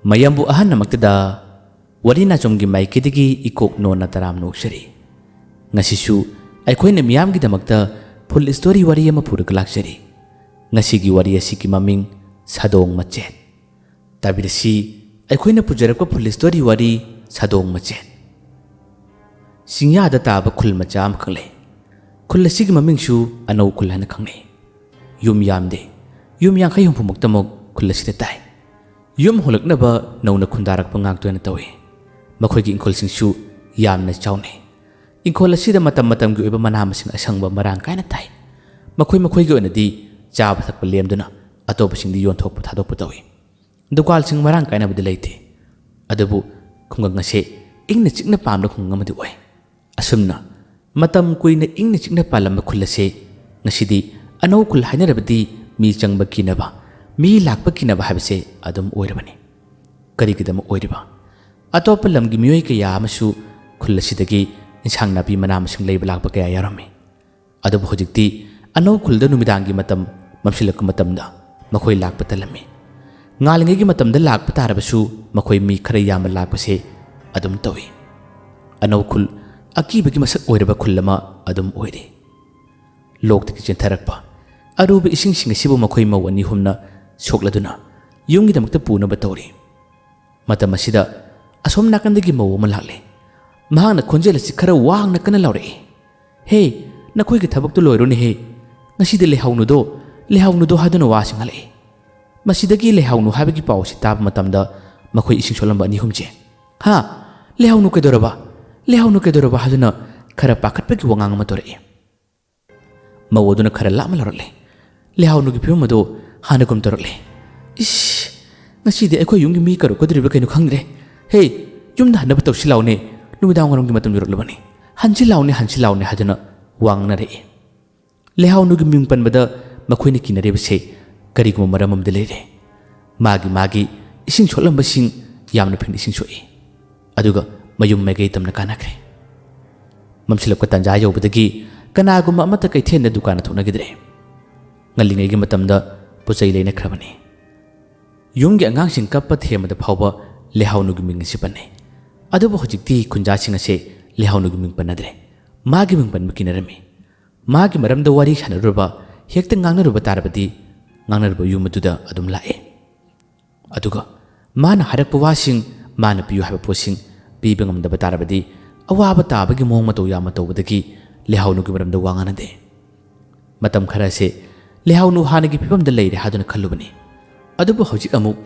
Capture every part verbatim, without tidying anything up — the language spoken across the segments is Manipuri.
ꯃꯌꯥꯝꯕꯨ ꯑꯍꯟꯅꯃꯛꯇꯗ ꯋꯥꯔꯤ ꯅꯥꯆꯣꯝꯒꯤ ꯃꯥꯏꯀꯩꯗꯒꯤ ꯏꯀꯣꯛ ꯅꯣꯟꯅ ꯇꯔꯥꯝꯅ ꯑꯣꯛꯆꯔꯤ꯫ ꯉꯁꯤꯁꯨ ꯑꯩꯈꯣꯏꯅ ꯃꯤꯌꯥꯝꯒꯤꯗꯃꯛꯇ ꯐꯨꯜ ꯁ꯭ꯇꯣꯔꯤ ꯋꯥꯔꯤ ꯑꯃ ꯄꯨꯔꯒ ꯂꯥꯛꯆꯔꯤ꯫ ꯉꯁꯤꯒꯤ ꯋꯥꯔꯤ ꯑꯁꯤꯒꯤ ꯃꯃꯤꯡ ꯁꯥꯗꯣꯡ ꯃꯆꯦꯠ꯫ ꯇꯥꯕꯤꯔꯁꯤ, ꯑꯩꯈꯣꯏꯅ ꯄꯨꯖꯔꯛꯄ ꯐꯨꯜ ꯁ꯭ꯇꯣꯔꯤ ꯋꯥꯔꯤ ꯁꯥꯗꯣꯡ ꯃꯆꯦꯠ꯫ ꯆꯤꯡꯌꯥꯗ ꯇꯥꯕ ꯈꯨꯜ ꯃꯆꯥ ꯑꯃꯈꯛ ꯂꯩ꯫ ꯈꯨꯜ ꯑꯁꯤꯒꯤ ꯃꯃꯤꯡꯁꯨ ꯑꯅꯧ ꯈꯨꯜ ꯍꯥꯏꯅ ꯈꯪꯅꯩ꯫ ꯌꯨꯝ ꯌꯥꯝꯗꯦ꯫ ꯌꯨꯝ ꯌꯥꯡꯈꯩ ꯍꯨꯝꯐꯨꯃꯨꯛꯇꯃꯛ ꯈꯨꯜ ꯑꯁꯤꯗ ꯇꯥꯏ꯫ ꯌꯨꯝ ꯍꯣꯡꯂꯛꯅꯕ ꯅꯧꯅ ꯈꯨꯟꯗꯥꯔꯛꯄ ꯉꯥꯛꯇ ꯑꯣꯏꯅ ꯇꯧꯏ꯫ ꯃꯈꯣꯏꯒꯤ ꯏꯪꯈꯣꯜꯁꯤꯡꯁꯨ ꯌꯥꯝꯅ ꯆꯥꯎꯅꯩ꯫ ꯏꯪꯈꯣꯜ ꯑꯁꯤꯗ ꯃꯇꯝ ꯃꯇꯝꯒꯤ ꯑꯣꯏꯕ ꯃꯅꯥ ꯃꯁꯤꯡ ꯑꯁꯪꯕ ꯃꯔꯥꯡ ꯀꯥꯏꯅ ꯊꯥꯏ꯫ ꯃꯈꯣꯏ ꯃꯈꯣꯏꯒꯤ ꯑꯣꯏꯅꯗꯤ ꯆꯥꯕ ꯊꯛꯄ ꯂꯦꯝꯗꯨꯅ ꯑꯇꯣꯞꯄꯁꯤꯡꯗꯤ ꯌꯣꯟꯊꯣꯛꯄ ꯊꯥꯗꯣꯛꯄ ꯇꯧꯏ꯫ ꯗꯨꯀꯥꯟꯁꯤꯡ ꯃꯔꯥꯡ ꯀꯥꯏꯅꯕꯗꯤ ꯂꯩꯇꯦ꯫ ꯑꯗꯨꯕꯨ ꯈꯨꯡꯒꯪ ꯑꯁꯤ ꯏꯪꯅ ꯆꯤꯛꯅ ꯄꯥꯟꯕ ꯈꯨꯡꯒꯪ ꯑꯃꯗꯤ ꯑꯣꯏ꯫ ꯑꯁꯨꯝꯅ ꯃꯇꯝ ꯀꯨꯏꯅ ꯏꯪꯅ ꯆꯤꯛꯅ ꯄꯥꯜꯂꯝꯕ ꯈꯨꯜ ꯑꯁꯤ ꯉꯁꯤꯗꯤ ꯑꯅꯧ ꯈꯨꯜ ꯍꯥꯏꯅꯔꯕꯗꯤ ꯃꯤ ꯆꯪꯕ ꯀꯤꯅꯕ, ꯃꯤ ꯂꯥꯛꯄ ꯀꯤꯅꯕ ꯍꯥꯏꯕꯁꯦ ꯑꯗꯨꯝ ꯑꯣꯏꯔꯕꯅꯤ꯫ ꯀꯔꯤꯒꯤꯗꯃꯛ ꯑꯣꯏꯔꯤꯕ? ꯑꯇꯣꯞꯄ ꯂꯝꯒꯤ ꯃꯤꯑꯣꯏ ꯀꯌꯥ ꯑꯃꯁꯨ ꯈꯨꯜ ꯑꯁꯤꯗꯒꯤ ꯏꯟꯁꯥꯡ ꯅꯥꯄꯤ ꯃꯅꯥ ꯃꯁꯤꯡ ꯂꯩꯕ ꯂꯥꯛꯄ ꯀꯌꯥ ꯌꯥꯎꯔꯝꯃꯤ꯫ ꯑꯗꯨꯕꯨ ꯍꯧꯖꯤꯛꯇꯤ ꯑꯅꯧ ꯈꯨꯜꯗ ꯅꯨꯃꯤꯗꯥꯡꯒꯤ ꯃꯇꯝ ꯃꯝꯁꯤꯜꯂꯛꯄ ꯃꯇꯝꯗ ꯃꯈꯣꯏ ꯂꯥꯛꯄ ꯇꯜꯂꯝꯃꯤ꯫ ꯉꯥꯜꯂꯤꯉꯩꯒꯤ ꯃꯇꯝꯗ ꯂꯥꯛꯄ ꯇꯥꯔꯕꯁꯨ ꯃꯈꯣꯏ ꯃꯤ ꯈꯔ ꯌꯥꯝꯅ ꯂꯥꯛꯄꯁꯦ ꯑꯗꯨꯝ ꯇꯧꯏ꯫ ꯑꯅꯧ ꯈꯨꯜ ꯑꯀꯤꯕꯒꯤ ꯃꯁꯛ ꯑꯣꯏꯔꯕ ꯈꯨꯜ ꯑꯃ ꯑꯗꯨꯝ ꯑꯣꯏꯔꯤ꯫ ꯂꯣꯛꯇꯒꯤ ꯆꯦꯟꯊꯔꯛꯄ ꯑꯔꯨꯕ ꯏꯁꯤꯡꯁꯤꯡ ꯑꯁꯤꯕꯨ ꯃꯈꯣꯏ ꯃꯧ ꯑꯅꯤ ꯑꯍꯨꯝꯅ ꯁꯣꯛꯂꯗꯨꯅ ꯌꯨꯝꯒꯤꯗꯃꯛꯇ ꯄꯨꯅꯕ ꯇꯧꯔꯤ꯫ ꯃꯇꯝ ꯑꯁꯤꯗ ꯑꯁꯣꯝ ꯅꯥꯀꯟꯗꯒꯤ ꯃꯧ ꯑꯃ ꯂꯥꯛꯂꯦ꯫ ꯃꯍꯥꯛꯅ ꯈꯣꯟꯖꯦꯜ ꯑꯁꯤ ꯈꯔ ꯋꯥꯡꯅ ꯀꯟꯅ ꯂꯥꯎꯔꯛꯏ, "ꯍꯦ, ꯅꯈꯣꯏꯒꯤ ꯊꯕꯛꯇꯨ ꯂꯣꯏꯔꯣꯅꯦꯍꯦ꯫ ꯉꯁꯤꯗꯤ ꯂꯩꯍꯥꯎꯅꯨꯗꯣ, ꯂꯩꯍꯥꯎꯅꯨꯗꯣ" ꯍꯥꯏꯗꯨꯅ ꯋꯥꯁꯤ ꯉꯥꯡꯂꯛꯏ꯫ ꯃꯁꯤꯗꯒꯤ ꯂꯩꯍꯥꯎꯅꯨ ꯍꯥꯏꯕꯒꯤ ꯄꯥꯎ ꯑꯁꯤ ꯇꯥꯕ ꯃꯇꯝꯗ ꯃꯈꯣꯏ ꯏꯁꯤꯡ ꯁꯣꯛꯂꯝꯕ ꯑꯅꯤ ꯑꯍꯨꯝꯁꯦ, "ꯍꯥ? ꯂꯩꯍꯥꯎꯅꯨ ꯀꯩꯗꯧꯔꯕ? ꯂꯩꯍꯥꯎꯅꯨ ꯀꯩꯗꯧꯔꯕ?" ꯍꯥꯏꯗꯨꯅ ꯈꯔ ꯄꯥꯈꯠꯄꯒꯤ ꯋꯥꯉꯥꯡ ꯑꯃ ꯇꯧꯔꯛꯏ꯫ ꯃꯧ ꯑꯗꯨꯅ ꯈꯔ ꯂꯥꯞꯅ ꯂꯥꯎꯔꯛꯂꯦ꯫ ꯂꯩꯍꯥꯎꯅꯨꯒꯤ ꯐꯤꯕꯝ ꯑꯗꯨ ꯍꯥꯟꯅꯒꯨꯝ ꯇꯧꯔꯛꯂꯦ꯫ "ꯏꯁ! ꯉꯁꯤꯗꯤ ꯑꯩꯈꯣꯏ ꯌꯨꯝꯒꯤ ꯃꯤ ꯀꯧꯔꯛꯀꯗꯧꯔꯤꯕ꯭ꯔꯥ ꯀꯩꯅꯣ ꯈꯪꯗ꯭ꯔꯦ꯫ ꯍꯦ, ꯌꯨꯝꯗ ꯍꯟꯅꯕ ꯇꯧꯁꯤ ꯂꯥꯎꯅꯦ꯫ ꯅꯨꯃꯤꯗꯥꯡ ꯋꯥꯏꯔꯝꯒꯤ ꯃꯇꯝ ꯌꯧꯔꯛꯂꯕꯅꯤ꯫ ꯍꯟꯁꯤ ꯂꯥꯎꯅꯦ, ꯍꯟꯁꯤ ꯂꯥꯎꯅꯦ" ꯍꯥꯏꯗꯨꯅ ꯋꯥ ꯉꯥꯡꯅꯔꯛꯏ꯫ ꯂꯩꯍꯥꯎꯅꯨꯒꯤ ꯃꯤꯡ ꯄꯟꯕꯗ ꯃꯈꯣꯏꯅ ꯀꯤꯅꯔꯤꯕꯁꯦ ꯀꯔꯤꯒꯨꯝꯕ ꯃꯔꯝ ꯑꯃꯗꯤ ꯂꯩꯔꯦ꯫ ꯃꯥꯒꯤ ꯃꯥꯒꯤ ꯏꯁꯤꯡ ꯁꯣꯛꯂꯝꯕꯁꯤꯡ ꯌꯥꯝꯅ ꯐꯤꯡꯅ ꯏꯁꯤꯡ ꯁꯣꯛꯏ꯫ ꯑꯗꯨꯒ ꯃꯌꯨꯝ ꯃꯥꯏꯀꯩ ꯇꯝꯅ ꯀꯥꯟꯅꯈ꯭ꯔꯦ꯫ ꯃꯝꯁꯤꯜꯂꯛꯄ ꯇꯥꯟꯖꯥ ꯌꯧꯕꯗꯒꯤ ꯀꯅꯥꯒꯨꯝꯕ ꯑꯃꯠꯇ ꯀꯩꯊꯦꯜꯗ ꯗꯨꯀꯥꯟꯗ ꯊꯣꯛꯅꯈꯤꯗ꯭ꯔꯦ꯫ ꯉꯜꯂꯤꯉꯩꯒꯤ ꯃꯇꯝꯗ ꯄꯣꯠ ꯆꯩ ꯂꯩꯅꯈ꯭ꯔꯕꯅꯤ꯫ ꯌꯨꯝꯒꯤ ꯑꯉꯥꯡꯁꯤꯡ ꯀꯞꯄ ꯊꯦꯝꯕꯗ ꯐꯥꯎꯕ ꯂꯩꯍꯥꯎꯅꯨꯒꯤ ꯃꯤꯡ ꯑꯁꯤ ꯄꯟꯅꯩ꯫ ꯑꯗꯨꯕꯨ ꯍꯧꯖꯤꯛꯇꯤ ꯈꯨꯟꯖꯥꯁꯤꯡ ꯑꯁꯦ ꯂꯩꯍꯥꯎꯅꯨꯒꯤ ꯃꯤꯡ ꯄꯟꯅꯗ꯭ꯔꯦ꯫ ꯃꯥꯒꯤ ꯃꯤꯡ ꯄꯟꯕ ꯀꯤꯅꯔꯝꯃꯤ꯫ ꯃꯥꯒꯤ ꯃꯔꯝꯗ ꯋꯥꯔꯤ ꯁꯥꯟꯅꯔꯨꯔꯕ, ꯍꯦꯛꯇ ꯉꯥꯡꯅꯔꯨꯕ ꯇꯥꯔꯕꯗꯤ ꯉꯥꯡꯅꯔꯨꯕ ꯌꯨꯝ ꯑꯗꯨꯗ ꯑꯗꯨꯝ ꯂꯥꯛꯑꯦ꯫ ꯑꯗꯨꯒ ꯃꯥꯅ ꯍꯥꯏꯔꯛꯄ ꯋꯥꯁꯤꯡ, ꯃꯥꯅ ꯄꯤꯌꯨ ꯍꯥꯏꯕ ꯄꯣꯠꯁꯤꯡ ꯄꯤꯕ ꯉꯝꯗꯕ ꯇꯥꯔꯕꯗꯤ ꯑꯋꯥꯕ ꯇꯥꯕꯒꯤ ꯃꯑꯣꯡ ꯃꯇꯧ ꯌꯥꯝꯅ ꯇꯧꯕꯗꯒꯤ ꯂꯩꯍꯥꯎꯅꯨꯒꯤ ꯃꯔꯝꯗ ꯋꯥ ꯉꯥꯡꯅꯗꯦ꯫ ꯃꯇꯝ ꯈꯔꯁꯦ ꯂꯩꯍꯥꯎꯅꯨ ꯍꯥꯟꯅꯒꯤ ꯐꯤꯕꯝꯗ ꯂꯩꯔꯦ ꯍꯥꯏꯗꯨꯅ ꯈꯜꯂꯨꯕꯅꯤ꯫ ꯑꯗꯨꯕꯨ ꯍꯧꯖꯤꯛ ꯑꯃꯨꯛ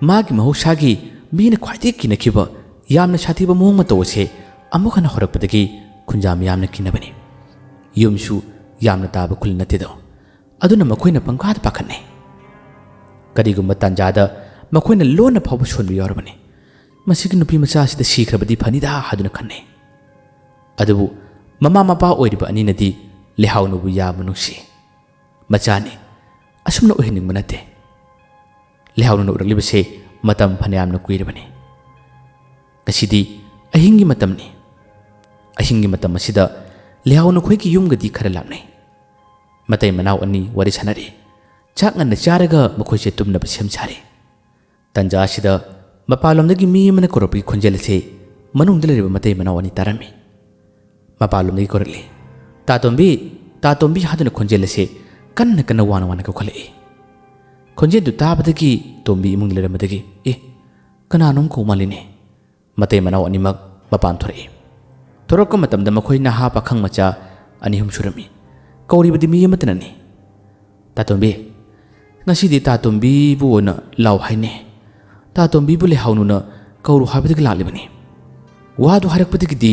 ꯃꯥꯒꯤ ꯃꯍꯧꯁꯥꯒꯤ ꯃꯤꯅ ꯈ꯭ꯋꯥꯏꯗꯒꯤ ꯀꯤꯅꯈꯤꯕ ꯌꯥꯝꯅ ꯁꯥꯊꯤꯕ ꯃꯑꯣꯡ ꯃꯇꯧ ꯑꯁꯦ ꯑꯃꯨꯛ ꯍꯟꯅ ꯍꯧꯔꯛꯄꯗꯒꯤ ꯈꯨꯟꯖꯥ ꯃꯤꯌꯥꯝꯅ ꯀꯤꯅꯕꯅꯤ꯫ ꯌꯨꯝꯁꯨ ꯌꯥꯝꯅ ꯇꯥꯕ ꯈꯨꯜ ꯅꯠꯇꯦꯗꯣ꯫ ꯑꯗꯨꯅ ꯃꯈꯣꯏꯅ ꯄꯪꯀꯥꯗ ꯄꯥꯈꯠꯅꯩ꯫ ꯀꯔꯤꯒꯨꯝꯕ ꯇꯥꯟꯖꯥꯗ ꯃꯈꯣꯏꯅ ꯂꯣꯟꯅ ꯐꯥꯎꯕ ꯁꯣꯟꯕ ꯌꯥꯎꯔꯕꯅꯤ꯫ "ꯃꯁꯤꯒꯤ ꯅꯨꯄꯤ ꯃꯆꯥ ꯑꯁꯤꯗ ꯁꯤꯈ꯭ꯔꯕꯗꯤ ꯐꯅꯤꯗ" ꯍꯥꯏꯗꯨꯅ ꯈꯟꯅꯩ꯫ ꯑꯗꯨꯕꯨ ꯃꯃꯥ ꯃꯄꯥ ꯑꯣꯏꯔꯤꯕ ꯑꯅꯤꯅꯗꯤ ꯂꯩꯍꯥꯎꯅꯨꯕꯨ ꯌꯥꯝꯅ ꯅꯨꯡꯁꯤ꯫ ꯃꯆꯥꯅꯤ, ꯑꯁꯨꯝꯅ ꯑꯣꯏꯍꯟꯅꯤꯡꯕ ꯅꯠꯇꯦ꯫ ꯂꯩꯍꯥꯎꯅꯨꯅ ꯎꯔꯛꯂꯤꯕꯁꯦ ꯃꯇꯝ ꯐꯅꯌꯥꯝꯅ ꯀꯨꯏꯔꯕꯅꯤ꯫ ꯉꯁꯤꯗꯤ ꯑꯍꯤꯡꯒꯤ ꯃꯇꯝꯅꯤ꯫ ꯑꯍꯤꯡꯒꯤ ꯃꯇꯝ ꯑꯁꯤꯗ ꯂꯩꯍꯥꯎꯅꯨ ꯈꯣꯏꯒꯤ ꯌꯨꯝꯒꯗꯤ ꯈꯔ ꯂꯥꯞꯅꯩ꯫ ꯃꯇꯩ ꯃꯅꯥꯎ ꯑꯅꯤ ꯋꯥꯔꯤ ꯁꯥꯟꯅꯔꯤ꯫ ꯆꯥꯛ ꯉꯟꯅ ꯆꯥꯔꯒ ꯃꯈꯣꯏꯁꯦ ꯇꯨꯝꯅꯕ ꯁꯦꯝ ꯁꯥꯔꯤ꯫ ꯇꯟꯖꯥ ꯑꯁꯤꯗ ꯃꯄꯥꯟꯂꯣꯝꯗꯒꯤ ꯃꯤ ꯑꯃꯅ ꯀꯧꯔꯛꯄꯒꯤ ꯈꯣꯟꯖꯦꯜ ꯑꯁꯤ ꯃꯅꯨꯡꯗ ꯂꯩꯔꯤꯕ ꯃꯇꯩ ꯃꯅꯥꯎ ꯑꯅꯤ ꯇꯥꯔꯝꯃꯤ꯫ ꯃꯄꯥꯟꯂꯣꯝꯗꯒꯤ ꯀꯧꯔꯛꯂꯤ꯫ "ꯇꯥ ꯇꯣꯝꯕꯤ! ꯇꯥ ꯇꯣꯝꯕꯤ!" ꯍꯥꯏꯗꯨꯅ ꯈꯣꯟꯖꯦꯜ ꯑꯁꯤ ꯀꯟꯅ ꯀꯟꯅ ꯋꯥꯅ ꯋꯥꯅ ꯀꯧꯈꯠꯂꯛꯏ꯫ ꯈꯣꯟꯖꯦꯜꯗꯨ ꯇꯥꯕꯗꯒꯤ ꯇꯣꯝꯕꯤ ꯏꯃꯨꯡꯗ ꯂꯩꯔꯝꯕꯗꯒꯤ, "ꯑꯦ, ꯀꯅꯥꯅꯣꯝ ꯀꯧ ꯃꯥꯜꯂꯤꯅꯦ?" ꯃꯇꯩ ꯃꯅꯥꯎ ꯑꯅꯤꯃꯛ ꯃꯄꯥꯟ ꯊꯣꯔꯛꯏ꯫ ꯊꯣꯔꯛꯄ ꯃꯇꯝꯗ ꯃꯈꯣꯏ ꯅꯍꯥ ꯄꯥꯈꯪ ꯃꯆꯥ ꯑꯅꯤ ꯑꯍꯨꯝ ꯁꯨꯔꯝꯃꯤ꯫ ꯀꯧꯔꯤꯕꯗꯤ ꯃꯤ ꯑꯃꯠꯇꯅꯅꯤ꯫ "ꯇꯥꯇꯣꯝꯕꯤ, ꯉꯁꯤꯗꯤ ꯇꯥꯇꯣꯝꯕꯤꯕꯨ ꯑꯣꯏꯅ ꯂꯥꯎ ꯍꯥꯏꯅꯦ꯫ ꯇꯥꯇꯣꯝꯕꯤꯕꯨ ꯂꯩꯍꯥꯎꯅꯨꯅ ꯀꯧꯔꯨ ꯍꯥꯏꯕꯗꯒꯤ ꯂꯥꯛꯂꯤꯕꯅꯤ꯫" ꯋꯥꯗꯨ ꯍꯥꯏꯔꯛꯄꯗꯒꯤꯗꯤ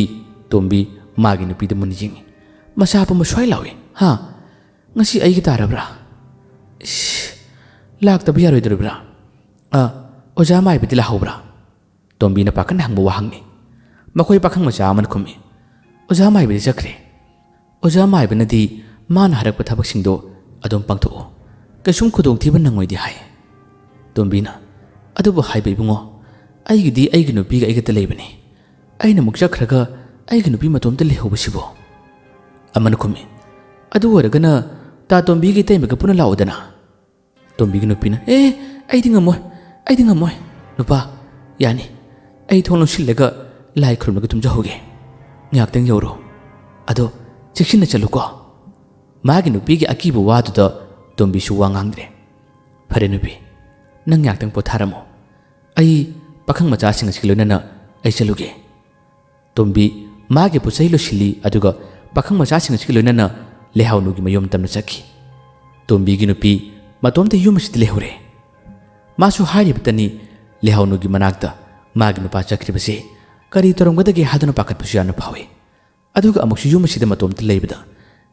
ꯇꯣꯝꯕꯤ ꯃꯥꯒꯤ ꯅꯨꯄꯤꯗ ꯃꯨꯟꯅ ꯌꯦꯡꯉꯤ꯫ ꯃꯁꯥ ꯄꯨꯝꯕ ꯁ꯭ꯋꯥꯏ ꯂꯥꯎꯏ꯫ "ꯍꯥ? ꯉꯁꯤ ꯑꯩꯒꯤ ꯇꯥꯔꯕ꯭ꯔꯥ? ꯏꯁ, ꯂꯥꯛꯇꯕ ꯌꯥꯔꯣꯏꯗꯧꯔꯤꯕ꯭ꯔꯥ? ꯑ, ꯑꯣꯖꯥ ꯃꯥꯏꯕꯗꯤ ꯂꯥꯛꯍꯧꯕ꯭ꯔꯥ?" ꯇꯣꯝꯕꯤꯅ ꯄꯥꯈꯠꯅ ꯍꯪꯕ ꯋꯥꯍꯪꯅꯤ꯫ ꯃꯈꯣꯏ ꯄꯥꯈꯪ ꯃꯆꯥ ꯑꯃꯅ ꯈꯨꯝꯃꯤ, "ꯑꯣꯖꯥ ꯃꯥꯏꯕꯗꯤ ꯆꯠꯈ꯭ꯔꯦ꯫ ꯑꯣꯖꯥ ꯃꯥꯏꯕꯅꯗꯤ ꯃꯥꯅ ꯍꯥꯏꯔꯛꯄ ꯊꯕꯛꯁꯤꯡꯗꯣ ꯑꯗꯨꯝ ꯄꯥꯡꯊꯣꯛꯑꯣ꯫ ꯀꯩꯁꯨꯝ ꯈꯨꯗꯣꯡꯊꯤꯕ ꯅꯪꯉꯣꯏꯗꯤ ꯍꯥꯏ꯫" ꯇꯣꯝꯕꯤꯅ, "ꯑꯗꯨꯕꯨ ꯍꯥꯏꯕ ꯏꯕꯨꯡꯉꯣ, ꯑꯩꯒꯤꯗꯤ ꯑꯩꯒꯤ ꯅꯨꯄꯤꯒ ꯑꯩꯒꯇ ꯂꯩꯕꯅꯤ꯫ ꯑꯩꯅ ꯑꯃꯨꯛ ꯆꯠꯈ꯭ꯔꯒ ꯑꯩꯒꯤ ꯅꯨꯄꯤ ꯃꯇꯣꯝꯇ ꯂꯩꯍꯧꯕꯁꯤꯕꯣ?" ꯑꯃꯅ ꯈꯨꯝꯃꯤ, "ꯑꯗꯨ ꯑꯣꯏꯔꯒꯅ ꯇꯥ ꯇꯣꯝꯕꯤꯒꯤ ꯏꯇꯩꯃꯒ ꯄꯨꯟꯅ ꯂꯥꯛꯑꯣꯗꯅ꯫" ꯇꯣꯝꯕꯤꯒꯤ ꯅꯨꯄꯤꯅ, "ꯑꯦ, ꯑꯩꯗꯤ ꯉꯝꯃꯣꯏ꯫ "ꯑꯩꯗꯤ ꯉꯝꯃꯣꯏ, ꯅꯨꯄꯥ꯫ ꯌꯥꯅꯤ, ꯑꯩ ꯊꯣꯡ ꯂꯣꯟꯁꯤꯜꯂꯒ ꯂꯥꯏ ꯈꯨꯔꯨꯝꯂꯒ ꯇꯨꯝꯖꯍꯧꯒꯦ꯫ ꯉꯥꯏꯍꯥꯛꯇꯪ ꯌꯧꯔꯣ꯫ ꯑꯗꯣ ꯆꯦꯛꯁꯤꯟꯅ ꯆꯠꯂꯨꯀꯣ꯫" ꯃꯥꯒꯤ ꯅꯨꯄꯤꯒꯤ ꯑꯀꯤꯕ ꯋꯥꯗꯨꯗ ꯇꯣꯝꯕꯤꯁꯨ ꯋꯥ ꯉꯥꯡꯗ꯭ꯔꯦ꯫ "ꯐꯔꯦ ꯅꯨꯄꯤ, ꯅꯪ ꯉꯥꯏꯍꯥꯛꯇꯪ ꯄꯣꯊꯥꯔꯝꯃꯣ꯫ ꯑꯩ ꯄꯥꯈꯪ ꯃꯆꯥꯁꯤꯡ ꯑꯁꯤꯒ ꯂꯣꯏꯅꯅ ꯑꯩ ꯆꯠꯂꯨꯒꯦ꯫" ꯇꯣꯝꯕꯤ ꯃꯥꯒꯤ ꯄꯣꯠ ꯆꯩ ꯂꯣꯏꯁꯤꯜꯂꯤ, ꯑꯗꯨꯒ ꯄꯥꯈꯪ ꯃꯆꯥꯁꯤꯡ ꯑꯁꯤꯒ ꯂꯣꯏꯅꯅ ꯂꯩꯍꯥꯎꯅꯨꯒꯤ ꯃꯌꯨꯝ ꯇꯝꯅ ꯆꯠꯈꯤ꯫ ꯇꯣꯝꯕꯤꯒꯤ ꯅꯨꯄꯤ ꯃꯇꯣꯝꯇ ꯌꯨꯝ ꯑꯁꯤꯗ ꯂꯩꯍꯧꯔꯦ꯫ ꯃꯥꯁꯨ ꯍꯥꯏꯔꯤꯕꯇꯅꯤ, ꯂꯩꯍꯥꯎꯅꯨꯒꯤ ꯃꯅꯥꯛꯇ ꯃꯥꯒꯤ ꯅꯨꯄꯥ ꯆꯠꯈ꯭ꯔꯤꯕꯁꯦ ꯀꯔꯤ ꯇꯧꯔꯝꯒꯗꯒꯦ ꯍꯥꯏꯗꯨꯅ ꯄꯥꯈꯠꯄꯁꯨ ꯌꯥꯝꯅ ꯐꯥꯎꯏ꯫ ꯑꯗꯨꯒ ꯑꯃꯨꯛꯁꯨ ꯌꯨꯝ ꯑꯁꯤꯗ ꯃꯇꯣꯝꯇ ꯂꯩꯕꯗ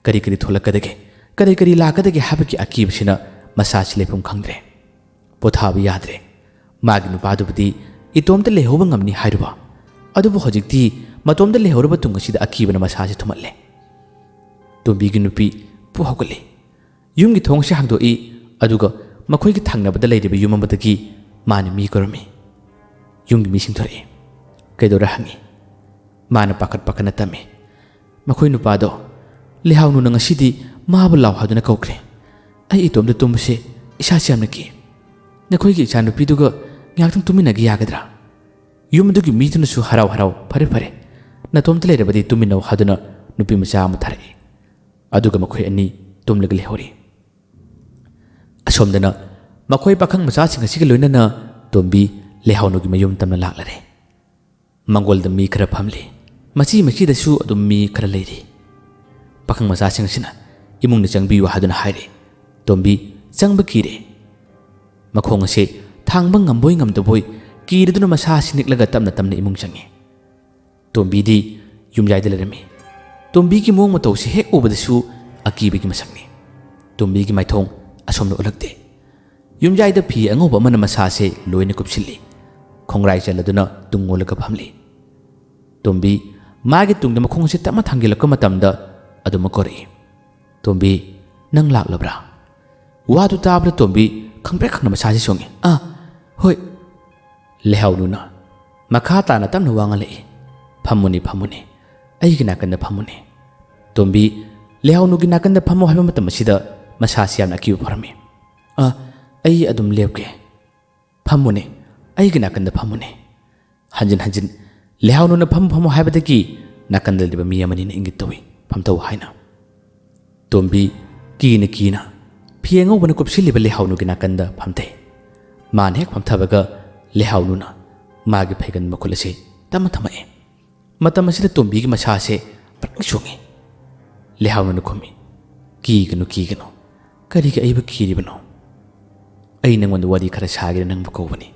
ꯀꯔꯤ ꯀꯔꯤ ꯊꯣꯛꯂꯛꯀꯗꯒꯦ, ꯀꯔꯤ ꯀꯔꯤ ꯂꯥꯛꯀꯗꯒꯦ ꯍꯥꯏꯕꯒꯤ ꯑꯀꯤꯕꯁꯤꯅ ꯃꯁꯥꯁꯤ ꯂꯩꯐꯝ ꯈꯪꯗ꯭ꯔꯦ꯫ ꯄꯣꯊꯥꯕ ꯌꯥꯗ꯭ꯔꯦ꯫ ꯃꯥꯒꯤ ꯅꯨꯄꯥꯗꯨꯕꯨꯗꯤ ꯏꯇꯣꯝꯇ ꯂꯩꯍꯧꯕ ꯉꯝꯅꯤ ꯍꯥꯏꯔꯨꯕ, ꯑꯗꯨꯕꯨ ꯍꯧꯖꯤꯛꯇꯤ ꯃꯇꯣꯝꯇ ꯂꯩꯍꯧꯔꯕ ꯇꯨꯡ ꯑꯁꯤꯗ ꯑꯀꯤꯕꯅ ꯃꯁꯥꯁꯤ ꯊꯨꯝꯍꯠꯂꯦ꯫ ꯇꯣꯝꯕꯤꯒꯤ ꯅꯨꯄꯤ ꯄꯨ ꯍꯧꯒꯠꯂꯤ꯫ ꯌꯨꯝꯒꯤ ꯊꯣꯡꯁꯤ ꯍꯥꯡꯗꯣꯛꯏ, ꯑꯗꯨꯒ ꯃꯈꯣꯏꯒꯤ ꯊꯪꯅꯕꯗ ꯂꯩꯔꯤꯕ ꯌꯨꯝ ꯑꯃꯗꯒꯤ ꯃꯥꯅ ꯃꯤ ꯀꯧꯔꯝꯃꯤ꯫ ꯌꯨꯝꯒꯤ ꯃꯤꯁꯤꯡ ꯊꯣꯔꯛꯏ꯫ "ꯀꯩꯗꯧꯔꯦ?" ꯍꯪꯉꯤ꯫ ꯃꯥꯅ ꯄꯥꯈꯠ ꯄꯥꯈꯠꯅ ꯇꯝꯃꯤ, "ꯃꯈꯣꯏ ꯅꯨꯄꯥꯗꯣ, ꯂꯩꯍꯥꯎꯅꯨꯅ ꯉꯁꯤꯗꯤ ꯃꯥꯕꯨ ꯂꯥꯎ ꯍꯥꯏꯗꯨꯅ ꯀꯧꯈ꯭ꯔꯦ꯫ ꯑꯩ ꯏꯇꯣꯝꯇ ꯇꯨꯝꯕꯁꯦ ꯏꯁꯥꯁꯦ ꯌꯥꯝꯅ ꯀꯤ꯫ ꯅꯈꯣꯏꯒꯤ ꯏꯆꯥꯅꯨꯄꯤꯗꯨꯒ ꯉꯥꯏꯍꯥꯛꯇꯪ ꯇꯨꯝꯃꯤꯟꯅꯒꯦ ꯌꯥꯒꯗ꯭ꯔꯥ?" ꯌꯨꯝ ꯑꯗꯨꯒꯤ ꯃꯤꯗꯨꯅꯁꯨ ꯍꯔꯥꯎ ꯍꯔꯥꯎ, "ꯐꯔꯦ ꯐꯔꯦ, ꯅꯇꯣꯝꯇ ꯂꯩꯔꯕꯗꯤ ꯇꯨꯝꯃꯤꯟꯅꯧ" ꯍꯥꯏꯗꯨꯅ ꯅꯨꯄꯤ ꯃꯆꯥ ꯑꯃ ꯊꯥꯔꯛꯏ꯫ ꯑꯗꯨꯒ ꯃꯈꯣꯏ ꯑꯅꯤ ꯇꯨꯝꯂꯒ ꯂꯩꯍꯧꯔꯤ꯫ ꯑꯁꯣꯝꯗꯅ ꯃꯈꯣꯏ ꯄꯥꯈꯪ ꯃꯆꯥꯁꯤꯡ ꯑꯁꯤꯒ ꯂꯣꯏꯅꯅ ꯇꯣꯝꯕꯤ ꯂꯩꯍꯥꯎꯅꯨꯒꯤ ꯃꯌꯨꯝ ꯇꯝꯅ ꯂꯥꯛꯂꯔꯦ꯫ ꯃꯪꯒꯣꯜꯗ ꯃꯤ ꯈꯔ ꯐꯝꯂꯤ꯫ ꯃꯆꯤ ꯃꯆꯤꯗꯁꯨ ꯑꯗꯨꯝ ꯃꯤ ꯈꯔ ꯂꯩꯔꯤ꯫ ꯄꯥꯈꯪ ꯃꯆꯥꯁꯤꯡ ꯑꯁꯤꯅ "ꯏꯃꯨꯡꯗ ꯆꯪꯕꯤꯌꯨ" ꯍꯥꯏꯗꯨꯅ ꯍꯥꯏꯔꯦ꯫ ꯇꯣꯝꯕꯤ ꯆꯪꯕ ꯀꯤꯔꯦ꯫ ꯃꯈꯣꯡ ꯑꯁꯦ ꯊꯥꯡꯕ ꯉꯝꯕꯣꯏ ꯉꯝꯗꯕꯣꯏ ꯀꯤꯔꯗꯨꯅ ꯃꯁꯥ ꯑꯁꯤ ꯅꯤꯛꯂꯒ ꯇꯞꯅ ꯇꯞꯅ ꯏꯃꯨꯡ ꯆꯪꯉꯤ꯫ ꯇꯣꯝꯕꯤꯗꯤ ꯌꯨꯝꯌꯥꯏꯗ ꯂꯩꯔꯝꯃꯤ꯫ ꯇꯣꯝꯕꯤꯒꯤ ꯃꯑꯣꯡ ꯃꯇꯧꯁꯤ ꯍꯦꯛ ꯎꯕꯗꯁꯨ ꯑꯀꯤꯕꯒꯤ ꯃꯁꯛꯅꯤ꯫ ꯇꯣꯝꯕꯤꯒꯤ ꯃꯥꯏꯊꯣꯡ ꯑꯁꯣꯝꯗ ꯎꯠꯂꯛꯇꯦ꯫ ꯌꯨꯝꯌꯥꯏꯗ ꯐꯤ ꯑꯉꯧꯕ ꯑꯃꯅ ꯃꯁꯥꯁꯦ ꯂꯣꯏꯅ ꯀꯨꯞꯁꯤꯜꯂꯤ꯫ ꯈꯣꯡꯒ꯭ꯔꯥꯏ ꯆꯜꯂꯗꯨꯅ ꯇꯨꯡ ꯑꯣꯜꯂꯒ ꯐꯝꯂꯤ꯫ ꯇꯣꯝꯕꯤ ꯃꯥꯒꯤ ꯇꯨꯡꯗ ꯃꯈꯣꯡ ꯑꯁꯤ ꯇꯞꯅ ꯊꯥꯡꯖꯤꯜꯂꯛꯄ ꯃꯇꯝꯗ ꯑꯗꯨꯃꯛ ꯀꯧꯔꯛꯏ, "ꯇꯣꯝꯕꯤ, ꯅꯪ ꯂꯥꯛꯂꯕ꯭ꯔꯥ?" ꯋꯥꯗꯨ ꯇꯥꯕꯗ ꯇꯣꯝꯕꯤ ꯈꯪꯄ꯭ꯔꯦꯛ ꯈꯪꯅ ꯃꯁꯥꯁꯤ ꯁꯣꯡꯉꯤ꯫ "ꯑꯥ, ꯍꯣꯏ꯫" ꯂꯩꯍꯥꯎꯅꯨꯅ ꯃꯈꯥ ꯇꯥꯅ ꯇꯞꯅ ꯋꯥ ꯉꯥꯡꯂꯛꯏ, "ꯐꯝꯃꯨꯅꯦ, ꯐꯝꯃꯨꯅꯦ, ꯑꯩꯒꯤ ꯅꯥꯀꯟꯗ ꯐꯝꯃꯨꯅꯦ꯫" ꯇꯣꯝꯕꯤ ꯂꯩꯍꯥꯎꯅꯨꯒꯤ ꯅꯥꯀꯟꯗ ꯐꯝꯃꯨ ꯍꯥꯏꯕ ꯃꯇꯝ ꯑꯁꯤꯗ ꯃꯁꯥꯁꯤ ꯌꯥꯝꯅ ꯑꯀꯤꯕ ꯐꯥꯎꯔꯝꯃꯤ꯫ "ꯑ, ꯑꯩ ꯑꯗꯨꯝ ꯂꯦꯞꯀꯦ꯫" "ꯐꯝꯃꯨꯅꯦ, ꯑꯩꯒꯤ ꯅꯥꯀꯟꯗ ꯐꯝꯃꯨꯅꯦ"꯫ ꯍꯟꯖꯤꯟ ꯍꯟꯖꯤꯟ ꯂꯩꯍꯥꯎꯅꯨꯅ "ꯐꯝꯃꯨ, ꯐꯝꯃꯨ" ꯍꯥꯏꯕꯗꯒꯤ ꯅꯥꯀꯟꯗ ꯂꯩꯕ ꯃꯤ ꯑꯃꯅꯤꯅ ꯏꯪꯒꯤꯠ ꯇꯧꯏ, "ꯐꯝꯊꯧ" ꯍꯥꯏꯅ꯫ ꯇꯣꯝꯕꯤ ꯀꯤꯅ ꯀꯤꯅ ꯐꯤ ꯑꯉꯧꯕꯅ ꯀꯨꯞꯁꯤꯜꯂꯤꯕ ꯂꯩꯍꯥꯎꯅꯨꯒꯤ ꯅꯥꯀꯟꯗ ꯐꯝꯊꯩ꯫ ꯃꯥꯅ ꯍꯦꯛ ꯐꯝꯊꯕꯒ ꯂꯩꯍꯥꯎꯅꯨꯅ ꯃꯥꯒꯤ ꯐꯩꯒꯟ ꯃꯈꯨꯠ ꯑꯁꯤ ꯇꯞꯅ ꯊꯝꯃꯛꯏ꯫ ꯃꯇꯝ ꯑꯁꯤꯗ ꯇꯣꯝꯕꯤꯒꯤ ꯃꯁꯥꯁꯦ ꯄ꯭ꯔꯪ ꯆꯣꯡꯉꯤ꯫ ꯂꯩꯍꯥꯎꯅꯨꯅ ꯈꯨꯝꯃꯤ, "ꯀꯤꯒꯅꯨ, ꯀꯤꯒꯅꯨ꯫ ꯀꯔꯤꯒꯤ ꯑꯩꯕꯨ ꯀꯤꯔꯤꯕꯅꯣ? ꯑꯩ ꯅꯪꯉꯣꯟꯗ ꯋꯥꯔꯤ ꯈꯔ ꯁꯥꯒꯦꯅ ꯅꯪꯕꯨ ꯀꯧꯕꯅꯤ꯫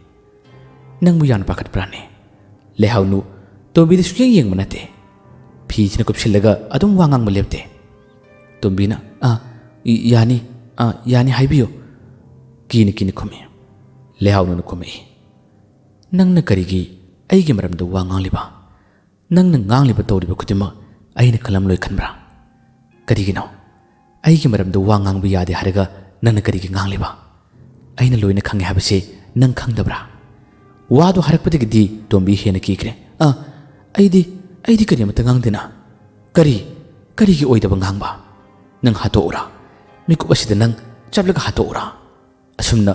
ꯅꯪꯕꯨ ꯌꯥꯝꯅ ꯄꯥꯈꯠꯄ꯭ꯔꯥꯅꯦ?" ꯂꯩꯍꯥꯎꯅꯨ ꯇꯣꯝꯕꯤꯗ ꯁꯨꯛꯌꯦꯡ ꯌꯦꯡꯕ ꯅꯠꯇꯦ꯫ ꯐꯤꯁꯤꯅ ꯀꯨꯞꯁꯤꯜꯂꯒ ꯑꯗꯨꯝ ꯋꯥ ꯉꯥꯡꯕ ꯂꯦꯞꯇꯦ꯫ ꯇꯣꯝꯕꯤꯅ, "ꯑꯥ, ꯏ-, ꯌꯥꯅꯤ, ꯑꯥ, ꯌꯥꯅꯤ, ꯍꯥꯏꯕꯤꯌꯨ", ꯀꯤꯅ ꯀꯤꯅ ꯈꯨꯝꯃꯤ꯫ ꯂꯩꯍꯥꯎꯅꯨꯅ ꯈꯨꯝꯃꯛꯏ, "ꯅꯪꯅ ꯀꯔꯤꯒꯤ ꯑꯩꯒꯤ ꯃꯔꯝꯗ ꯋꯥ ꯉꯥꯡꯂꯤꯕ? ꯅꯪꯅ ꯉꯥꯡꯂꯤꯕ ꯇꯧꯔꯤꯕ ꯈꯨꯗꯤꯡꯃꯛ ꯑꯩꯅ ꯈꯜꯂꯝꯂꯣꯏ ꯈꯟꯕ꯭ꯔꯥ? ꯀꯔꯤꯒꯤꯅꯣ? ꯑꯩꯒꯤ ꯃꯔꯝꯗ ꯋꯥ ꯉꯥꯡꯕ ꯌꯥꯗꯦ ꯍꯥꯏꯔꯒ ꯅꯪꯅ ꯀꯔꯤꯒꯤ ꯉꯥꯡꯂꯤꯕ? ꯑꯩꯅ ꯂꯣꯏꯅ ꯈꯪꯉꯦ ꯍꯥꯏꯕꯁꯤ ꯅꯪ ꯈꯪꯗꯕ꯭ꯔꯥ?" ꯋꯥꯗꯨ ꯍꯥꯏꯔꯛꯄꯗꯒꯤꯗꯤ ꯇꯣꯝꯕꯤ ꯍꯦꯟꯅ ꯀꯤꯈ꯭ꯔꯦ꯫ "ꯑ, ꯑꯩꯗꯤ, ꯑꯩꯗꯤ ꯀꯔꯤꯃꯠꯇ ꯉꯥꯡꯗꯦꯅ꯫ ꯀꯔꯤ, ꯀꯔꯤꯒꯤ ꯑꯣꯏꯗꯕ ꯉꯥꯡꯕ? ꯅꯪ ꯍꯥꯠꯇꯣꯛꯎꯔꯥ? ꯃꯤꯀꯨꯞ ꯑꯁꯤꯗ ꯅꯪ ꯆꯞꯂꯒ ꯍꯥꯠꯇꯣꯛꯎꯔꯥ?" ꯑꯁꯨꯝꯅ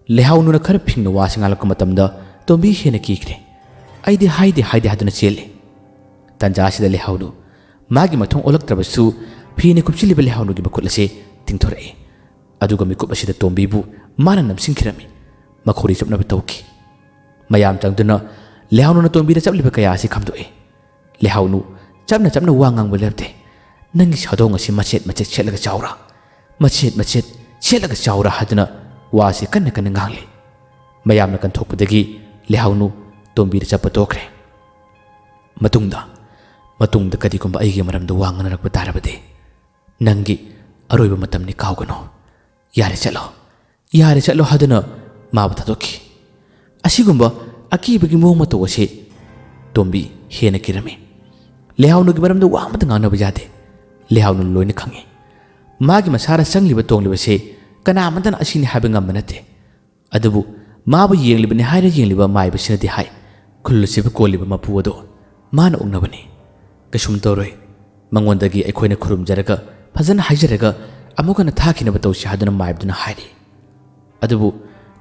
ꯂꯩꯍꯥꯎꯅꯨꯅ ꯈꯔ ꯐꯤꯡꯅ ꯋꯥꯁꯤ ꯉꯥꯡꯂꯛꯄ ꯃꯇꯝꯗ ꯇꯣꯝꯕꯤ ꯍꯦꯟꯅ ꯀꯤꯈ꯭ꯔꯦ꯫ "ꯑꯩꯗꯤ ꯍꯥꯏꯗꯦ, ꯍꯥꯏꯗꯦ" ꯍꯥꯏꯗꯨꯅ ꯆꯦꯜꯂꯤ꯫ ꯇꯥꯟꯖꯥ ꯑꯁꯤꯗ ꯂꯩꯍꯥꯎꯅꯨ ꯃꯥꯒꯤ ꯃꯊꯣꯡ ꯑꯣꯜꯂꯛꯇ꯭ꯔꯕꯁꯨ ꯐꯤꯅ ꯀꯨꯞꯁꯤꯜꯂꯤꯕ ꯂꯩꯍꯥꯎꯅꯨꯒꯤ ꯃꯈꯨꯠ ꯑꯁꯤ ꯇꯤꯡꯊꯣꯔꯛꯏ꯫ ꯑꯗꯨꯒ ꯃꯤꯀꯨꯞ ꯑꯁꯤꯗ ꯇꯣꯝꯕꯤꯕꯨ ꯃꯥꯅ ꯅꯝꯁꯤꯟꯈꯤꯔꯝꯃꯤ꯫ ꯃꯈꯣꯔꯤ ꯆꯨꯞꯅꯕ ꯇꯧꯈꯤ꯫ ꯃꯌꯥꯝ ꯆꯪꯗꯨꯅ ꯂꯩꯍꯥꯎꯅꯨꯅ ꯇꯣꯝꯕꯤꯗ ꯆꯞꯂꯤꯕ ꯀꯌꯥ ꯑꯁꯤ ꯈꯥꯝꯗꯣꯛꯏ꯫ ꯂꯩꯍꯥꯎꯅꯨ ꯆꯞꯅ ꯆꯞꯅ ꯋꯥ ꯉꯥꯡꯕ ꯂꯦꯞꯇꯦ꯫ "ꯅꯪꯒꯤ ꯁꯥꯗꯣꯡ ꯑꯁꯤ ꯃꯆꯦꯠ ꯃꯆꯦꯠ ꯁꯦꯠꯂꯒ ꯆꯥꯎꯔꯥ, ꯃꯆꯦꯠ ꯃꯆꯦꯠ ꯁꯦꯠꯂꯒ ꯆꯥꯎꯔꯥ" ꯍꯥꯏꯗꯨꯅ ꯋꯥꯁꯤ ꯀꯟꯅ ꯀꯟꯅ ꯉꯥꯡꯂꯤ꯫ ꯃꯌꯥꯝꯅ ꯀꯟꯊꯣꯛꯄꯗꯒꯤ ꯂꯩꯍꯥꯎꯅꯨ ꯇꯣꯝꯕꯤꯗ ꯆꯠꯄ ꯇꯣꯛꯈ꯭ꯔꯦ꯫ "ꯃꯇꯨꯡꯗ, ꯃꯇꯨꯡꯗ ꯀꯔꯤꯒꯨꯝꯕ ꯑꯩꯒꯤ ꯃꯔꯝꯗ ꯋꯥ ꯉꯥꯡꯅꯔꯛꯄ ꯇꯥꯔꯕꯗꯤ ꯅꯪꯒꯤ ꯑꯔꯣꯏꯕ ꯃꯇꯝꯅꯤ, ꯀꯥꯎꯒꯅꯨ꯫ ꯌꯥꯔꯦ ꯆꯠꯂꯣ, ꯌꯥꯔꯦ ꯆꯠꯂꯣ" ꯍꯥꯏꯗꯨꯅ ꯃꯥꯕꯨ ꯊꯥꯗꯣꯛꯈꯤ꯫ ꯑꯁꯤꯒꯨꯝꯕ ꯑꯀꯤꯕꯒꯤ ꯃꯑꯣꯡ ꯃꯇꯧ ꯑꯁꯤ ꯇꯣꯝꯕꯤ ꯍꯦꯟꯅ ꯀꯤꯔꯝꯃꯤ꯫ ꯂꯩꯍꯥꯎꯅꯨꯒꯤ ꯃꯔꯝꯗ ꯋꯥ ꯑꯃꯇ ꯉꯥꯡꯅꯕ ꯌꯥꯗꯦ꯫ ꯂꯩꯍꯥꯎꯅꯨ ꯂꯣꯏꯅ ꯈꯪꯉꯤ꯫ ꯃꯥꯒꯤ ꯃꯁꯥꯗ ꯆꯪꯂꯤꯕ ꯇꯣꯡꯂꯤꯕꯁꯤ ꯀꯅꯥ ꯑꯃꯠꯇꯅ ꯑꯁꯤꯅꯤ ꯍꯥꯏꯕ ꯉꯝꯕ ꯅꯠꯇꯦ꯫ ꯑꯗꯨꯕꯨ ꯃꯥꯕꯨ ꯌꯦꯡꯂꯤꯕꯅꯤ ꯍꯥꯏꯅ ꯌꯦꯡꯂꯤꯕ ꯃꯥꯏꯕꯁꯤꯅꯗꯤ ꯍꯥꯏ, ꯈꯨꯜ ꯑꯁꯤꯕꯨ ꯀꯣꯜꯂꯤꯕ ꯃꯄꯨ ꯑꯗꯣ ꯃꯥꯅ ꯑꯣꯛꯅꯕꯅꯤ꯫ ꯀꯩꯁꯨꯝ ꯇꯧꯔꯣꯏ꯫ ꯃꯉꯣꯟꯗꯒꯤ ꯑꯩꯈꯣꯏꯅ ꯈꯨꯔꯨꯝꯖꯔꯒ, ꯐꯖꯅ ꯍꯥꯏꯖꯔꯒ, ꯑꯃꯨꯛ ꯍꯟꯅ ꯊꯥꯈꯤꯅꯕ ꯇꯧꯁꯤ ꯍꯥꯏꯗꯨꯅ ꯃꯥꯏꯕꯗꯨꯅ ꯍꯥꯏꯔꯤ꯫ ꯑꯗꯨꯕꯨ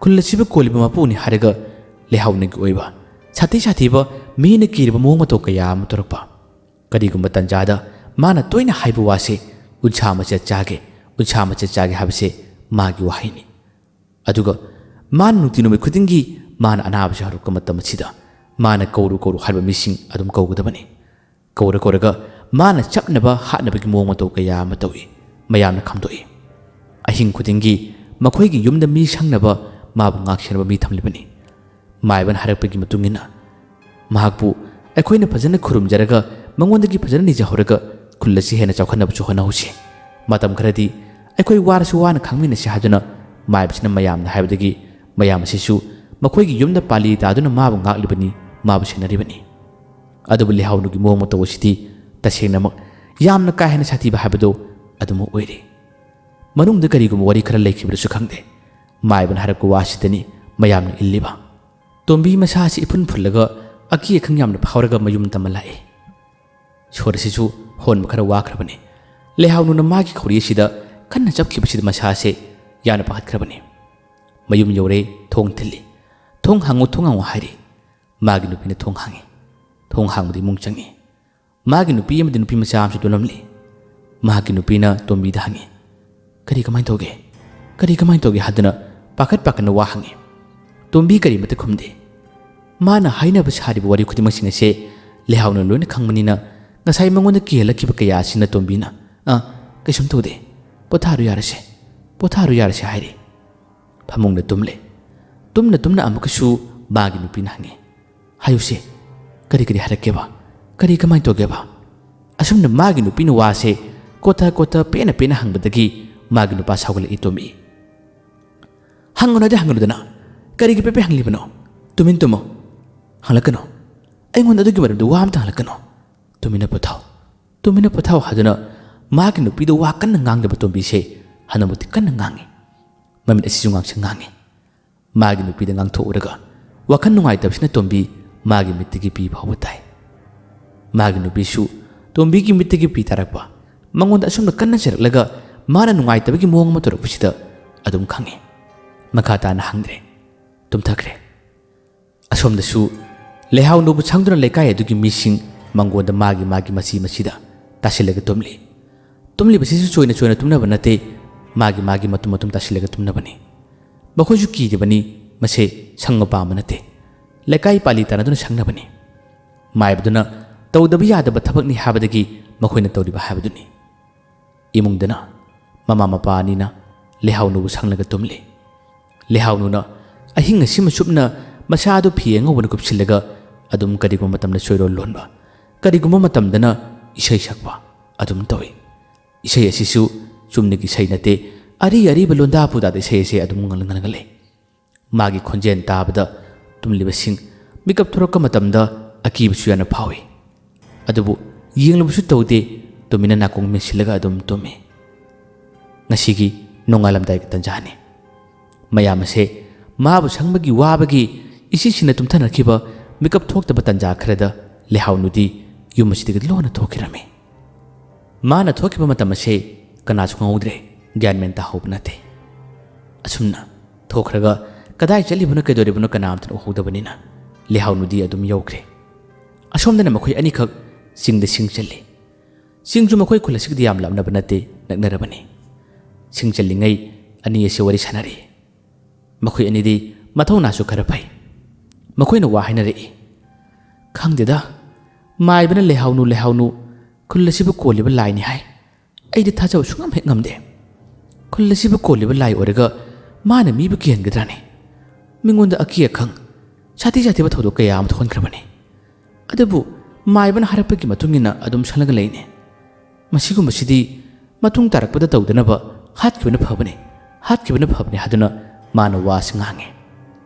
ꯈꯨꯜ ꯑꯁꯤꯕꯨ ꯀꯣꯜꯂꯤꯕ ꯃꯄꯨꯅꯤ ꯍꯥꯏꯔꯒ ꯂꯩꯍꯥꯎꯅꯒꯤ ꯑꯣꯏꯕ ꯁꯥꯊꯤ ꯁꯥꯊꯤꯕ ꯃꯤꯅ ꯀꯤꯔꯤꯕ ꯃꯑꯣꯡ ꯃꯇꯧ ꯀꯌꯥ ꯑꯃ ꯇꯧꯔꯛꯄ꯫ ꯀꯔꯤꯒꯨꯝꯕ ꯇꯥꯟꯖꯥꯗ ꯃꯥꯅ ꯇꯣꯏꯅ ꯍꯥꯏꯕ ꯋꯥꯁꯦ "ꯎꯟꯁꯥ ꯃꯆꯦꯠ ꯆꯥꯒꯦ, ꯎꯟꯁꯥ ꯃꯆꯦꯠ ꯆꯥꯒꯦ" ꯍꯥꯏꯕꯁꯦ ꯃꯥꯒꯤ ꯋꯥꯍꯩꯅꯤ꯫ ꯑꯗꯨꯒ ꯃꯥꯅ ꯅꯨꯡꯇꯤ ꯅꯨꯃꯤꯠ ꯈꯨꯗꯤꯡꯒꯤ ꯃꯥꯅ ꯑꯅꯥꯕꯁꯦ ꯍꯧꯔꯛꯄ ꯃꯇꯝ ꯑꯁꯤꯗ ꯃꯥꯅ "ꯀꯧꯔꯨ ꯀꯧꯔꯨ" ꯍꯥꯏꯕ ꯃꯤꯁꯤꯡ ꯑꯗꯨꯝ ꯀꯧꯒꯗꯕꯅꯤ꯫ ꯀꯧꯔ ꯀꯧꯔꯒ ꯃꯥꯅ ꯆꯞꯅꯕ ꯍꯥꯠꯅꯕꯒꯤ ꯃꯑꯣꯡ ꯃꯇꯧ ꯀꯌꯥ ꯑꯃ ꯇꯧꯏ꯫ ꯃꯌꯥꯝꯅ ꯈꯪꯗꯣꯛꯏ꯫ ꯑꯍꯤꯡ ꯈꯨꯗꯤꯡꯒꯤ ꯃꯈꯣꯏꯒꯤ ꯌꯨꯝꯗ ꯃꯤ ꯁꯪꯅꯕ ꯃꯥꯕꯨ ꯉꯥꯛꯁꯦꯟꯅꯕ ꯃꯤ ꯊꯝꯂꯤꯕꯅꯤ꯫ ꯃꯥꯏꯕꯅ ꯍꯥꯏꯔꯛꯄꯒꯤ ꯃꯇꯨꯡ ꯏꯟꯅ ꯃꯍꯥꯛꯄꯨ ꯑꯩꯈꯣꯏꯅ ꯐꯖꯅ ꯈꯨꯔꯨꯝꯖꯔꯒ ꯃꯉꯣꯟꯗꯒꯤ ꯐꯖꯅ ꯅꯤꯖꯍꯧꯔꯒ ꯈꯨꯜ ꯑꯁꯤ ꯍꯦꯟꯅ ꯆꯥꯎꯈꯠꯅꯕꯁꯨ ꯍꯣꯠꯅꯍꯧꯁꯤ꯫ ꯃꯇꯝ ꯈꯔꯗꯤ ꯑꯩꯈꯣꯏ ꯋꯥꯔꯁꯨ ꯋꯥꯅ ꯈꯥꯡꯃꯤꯟꯅꯁꯤ ꯍꯥꯏꯗꯨꯅ ꯃꯥꯏꯕꯁꯤꯅ ꯃꯌꯥꯝꯅ ꯍꯥꯏꯕꯗꯒꯤ ꯃꯌꯥꯝ ꯑꯁꯤꯁꯨ ꯃꯈꯣꯏꯒꯤ ꯌꯨꯝꯗ ꯄꯥꯜꯂꯤ ꯇꯥꯗꯨꯅ ꯃꯥꯕꯨ ꯉꯥꯛꯂꯤꯕꯅꯤ, ꯃꯥꯕꯨ ꯁꯦꯟꯅꯔꯤꯕꯅꯤ꯫ ꯑꯗꯨꯕꯨ ꯂꯩꯍꯥꯎꯅꯨꯒꯤ ꯃꯑꯣꯡ ꯃꯇꯧ ꯑꯁꯤꯗꯤ ꯇꯁꯦꯡꯅꯃꯛ ꯌꯥꯝꯅ ꯀꯥ ꯍꯦꯟꯅ ꯁꯥꯊꯤꯕ ꯍꯥꯏꯕꯗꯨ ꯑꯗꯨꯃꯛ ꯑꯣꯏꯔꯤ꯫ ꯃꯅꯨꯡꯗ ꯀꯔꯤꯒꯨꯝꯕ ꯋꯥꯔꯤ ꯈꯔ ꯂꯩꯈꯤꯕ꯭ꯔꯁꯨ ꯈꯪꯗꯦ꯫ ꯃꯥꯏꯕꯅ ꯍꯥꯏꯔꯛꯄ ꯋꯥꯁꯤꯗꯅꯤ ꯃꯌꯥꯝꯅ ꯏꯜꯂꯤꯕ꯫ ꯇꯣꯝꯕꯤ ꯃꯁꯥ ꯑꯁꯤ ꯏꯐꯨꯟ ꯐꯨꯜꯂꯒ ꯑꯀꯤ ꯑꯈꯪ ꯌꯥꯝꯅ ꯐꯥꯎꯔꯒ ꯃꯌꯨꯝ ꯇꯝꯕ ꯂꯥꯛꯏ꯫ ꯁꯣꯔ ꯑꯁꯤꯁꯨ ꯍꯣꯟꯕ ꯈꯔ ꯋꯥꯈ꯭ꯔꯕꯅꯤ꯫ ꯂꯩꯍꯥꯎꯅꯨꯅ ꯃꯥꯒꯤ ꯈꯧꯔꯤ ꯑꯁꯤꯗ ꯀꯟꯅ ꯆꯞꯈꯤꯕꯁꯤꯗ ꯃꯁꯥ ꯑꯁꯤ ꯌꯥꯝꯅ ꯄꯥꯈꯠꯈ꯭ꯔꯕꯅꯤ꯫ ꯃꯌꯨꯝ ꯌꯧꯔꯦ, ꯊꯣꯡ ꯊꯤꯜꯂꯤ꯫ "ꯊꯣꯡ ꯍꯥꯡꯉꯨ, ꯊꯣꯡ ꯍꯥꯡꯉꯨ" ꯍꯥꯏꯔꯤ꯫ ꯃꯥꯒꯤ ꯅꯨꯄꯤꯅ ꯊꯣꯡ ꯍꯥꯡꯉꯤ꯫ ꯊꯣꯡ ꯍꯥꯡꯕꯗ ꯏꯃꯨꯡ ꯆꯪꯉꯤ꯫ ꯃꯥꯒꯤ ꯅꯨꯄꯤ ꯑꯃꯗꯤ ꯅꯨꯄꯤ ꯃꯆꯥ ꯑꯃꯁꯨ ꯇꯨꯝꯂꯝꯂꯤ꯫ ꯃꯍꯥꯛꯀꯤ ꯅꯨꯄꯤꯅ ꯇꯣꯝꯕꯤꯗ ꯍꯪꯉꯤ, "ꯀꯔꯤ ꯀꯃꯥꯏꯅ ꯇꯧꯒꯦ? ꯀꯔꯤ ꯀꯃꯥꯏꯅ ꯇꯧꯒꯦ?" ꯍꯥꯏꯗꯨꯅ ꯄꯥꯈꯠ ꯄꯥꯈꯠꯅ ꯋꯥ ꯍꯪꯉꯤ꯫ ꯇꯣꯝꯕꯤ ꯀꯔꯤꯃꯠꯇ ꯈꯨꯝꯗꯦ꯫ ꯃꯥꯅ ꯍꯥꯏꯅꯕ ꯁꯥꯔꯤꯕ ꯋꯥꯔꯤ ꯈꯨꯗꯤꯡꯃꯛꯁꯤꯡ ꯑꯁꯦ ꯂꯩꯍꯥꯎꯅ ꯂꯣꯏꯅ ꯈꯪꯕꯅꯤꯅ ꯉꯁꯥꯏ ꯃꯉꯣꯟꯗ ꯀꯤꯍꯜꯂꯛꯈꯤꯕ ꯀꯌꯥ ꯑꯁꯤꯅ ꯇꯣꯝꯕꯤꯅ, "ꯑ, ꯀꯩꯁꯨꯝ ꯇꯧꯗꯦ, ꯄꯣꯊꯥꯔꯨ ꯌꯥꯔꯁꯦ, ꯄꯣꯊꯥꯔꯨ ꯌꯥꯔꯁꯦ" ꯍꯥꯏꯔꯤ꯫ ꯐꯃꯨꯡꯗ ꯇꯨꯝꯂꯦ꯫ ꯇꯨꯝꯅ ꯇꯨꯝꯅ ꯑꯃꯨꯛꯀꯁꯨ ꯃꯥꯒꯤ ꯅꯨꯄꯤꯅ ꯍꯪꯉꯤ, "ꯍꯥꯏꯌꯨꯁꯦ, ꯀꯔꯤ ꯀꯔꯤ ꯍꯥꯏꯔꯛꯀꯦꯕ? ꯀꯔꯤ ꯀꯃꯥꯏꯅ ꯇꯧꯒꯦꯕ?" ꯑꯁꯨꯝꯅ ꯃꯥꯒꯤ ꯅꯨꯄꯤꯅ ꯋꯥꯁꯦ ꯀꯣꯊ ꯀꯣꯊ ꯄꯦꯟꯅ ꯄꯦꯟꯅ ꯍꯪꯕꯗꯒꯤ ꯃꯥꯒꯤ ꯅꯨꯄꯥ ꯁꯥꯎꯒꯠꯂꯛꯏ ꯇꯣꯝꯕꯤ꯫ "ꯍꯪꯒꯅꯨꯗꯤ ꯍꯪꯒꯅꯨꯗꯅ, ꯀꯔꯤꯒꯤ ꯄꯦꯄꯦ ꯍꯪꯂꯤꯕꯅꯣ? ꯇꯨꯃꯤꯟ ꯇꯨꯝꯃꯣ, ꯍꯪꯂꯛꯀꯅꯨ꯫ ꯑꯩꯉꯣꯟꯗ ꯑꯗꯨꯒꯤ ꯃꯔꯝꯗ ꯋꯥ ꯑꯝꯇ ꯍꯪꯂꯛꯀꯅꯨ꯫ ꯇꯨꯃꯤꯟꯅ ꯄꯣꯊꯥꯎ, ꯇꯨꯃꯤꯟꯅ ꯄꯣꯊꯥꯎ" ꯍꯥꯏꯗꯨꯅ ꯃꯥꯒꯤ ꯅꯨꯄꯤꯗ ꯋꯥ ꯀꯟꯅ ꯉꯥꯡꯗꯕ ꯇꯣꯝꯕꯤꯁꯦ ꯍꯟꯗꯛꯃꯛꯇꯤ ꯀꯟꯅ ꯉꯥꯡꯉꯤ꯫ ꯃꯃꯤꯠ ꯑꯁꯤꯁꯨ ꯉꯥꯡꯁꯪ ꯉꯥꯡꯉꯤ꯫ ꯃꯥꯒꯤ ꯅꯨꯄꯤꯗ ꯉꯥꯡꯊꯣꯛꯎꯔꯒ ꯋꯥꯈꯜ ꯅꯨꯡꯉꯥꯏꯇꯕꯁꯤꯅ ꯇꯣꯝꯕꯤ ꯃꯥꯒꯤ ꯃꯤꯠꯇꯒꯤ ꯄꯤ ꯐꯥꯎꯕ ꯇꯥꯏ꯫ ꯃꯥꯒꯤ ꯅꯨꯄꯤꯁꯨ ꯇꯣꯝꯕꯤꯒꯤ ꯃꯤꯠꯇꯒꯤ ꯄꯤ ꯇꯥꯔꯛꯄ, ꯃꯉꯣꯟꯗ ꯑꯁꯨꯝꯅ ꯀꯟꯅ ꯆꯩꯔꯛꯂꯒ ꯃꯥꯅ ꯅꯨꯡꯉꯥꯏꯇꯕꯒꯤ ꯃꯑꯣꯡ ꯑꯃ ꯇꯧꯔꯛꯄꯁꯤꯗ ꯑꯗꯨꯝ ꯈꯪꯉꯤ꯫ ꯃꯈꯥ ꯇꯥꯅ ꯍꯪꯗ꯭ꯔꯦ꯫ ꯇꯨꯝꯊꯈ꯭ꯔꯦ꯫ ꯑꯁꯣꯝꯗꯁꯨ ꯂꯩꯍꯥꯎꯅꯨꯕꯨ ꯁꯪꯗꯨꯅ ꯂꯩꯀꯥꯏ ꯑꯗꯨꯒꯤ ꯃꯤꯁꯤꯡ ꯃꯪꯒꯣꯟꯗ ꯃꯥꯒꯤ ꯃꯥꯒꯤ ꯃꯆꯤ ꯃꯆꯤꯗ ꯇꯥꯁꯤꯜꯂꯒ ꯇꯨꯝꯂꯤ꯫ ꯇꯨꯝꯂꯤꯕꯁꯤꯁꯨ ꯆꯣꯏꯅ ꯆꯣꯏꯅ ꯇꯨꯝꯅꯕ ꯅꯠꯇꯦ, ꯃꯥꯒꯤ ꯃꯥꯒꯤ ꯃꯇꯨꯝ ꯃꯇꯨꯝ ꯇꯥꯁꯤꯜꯂꯒ ꯇꯨꯝꯅꯕꯅꯤ꯫ ꯃꯈꯣꯏꯁꯨ ꯀꯤꯗꯕꯅꯤ, ꯃꯁꯦ ꯁꯪꯕ ꯄꯥꯝꯕ ꯅꯠꯇꯦ꯫ ꯂꯩꯀꯥꯏ ꯄꯥꯂꯤ ꯇꯥꯟꯅꯗꯨꯅ ꯁꯪꯅꯕꯅꯤ꯫ ꯃꯥꯏꯕꯗꯨꯅ ꯇꯧꯗꯕ ꯌꯥꯗꯕ ꯊꯕꯛꯅꯤ ꯍꯥꯏꯕꯗꯒꯤ ꯃꯈꯣꯏꯅ ꯇꯧꯔꯤꯕ ꯍꯥꯏꯕꯗꯨꯅꯤ꯫ ꯏꯃꯨꯡꯗꯅ ꯃꯃꯥ ꯃꯄꯥ ꯑꯅꯤꯅ ꯂꯩꯍꯥꯎꯅꯨꯕꯨ ꯁꯪꯂꯒ ꯇꯨꯝꯂꯤ꯫ ꯂꯩꯍꯥꯎꯅꯨꯅ ꯑꯍꯤꯡ ꯑꯁꯤꯃ ꯆꯨꯞꯅ ꯃꯁꯥꯗꯨ ꯐꯤ ꯑꯉꯧꯕꯅ ꯀꯨꯞꯁꯤꯜꯂꯒ ꯑꯗꯨꯝ ꯀꯔꯤꯒꯨꯝꯕ ꯃꯇꯝꯗ ꯆꯣꯏꯔꯣꯜ ꯂꯣꯟꯕ, ꯀꯔꯤꯒꯨꯝꯕ ꯃꯇꯝꯗꯅ ꯏꯁꯩ ꯁꯛꯄ ꯑꯗꯨꯝ ꯇꯧꯏ꯫ ꯏꯁꯩ ꯑꯁꯤꯁꯨ ꯆꯨꯝꯅꯒꯤ ꯏꯁꯩ ꯅꯠꯇꯦ, ꯑꯔꯤ ꯑꯔꯤꯕ ꯂꯣꯟꯗꯥ ꯄꯨꯗꯥꯗ ꯏꯁꯩ ꯑꯁꯤ ꯑꯗꯨꯝ ꯉꯪꯂ ꯉꯪꯂꯒ ꯂꯩ꯫ ꯃꯥꯒꯤ ꯈꯣꯟꯖꯦꯜ ꯇꯥꯕꯗ ꯇꯨꯝꯂꯤꯕꯁꯤꯡ ꯃꯤꯀꯞ ꯊꯣꯔꯛꯄ ꯃꯇꯝꯗ ꯑꯀꯤꯕꯁꯨ ꯌꯥꯝꯅ ꯐꯥꯎꯏ꯫ ꯑꯗꯨꯕꯨ ꯌꯦꯡꯂꯨꯕꯁꯨ ꯇꯧꯗꯦ, ꯇꯨꯃꯤꯟꯅ ꯅꯥꯀꯣꯡ ꯃꯦꯟꯁꯤꯜꯂꯒ ꯑꯗꯨꯝ ꯇꯨꯝꯃꯤ꯫ ꯉꯁꯤꯒꯤ ꯅꯣꯡꯉꯥꯜꯂꯝꯗꯥꯏꯒꯤ ꯇꯟꯖꯥꯅꯤ꯫ ꯃꯌꯥꯝ ꯑꯁꯦ ꯃꯥꯕꯨ ꯁꯪꯕꯒꯤ ꯋꯥꯕꯒꯤ ꯏꯁꯤꯁꯤꯅ ꯇꯨꯝꯊꯅꯈꯤꯕ ꯃꯤꯀꯞ ꯊꯣꯛꯇꯕ ꯇꯟꯖꯥ ꯈꯔꯗ ꯂꯩꯍꯥꯎꯅꯨꯗꯤ ꯌꯨꯝ ꯑꯁꯤꯗꯒꯤ ꯂꯣꯟꯅ ꯊꯣꯛꯈꯤꯔꯝꯃꯤ꯫ ꯃꯥꯅ ꯊꯣꯛꯈꯤꯕ ꯃꯇꯝ ꯑꯁꯦ ꯀꯅꯥꯁꯨ ꯈꯪꯍꯧꯗ꯭ꯔꯦ, ꯒ꯭ꯌꯥꯟ ꯃꯦꯟ ꯇꯥꯍꯧꯕ ꯅꯠꯇꯦ꯫ ꯑꯁꯨꯝꯅ ꯊꯣꯛꯈ꯭ꯔꯒ ꯀꯗꯥꯏ ꯆꯠꯂꯤꯕꯅꯣ ꯀꯩꯗꯧꯔꯤꯕꯅꯣ ꯀꯅꯥꯝꯇꯅ ꯎꯍꯧꯗꯕꯅꯤꯅ ꯂꯩꯍꯥꯎꯅꯨꯗꯤ ꯑꯗꯨꯝ ꯌꯧꯈ꯭ꯔꯦ꯫ ꯑꯁꯣꯝꯗꯅ ꯃꯈꯣꯏ ꯑꯅꯤꯈꯛ ꯆꯤꯡꯗ ꯁꯤꯡ ꯆꯜꯂꯤ꯫ ꯆꯤꯡꯁꯨ ꯃꯈꯣꯏ ꯈꯨꯜ ꯑꯁꯤꯒꯗꯤ ꯌꯥꯝ ꯂꯥꯞꯅꯕ ꯅꯠꯇꯦ, ꯅꯛꯅꯔꯕꯅꯤ꯫ ꯁꯤꯡ ꯆꯜꯂꯤꯉꯩ ꯑꯅꯤ ꯑꯁꯤ ꯋꯥꯔꯤ ꯁꯥꯟꯅꯔꯤ꯫ ꯃꯈꯣꯏ ꯑꯅꯤꯗꯤ ꯃꯊꯧꯅꯥꯁꯨ ꯈꯔ ꯐꯩ꯫ ꯃꯈꯣꯏꯅ ꯋꯥ ꯍꯥꯏꯅꯔꯛꯏ꯫ "ꯈꯪꯗꯦꯗ, ꯃꯥꯏꯕꯅ ꯂꯩꯍꯥꯎꯅꯨ, ꯂꯩꯍꯥꯎꯅꯨ, ꯈꯨꯜ ꯑꯁꯤꯕꯨ ꯀꯣꯜꯂꯤꯕ ꯂꯥꯏꯅꯤ ꯍꯥꯏ꯫ ꯑꯩꯗꯤ ꯊꯥꯖꯕ ꯁꯨꯡꯉꯝ ꯍꯦꯛ ꯉꯝꯗꯦ꯫ ꯈꯨꯜ ꯑꯁꯤꯕꯨ ꯀꯣꯜꯂꯤꯕ ꯂꯥꯏ ꯑꯣꯏꯔꯒ ꯃꯥꯅ ꯃꯤꯕꯨ ꯀꯤꯍꯟꯒꯗ꯭ꯔꯥꯅꯦ? ꯃꯤꯉꯣꯟꯗ ꯑꯀꯤ ꯑꯈꯪ, ꯁꯥꯊꯤ ꯁꯥꯊꯤꯕ ꯊꯧꯗꯣꯛ ꯀꯌꯥ ꯑꯃ ꯊꯣꯛꯍꯟꯈ꯭ꯔꯕꯅꯤ꯫ ꯑꯗꯨꯕꯨ ꯃꯥꯏꯕꯅ ꯍꯥꯏꯔꯛꯄꯒꯤ ꯃꯇꯨꯡ ꯏꯟꯅ ꯑꯗꯨꯝ ꯁꯪꯂꯒ ꯂꯩꯅꯦ꯫ ꯃꯁꯤꯒꯨꯝꯕꯁꯤꯗꯤ ꯃꯇꯨꯡ ꯇꯥꯔꯛꯄꯗ ꯇꯧꯗꯅꯕ ꯍꯥꯠꯈꯤꯕꯅ ꯐꯕꯅꯤ, ꯍꯥꯠꯈꯤꯕꯅ ꯐꯕꯅꯤ" ꯍꯥꯏꯗꯨꯅ ꯃꯥꯅ ꯋꯥꯁꯤ ꯉꯥꯡꯉꯤ꯫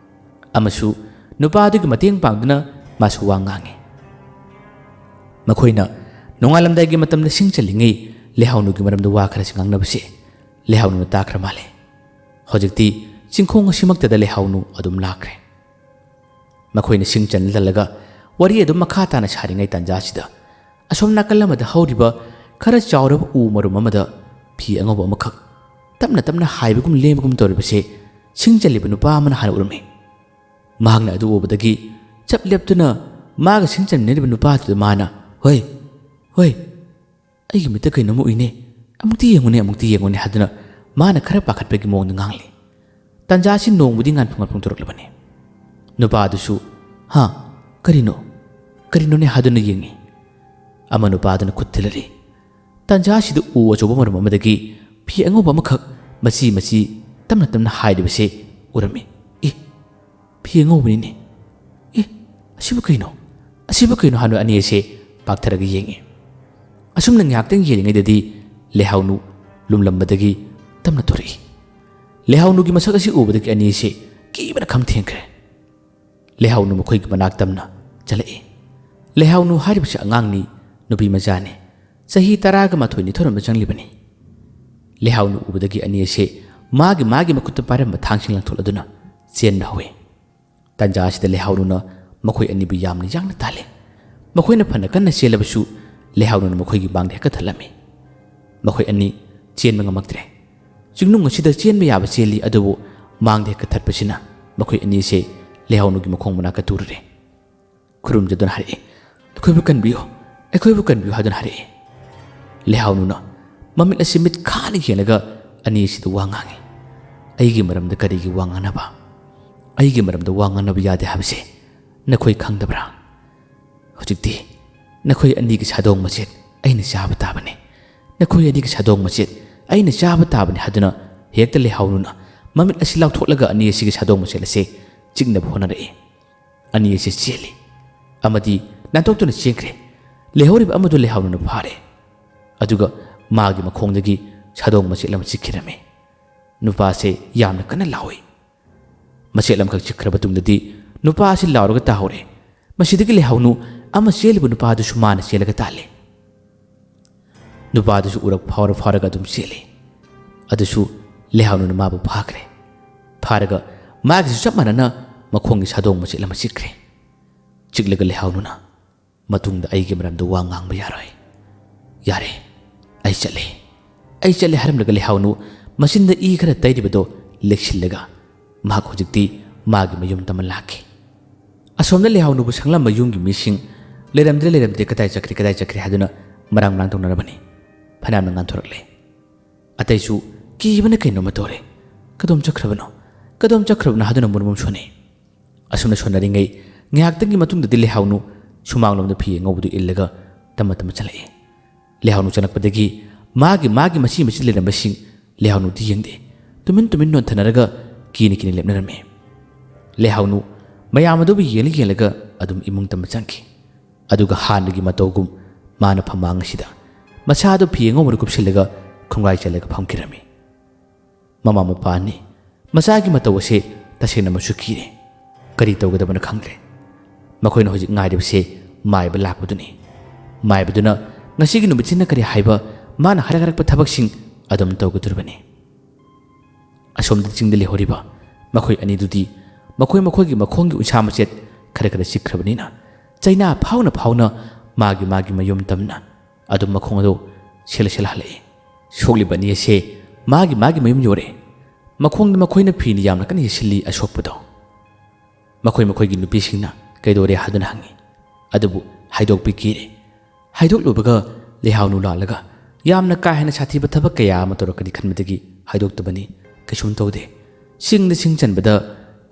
ꯑꯃꯁꯨ ꯅꯨꯄꯥ ꯑꯗꯨꯒꯤ ꯃꯇꯦꯡ ꯄꯥꯡꯗꯨꯅ ꯃꯥꯁꯨ ꯋꯥ ꯉꯥꯡꯉꯤ꯫ ꯃꯈꯣꯏꯅ ꯅꯣꯡꯉꯥꯜꯂꯝꯗꯥꯏꯒꯤ ꯃꯇꯝꯗ ꯁꯤꯡ ꯆꯜꯂꯤꯉꯩ ꯂꯩꯍꯥꯎꯅꯨꯒꯤ ꯃꯔꯝꯗ ꯋꯥ ꯈꯔꯁꯤ ꯉꯥꯡꯅꯕꯁꯤ ꯂꯩꯍꯥꯎꯅꯨꯅ ꯇꯥꯈ꯭ꯔ ꯃꯥꯜꯂꯦ꯫ ꯍꯧꯖꯤꯛꯇꯤ ꯆꯤꯡꯈꯣꯡ ꯑꯁꯤꯃꯛꯇꯗ ꯂꯩꯍꯥꯎꯅꯨ ꯑꯗꯨꯝ ꯂꯥꯛꯈ꯭ꯔꯦ꯫ ꯃꯈꯣꯏꯅ ꯁꯤꯡ ꯆꯟꯂ ꯆꯜꯂꯒ ꯋꯥꯔꯤ ꯑꯗꯨꯝ ꯃꯈꯥ ꯇꯥꯅ ꯁꯥꯔꯤꯉꯩ ꯇꯥꯟꯖꯥꯁꯤꯗ ꯑꯁꯣꯝ ꯅꯥꯀꯜ ꯑꯃꯗ ꯍꯧꯔꯤꯕ ꯈꯔ ꯆꯥꯎꯔꯕ ꯎ ꯃꯔꯨꯝ ꯑꯃꯗ ꯐꯤ ꯑꯉꯧꯕ ꯑꯃꯈꯛ ꯇꯞꯅ ꯇꯞꯅ ꯍꯥꯏꯕꯒꯨꯝ ꯂꯦꯡꯕꯒꯨꯝ ꯇꯧꯔꯤꯕꯁꯦ ꯁꯤꯡ ꯆꯜꯂꯤꯕ ꯅꯨꯄꯥ ꯑꯃꯅ ꯍꯥꯟꯅ ꯎꯔꯝꯃꯤ꯫ ꯃꯍꯥꯛꯅ ꯑꯗꯨ ꯎꯕꯗꯒꯤ ꯆꯞ ꯂꯦꯞꯇꯨꯅ ꯃꯥꯒ ꯁꯤꯡ ꯆꯟꯃꯤꯟꯅꯔꯤꯕ ꯅꯨꯄꯥꯗꯨꯗ ꯃꯥꯅ, "ꯍꯣꯏ, ꯍꯣꯏ, ꯑꯩꯒꯤ ꯃꯤꯠꯇ ꯀꯩꯅꯣꯝꯃ ꯎꯏꯅꯦ, ꯑꯃꯨꯛꯇꯤ ꯌꯦꯡꯉꯨꯅꯦ, ꯑꯃꯨꯛꯇꯤ ꯌꯦꯡꯉꯨꯅꯦ" ꯍꯥꯏꯗꯨꯅ ꯃꯥꯅ ꯈꯔ ꯄꯥꯈꯠꯄꯒꯤ ꯃꯑꯣꯡꯗ ꯉꯥꯡꯂꯤ꯫ ꯇꯟꯖꯥꯁꯤ ꯅꯣꯡꯕꯨꯗꯤ ꯉꯥꯟꯐꯝ ꯉꯥꯟꯐꯝ ꯊꯣꯔꯛꯂꯕꯅꯤ꯫ ꯅꯨꯄꯥ ꯑꯗꯨꯁꯨ, "ꯍꯥ? ꯀꯔꯤꯅꯣ? ꯀꯔꯤꯅꯣꯅꯦ?" ꯍꯥꯏꯗꯨꯅ ꯌꯦꯡꯉꯤ꯫ ꯑꯃ ꯅꯨꯄꯥ ꯑꯗꯨꯅ ꯈꯨꯠ ꯊꯤꯜꯂꯔꯤ꯫ ꯇꯟꯖꯥ ꯑꯁꯤꯗ ꯎ ꯑꯆꯧꯕ ꯃꯔꯨꯝ ꯑꯃꯗꯒꯤ ꯐꯤ ꯑꯉꯧꯕ ꯑꯃꯈꯛ ꯃꯆꯤ ꯃꯆꯤ ꯇꯞꯅ ꯇꯞꯅ ꯍꯥꯏꯔꯤꯕꯁꯦ ꯎꯔꯝꯃꯤ꯫ "ꯑꯦ, ꯐꯤ ꯑꯉꯧꯕꯅꯤꯅꯦ꯫ ꯑꯦ, ꯑꯁꯤꯕꯨ ꯀꯩꯅꯣ? ꯑꯁꯤꯕꯨ ꯀꯩꯅꯣ?" ꯍꯥꯏꯅ ꯑꯅꯤ ꯑꯁꯦ ꯄꯥꯛꯊꯔꯒ ꯌꯦꯡꯉꯤ꯫ ꯑꯁꯨꯝꯅ ꯉꯥꯏꯍꯥꯛꯇꯪ ꯌꯦꯡꯂꯤꯉꯩꯗꯗꯤ ꯂꯩꯍꯥꯎꯅꯨ ꯂꯨꯝꯂꯝꯕꯗꯒꯤ ꯇꯞꯅ ꯊꯣꯔꯛꯏ꯫ ꯂꯩꯍꯥꯎꯅꯨꯒꯤ ꯃꯁꯛ ꯑꯁꯤ ꯎꯕꯗꯒꯤ ꯑꯅꯤ ꯑꯁꯦ ꯀꯤꯕꯅ ꯈꯝ ꯊꯦꯡꯈ꯭ꯔꯦ꯫ ꯂꯩꯍꯥꯎꯅꯨ ꯃꯈꯣꯏꯒꯤ ꯃꯅꯥꯛ ꯇꯝꯅ ꯆꯠꯂꯛꯏ꯫ ꯂꯩꯍꯥꯎꯅꯨ ꯍꯥꯏꯔꯤꯕꯁꯤ ꯑꯉꯥꯡꯅꯤ, ꯅꯨꯄꯤ ꯃꯆꯥꯅꯤ꯫ ꯆꯍꯤ ꯇꯔꯥꯒ ꯃꯥꯊꯣꯏ ꯅꯤꯊꯣꯏꯔꯣꯝꯗ ꯆꯪꯂꯤꯕꯅꯤ꯫ ꯂꯩꯍꯥꯎꯅꯨ ꯎꯕꯗꯒꯤ ꯑꯅꯤ ꯑꯁꯦ ꯃꯥꯒꯤ ꯃꯥꯒꯤ ꯃꯈꯨꯠꯇ ꯄꯥꯏꯔꯝꯕ ꯊꯥꯡꯁꯤꯡ ꯂꯪꯊꯣꯛꯂꯗꯨꯅ ꯆꯦꯟꯕ ꯍꯧꯏ꯫ ꯇꯟꯖꯥ ꯑꯁꯤꯗ ꯂꯩꯍꯥꯎꯅꯨꯅ ꯃꯈꯣꯏ ꯑꯅꯤꯕꯨ ꯌꯥꯝꯅ ꯌꯥꯡꯅ ꯇꯥꯜꯂꯤ꯫ ꯃꯈꯣꯏꯅ ꯐꯅ ꯀꯟꯅ ꯆꯦꯜꯂꯕꯁꯨ ꯂꯩꯍꯥꯎꯅꯨꯅ ꯃꯈꯣꯏꯒꯤ ꯃꯥꯡꯗ ꯍꯦꯛꯇ ꯊꯠꯂꯝꯃꯤ꯫ ꯃꯈꯣꯏ ꯑꯅꯤ ꯆꯦꯟꯕ ꯉꯝꯃꯛꯇ꯭ꯔꯦ꯫ ꯆꯤꯡꯅꯨꯡ ꯑꯁꯤꯗ ꯆꯦꯟꯕ ꯌꯥꯕ ꯆꯦꯜꯂꯤ, ꯑꯗꯨꯕꯨ ꯃꯥꯡꯗ ꯍꯦꯛꯇ ꯊꯠꯄꯁꯤꯅ ꯃꯈꯣꯏ ꯑꯅꯤꯁꯦ ꯂꯩꯍꯥꯎꯅꯨꯒꯤ ꯃꯈꯣꯡ ꯃꯅꯥꯛꯇ ꯇꯨꯔꯔꯦ꯫ ꯈꯨꯔꯨꯝꯖꯗꯨꯅ ꯍꯥꯏꯔꯛꯏ, "ꯑꯩꯈꯣꯏꯕꯨ ꯀꯟꯕꯤꯌꯨ, ꯑꯩꯈꯣꯏꯕꯨ ꯀꯟꯕꯤꯌꯨ" ꯍꯥꯏꯗꯨꯅ ꯍꯥꯏꯔꯛꯏ꯫ ꯂꯩꯍꯥꯎꯅꯨꯅ ꯃꯃꯤꯠ ꯑꯁꯤ ꯃꯤꯠ ꯈꯥꯅ ꯌꯦꯡꯂꯒ ꯑꯅꯤ ꯑꯁꯤꯗ ꯋꯥ ꯉꯥꯡꯉꯤ꯫ "ꯑꯩꯒꯤ ꯃꯔꯝꯗ ꯀꯔꯤꯒꯤ ꯋꯥ ꯉꯥꯡꯅꯕ? ꯑꯩꯒꯤ ꯃꯔꯝꯗ ꯋꯥ ꯉꯥꯡꯅꯕ ꯌꯥꯗꯦ ꯍꯥꯏꯕꯁꯦ ꯅꯈꯣꯏ ꯈꯪꯗꯕ꯭ꯔꯥ? ꯍꯧꯖꯤꯛꯇꯤ ꯅꯈꯣꯏ ꯑꯅꯤꯒꯤ ꯁꯥꯗꯣꯡ ꯃꯆꯦꯠ ꯑꯩꯅ ꯆꯥꯕ ꯇꯥꯕꯅꯤ꯫ ꯅꯈꯣꯏ ꯑꯅꯤꯒꯤ ꯁꯥꯗꯣꯡ ꯃꯆꯦꯠ ꯑꯩꯅ ꯆꯥꯕ ꯇꯥꯕꯅꯤ" ꯍꯥꯏꯗꯨꯅ ꯍꯦꯛꯇ ꯂꯩꯍꯥꯎꯅꯨꯅ ꯃꯃꯤꯠ ꯑꯁꯤ ꯂꯥꯎꯊꯣꯛꯂꯒ ꯑꯅꯤ ꯑꯁꯤꯒꯤ ꯁꯥꯗꯣꯡ ꯃꯆꯦꯠ ꯑꯁꯦ ꯆꯤꯛꯅꯕ ꯍꯣꯠꯅꯔꯛꯏ꯫ ꯑꯅꯤ ꯑꯁꯤ ꯆꯦꯜꯂꯤ ꯑꯃꯗꯤ ꯅꯥꯟꯊꯣꯛꯇꯨꯅ ꯆꯦꯟꯈ꯭ꯔꯦ꯫ ꯂꯩꯍꯧꯔꯤꯕ ꯑꯃꯗꯨ ꯂꯩꯍꯥꯎꯅꯨꯅ ꯐꯥꯔꯦ꯫ ꯑꯗꯨꯒ ꯃꯥꯒꯤ ꯃꯈꯣꯡꯗꯒꯤ ꯁꯥꯗꯣꯡ ꯃꯆꯦꯠ ꯑꯃ ꯆꯤꯛꯈꯤꯔꯝꯃꯤ꯫ ꯅꯨꯄꯥꯁꯦ ꯌꯥꯝꯅ ꯀꯟꯅ ꯂꯥꯎꯏ꯫ ꯃꯆꯦꯠ ꯑꯃꯈꯛ ꯆꯤꯛꯈ꯭ꯔꯕ ꯇꯨꯡꯗꯗꯤ ꯅꯨꯄꯥ ꯑꯁꯤ ꯂꯥꯎꯔꯒ ꯇꯥꯍꯧꯔꯦ꯫ ꯃꯁꯤꯗꯒꯤ ꯂꯩꯍꯥꯎꯅꯨ ꯑꯃ ꯆꯦꯜꯂꯤꯕ ꯅꯨꯄꯥꯗꯨꯁꯨ ꯃꯥꯅ ꯆꯦꯜꯂꯒ ꯇꯥꯜꯂꯤ꯫ ꯅꯨꯄꯥꯗꯨꯁꯨ ꯎꯔꯛ ꯐꯥꯎꯔ ꯐꯥꯎꯔꯒ ꯑꯗꯨꯝ ꯆꯦꯜꯂꯤ꯫ ꯑꯗꯨꯁꯨ ꯂꯩꯍꯥꯎꯅꯨꯅ ꯃꯥꯕꯨ ꯐꯥꯈ꯭ꯔꯦ꯫ ꯐꯥꯔꯒ ꯃꯥꯒꯤꯁꯨ ꯆꯞ ꯃꯥꯟꯅꯅ ꯃꯈꯣꯡꯒꯤ ꯁꯥꯗꯣꯡ ꯃꯆꯦꯠ ꯑꯃ ꯆꯤꯛꯈ꯭ꯔꯦ꯫ ꯆꯤꯛꯂꯒ ꯂꯩꯍꯥꯎꯅꯨꯅ, "ꯃꯇꯨꯡꯗ ꯑꯩꯒꯤ ꯃꯔꯝꯗ ꯋꯥ ꯉꯥꯡꯕ ꯌꯥꯔꯣꯏ꯫ ꯌꯥꯔꯦ, ꯑꯩ ꯆꯠꯂꯦ꯫ ꯑꯩ ꯆꯠꯂꯦ" ꯍꯥꯏꯔꯝꯂꯒ ꯂꯩꯍꯥꯎꯅꯨ ꯃꯆꯤꯟꯗ ꯏ ꯈꯔ ꯇꯩꯔꯤꯕꯗꯣ ꯂꯦꯛꯁꯤꯜꯂꯒ ꯃꯍꯥꯛ ꯍꯧꯖꯤꯛꯇꯤ ꯃꯥꯒꯤ ꯃꯌꯨꯝ ꯇꯝꯃ ꯂꯥꯛꯈꯤ꯫ ꯑꯁꯣꯝꯗ ꯂꯩꯍꯥꯎꯅꯨꯕꯨ ꯁꯪꯂꯝꯕ ꯌꯨꯝꯒꯤ ꯃꯤꯁꯤꯡ ꯂꯩꯔꯝꯗ꯭ꯔꯦ, ꯂꯩꯔꯝꯗ꯭ꯔꯦ, ꯀꯗꯥꯏ ꯆꯠꯈ꯭ꯔꯦ, ꯀꯗꯥꯏ ꯆꯠꯈ꯭ꯔꯦ ꯍꯥꯏꯗꯨꯅ ꯃꯔꯥꯡ ꯃꯔꯥꯡ ꯇꯧꯅꯔꯕꯅꯤ꯫ ꯐꯅꯌꯥꯝꯅ ꯉꯥꯟꯊꯣꯔꯛꯂꯦ꯫ ꯑꯇꯩꯁꯨ ꯀꯤꯕꯅ ꯀꯩꯅꯣꯝꯃ ꯇꯧꯔꯦ꯫ "ꯀꯗꯣꯝ ꯆꯠꯈ꯭ꯔꯕꯅꯣ? ꯀꯗꯣꯝ ꯆꯠꯈ꯭ꯔꯕꯅꯣ?" ꯍꯥꯏꯗꯨꯅ ꯃꯨꯔꯨꯝ ꯁꯣꯟꯅꯩ꯫ ꯑꯁꯨꯝꯅ ꯁꯣꯟꯅꯔꯤꯉꯩ ꯉꯥꯏꯍꯥꯛꯇꯪꯒꯤ ꯃꯇꯨꯡꯗꯗꯤ ꯂꯩꯍꯥꯎꯅꯨ ꯁꯨꯃꯥꯡꯂꯣꯝꯗ ꯐꯤ ꯑꯉꯧꯕꯗꯨ ꯏꯜꯂꯒ ꯇꯞꯅ ꯇꯞꯅ ꯆꯠꯂꯛꯏ꯫ ꯂꯩꯍꯥꯎꯅꯨ ꯆꯪꯂꯛꯄꯗꯒꯤ ꯃꯥꯒꯤ ꯃꯥꯒꯤ ꯃꯆꯤ ꯃꯆꯤ ꯂꯩꯔꯝꯕꯁꯤꯡ ꯂꯩꯍꯥꯎꯅꯨꯗꯤ ꯌꯦꯡꯗꯦ꯫ ꯇꯨꯃꯤꯟ ꯇꯨꯃꯤꯟ ꯅꯣꯟꯊꯅꯔꯒ ꯀꯤꯅ ꯀꯤꯅ ꯂꯦꯞꯅꯔꯝꯃꯤ꯫ ꯂꯩꯍꯥꯎꯅꯨ ꯃꯌꯥꯝ ꯑꯗꯨꯕꯨ ꯌꯦꯡꯂ ꯌꯦꯡꯂꯒ ꯑꯗꯨꯝ ꯏꯃꯨꯡ ꯇꯝꯕ ꯆꯪꯈꯤ꯫ ꯑꯗꯨꯒ ꯍꯥꯟꯅꯒꯤ ꯃꯇꯧꯒꯨꯝ ꯃꯥꯅ ꯐꯝꯃꯥꯡ ꯑꯁꯤꯗ ꯃꯁꯥꯗꯨ ꯐꯤ ꯑꯉꯧꯕꯅ ꯀꯨꯞꯁꯤꯜꯂꯒ ꯈꯣꯡꯒꯥꯏ ꯆꯜꯂꯒ ꯐꯝꯈꯤꯔꯝꯃꯤ꯫ ꯃꯃꯥ ꯃꯄꯥ ꯑꯅꯤ ꯃꯆꯥꯒꯤ ꯃꯇꯧ ꯑꯁꯦ ꯇꯁꯦꯡꯅ ꯃꯁꯨ ꯀꯤꯔꯦ꯫ ꯀꯔꯤ ꯇꯧꯒꯗꯕꯅꯣ ꯈꯪꯗ꯭ꯔꯦ꯫ ꯃꯈꯣꯏꯅ ꯍꯧꯖꯤꯛ ꯉꯥꯏꯔꯤꯕꯁꯦ ꯃꯥꯏꯕ ꯂꯥꯛꯄꯗꯨꯅꯤ꯫ ꯃꯥꯏꯕꯗꯨꯅ ꯉꯁꯤꯒꯤ ꯅꯨꯃꯤꯠꯁꯤꯅ ꯀꯔꯤ ꯍꯥꯏꯕ, ꯃꯥꯅ ꯍꯥꯏꯔꯛ ꯍꯥꯏꯔꯛꯄ ꯊꯕꯛꯁꯤꯡ ꯑꯗꯨꯝ ꯇꯧꯒꯗꯧꯔꯤꯕꯅꯤ꯫ ꯑꯁꯣꯝꯗ ꯆꯤꯡꯗ ꯂꯩꯍꯧꯔꯤꯕ ꯃꯈꯣꯏ ꯑꯅꯤꯗꯨꯗꯤ ꯃꯈꯣꯏ ꯃꯈꯣꯏꯒꯤ ꯃꯈꯣꯡꯒꯤ ꯎꯟꯁꯥ ꯃꯆꯦꯠ ꯈꯔ ꯈꯔ ꯆꯤꯛꯈ꯭ꯔꯕꯅꯤꯅ ꯆꯩꯅꯥ ꯐꯥꯎꯅ ꯐꯥꯎꯅ ꯃꯥꯒꯤ ꯃꯥꯒꯤ ꯃꯌꯨꯝ ꯇꯝꯅ ꯑꯗꯨꯝ ꯃꯈꯣꯡ ꯑꯗꯨ ꯁꯦꯜꯂ ꯁꯦꯜꯂ ꯍꯜꯂꯛꯏ꯫ ꯁꯣꯛꯂꯤꯕ ꯑꯅꯤ ꯑꯁꯦ ꯃꯥꯒꯤ ꯃꯥꯒꯤ ꯃꯌꯨꯝ ꯌꯧꯔꯦ꯫ ꯃꯈꯣꯡꯗ ꯃꯈꯣꯏꯅ ꯐꯤꯅ ꯌꯥꯝꯅ ꯀꯟꯅ ꯌꯦꯠꯁꯤꯜꯂꯤ ꯑꯁꯣꯛꯄꯗꯣ꯫ ꯃꯈꯣꯏ ꯃꯈꯣꯏꯒꯤ ꯅꯨꯄꯤꯁꯤꯡꯅ "ꯀꯩꯗꯧꯔꯦ?" ꯍꯥꯏꯗꯨꯅ ꯍꯪꯉꯤ꯫ ꯑꯗꯨꯕꯨ ꯍꯥꯏꯗꯣꯛꯄꯤꯈꯤꯔꯦ꯫ ꯍꯥꯏꯗꯣꯛꯂꯨꯕꯒ ꯂꯩꯍꯥꯎꯅꯨ ꯂꯥꯛꯂꯒ ꯌꯥꯝꯅ ꯀꯥ ꯍꯦꯟꯅ ꯁꯥꯊꯤꯕ ꯊꯕꯛ ꯀꯌꯥ ꯑꯃ ꯇꯧꯔꯛꯀꯅꯤ ꯈꯟꯕꯗꯒꯤ ꯍꯥꯏꯗꯣꯛꯇꯕꯅꯤ꯫ ꯀꯩꯁꯨꯝ ꯇꯧꯗꯦ꯫ ꯁꯤꯡꯗ ꯁꯤꯡ ꯆꯟꯕꯗ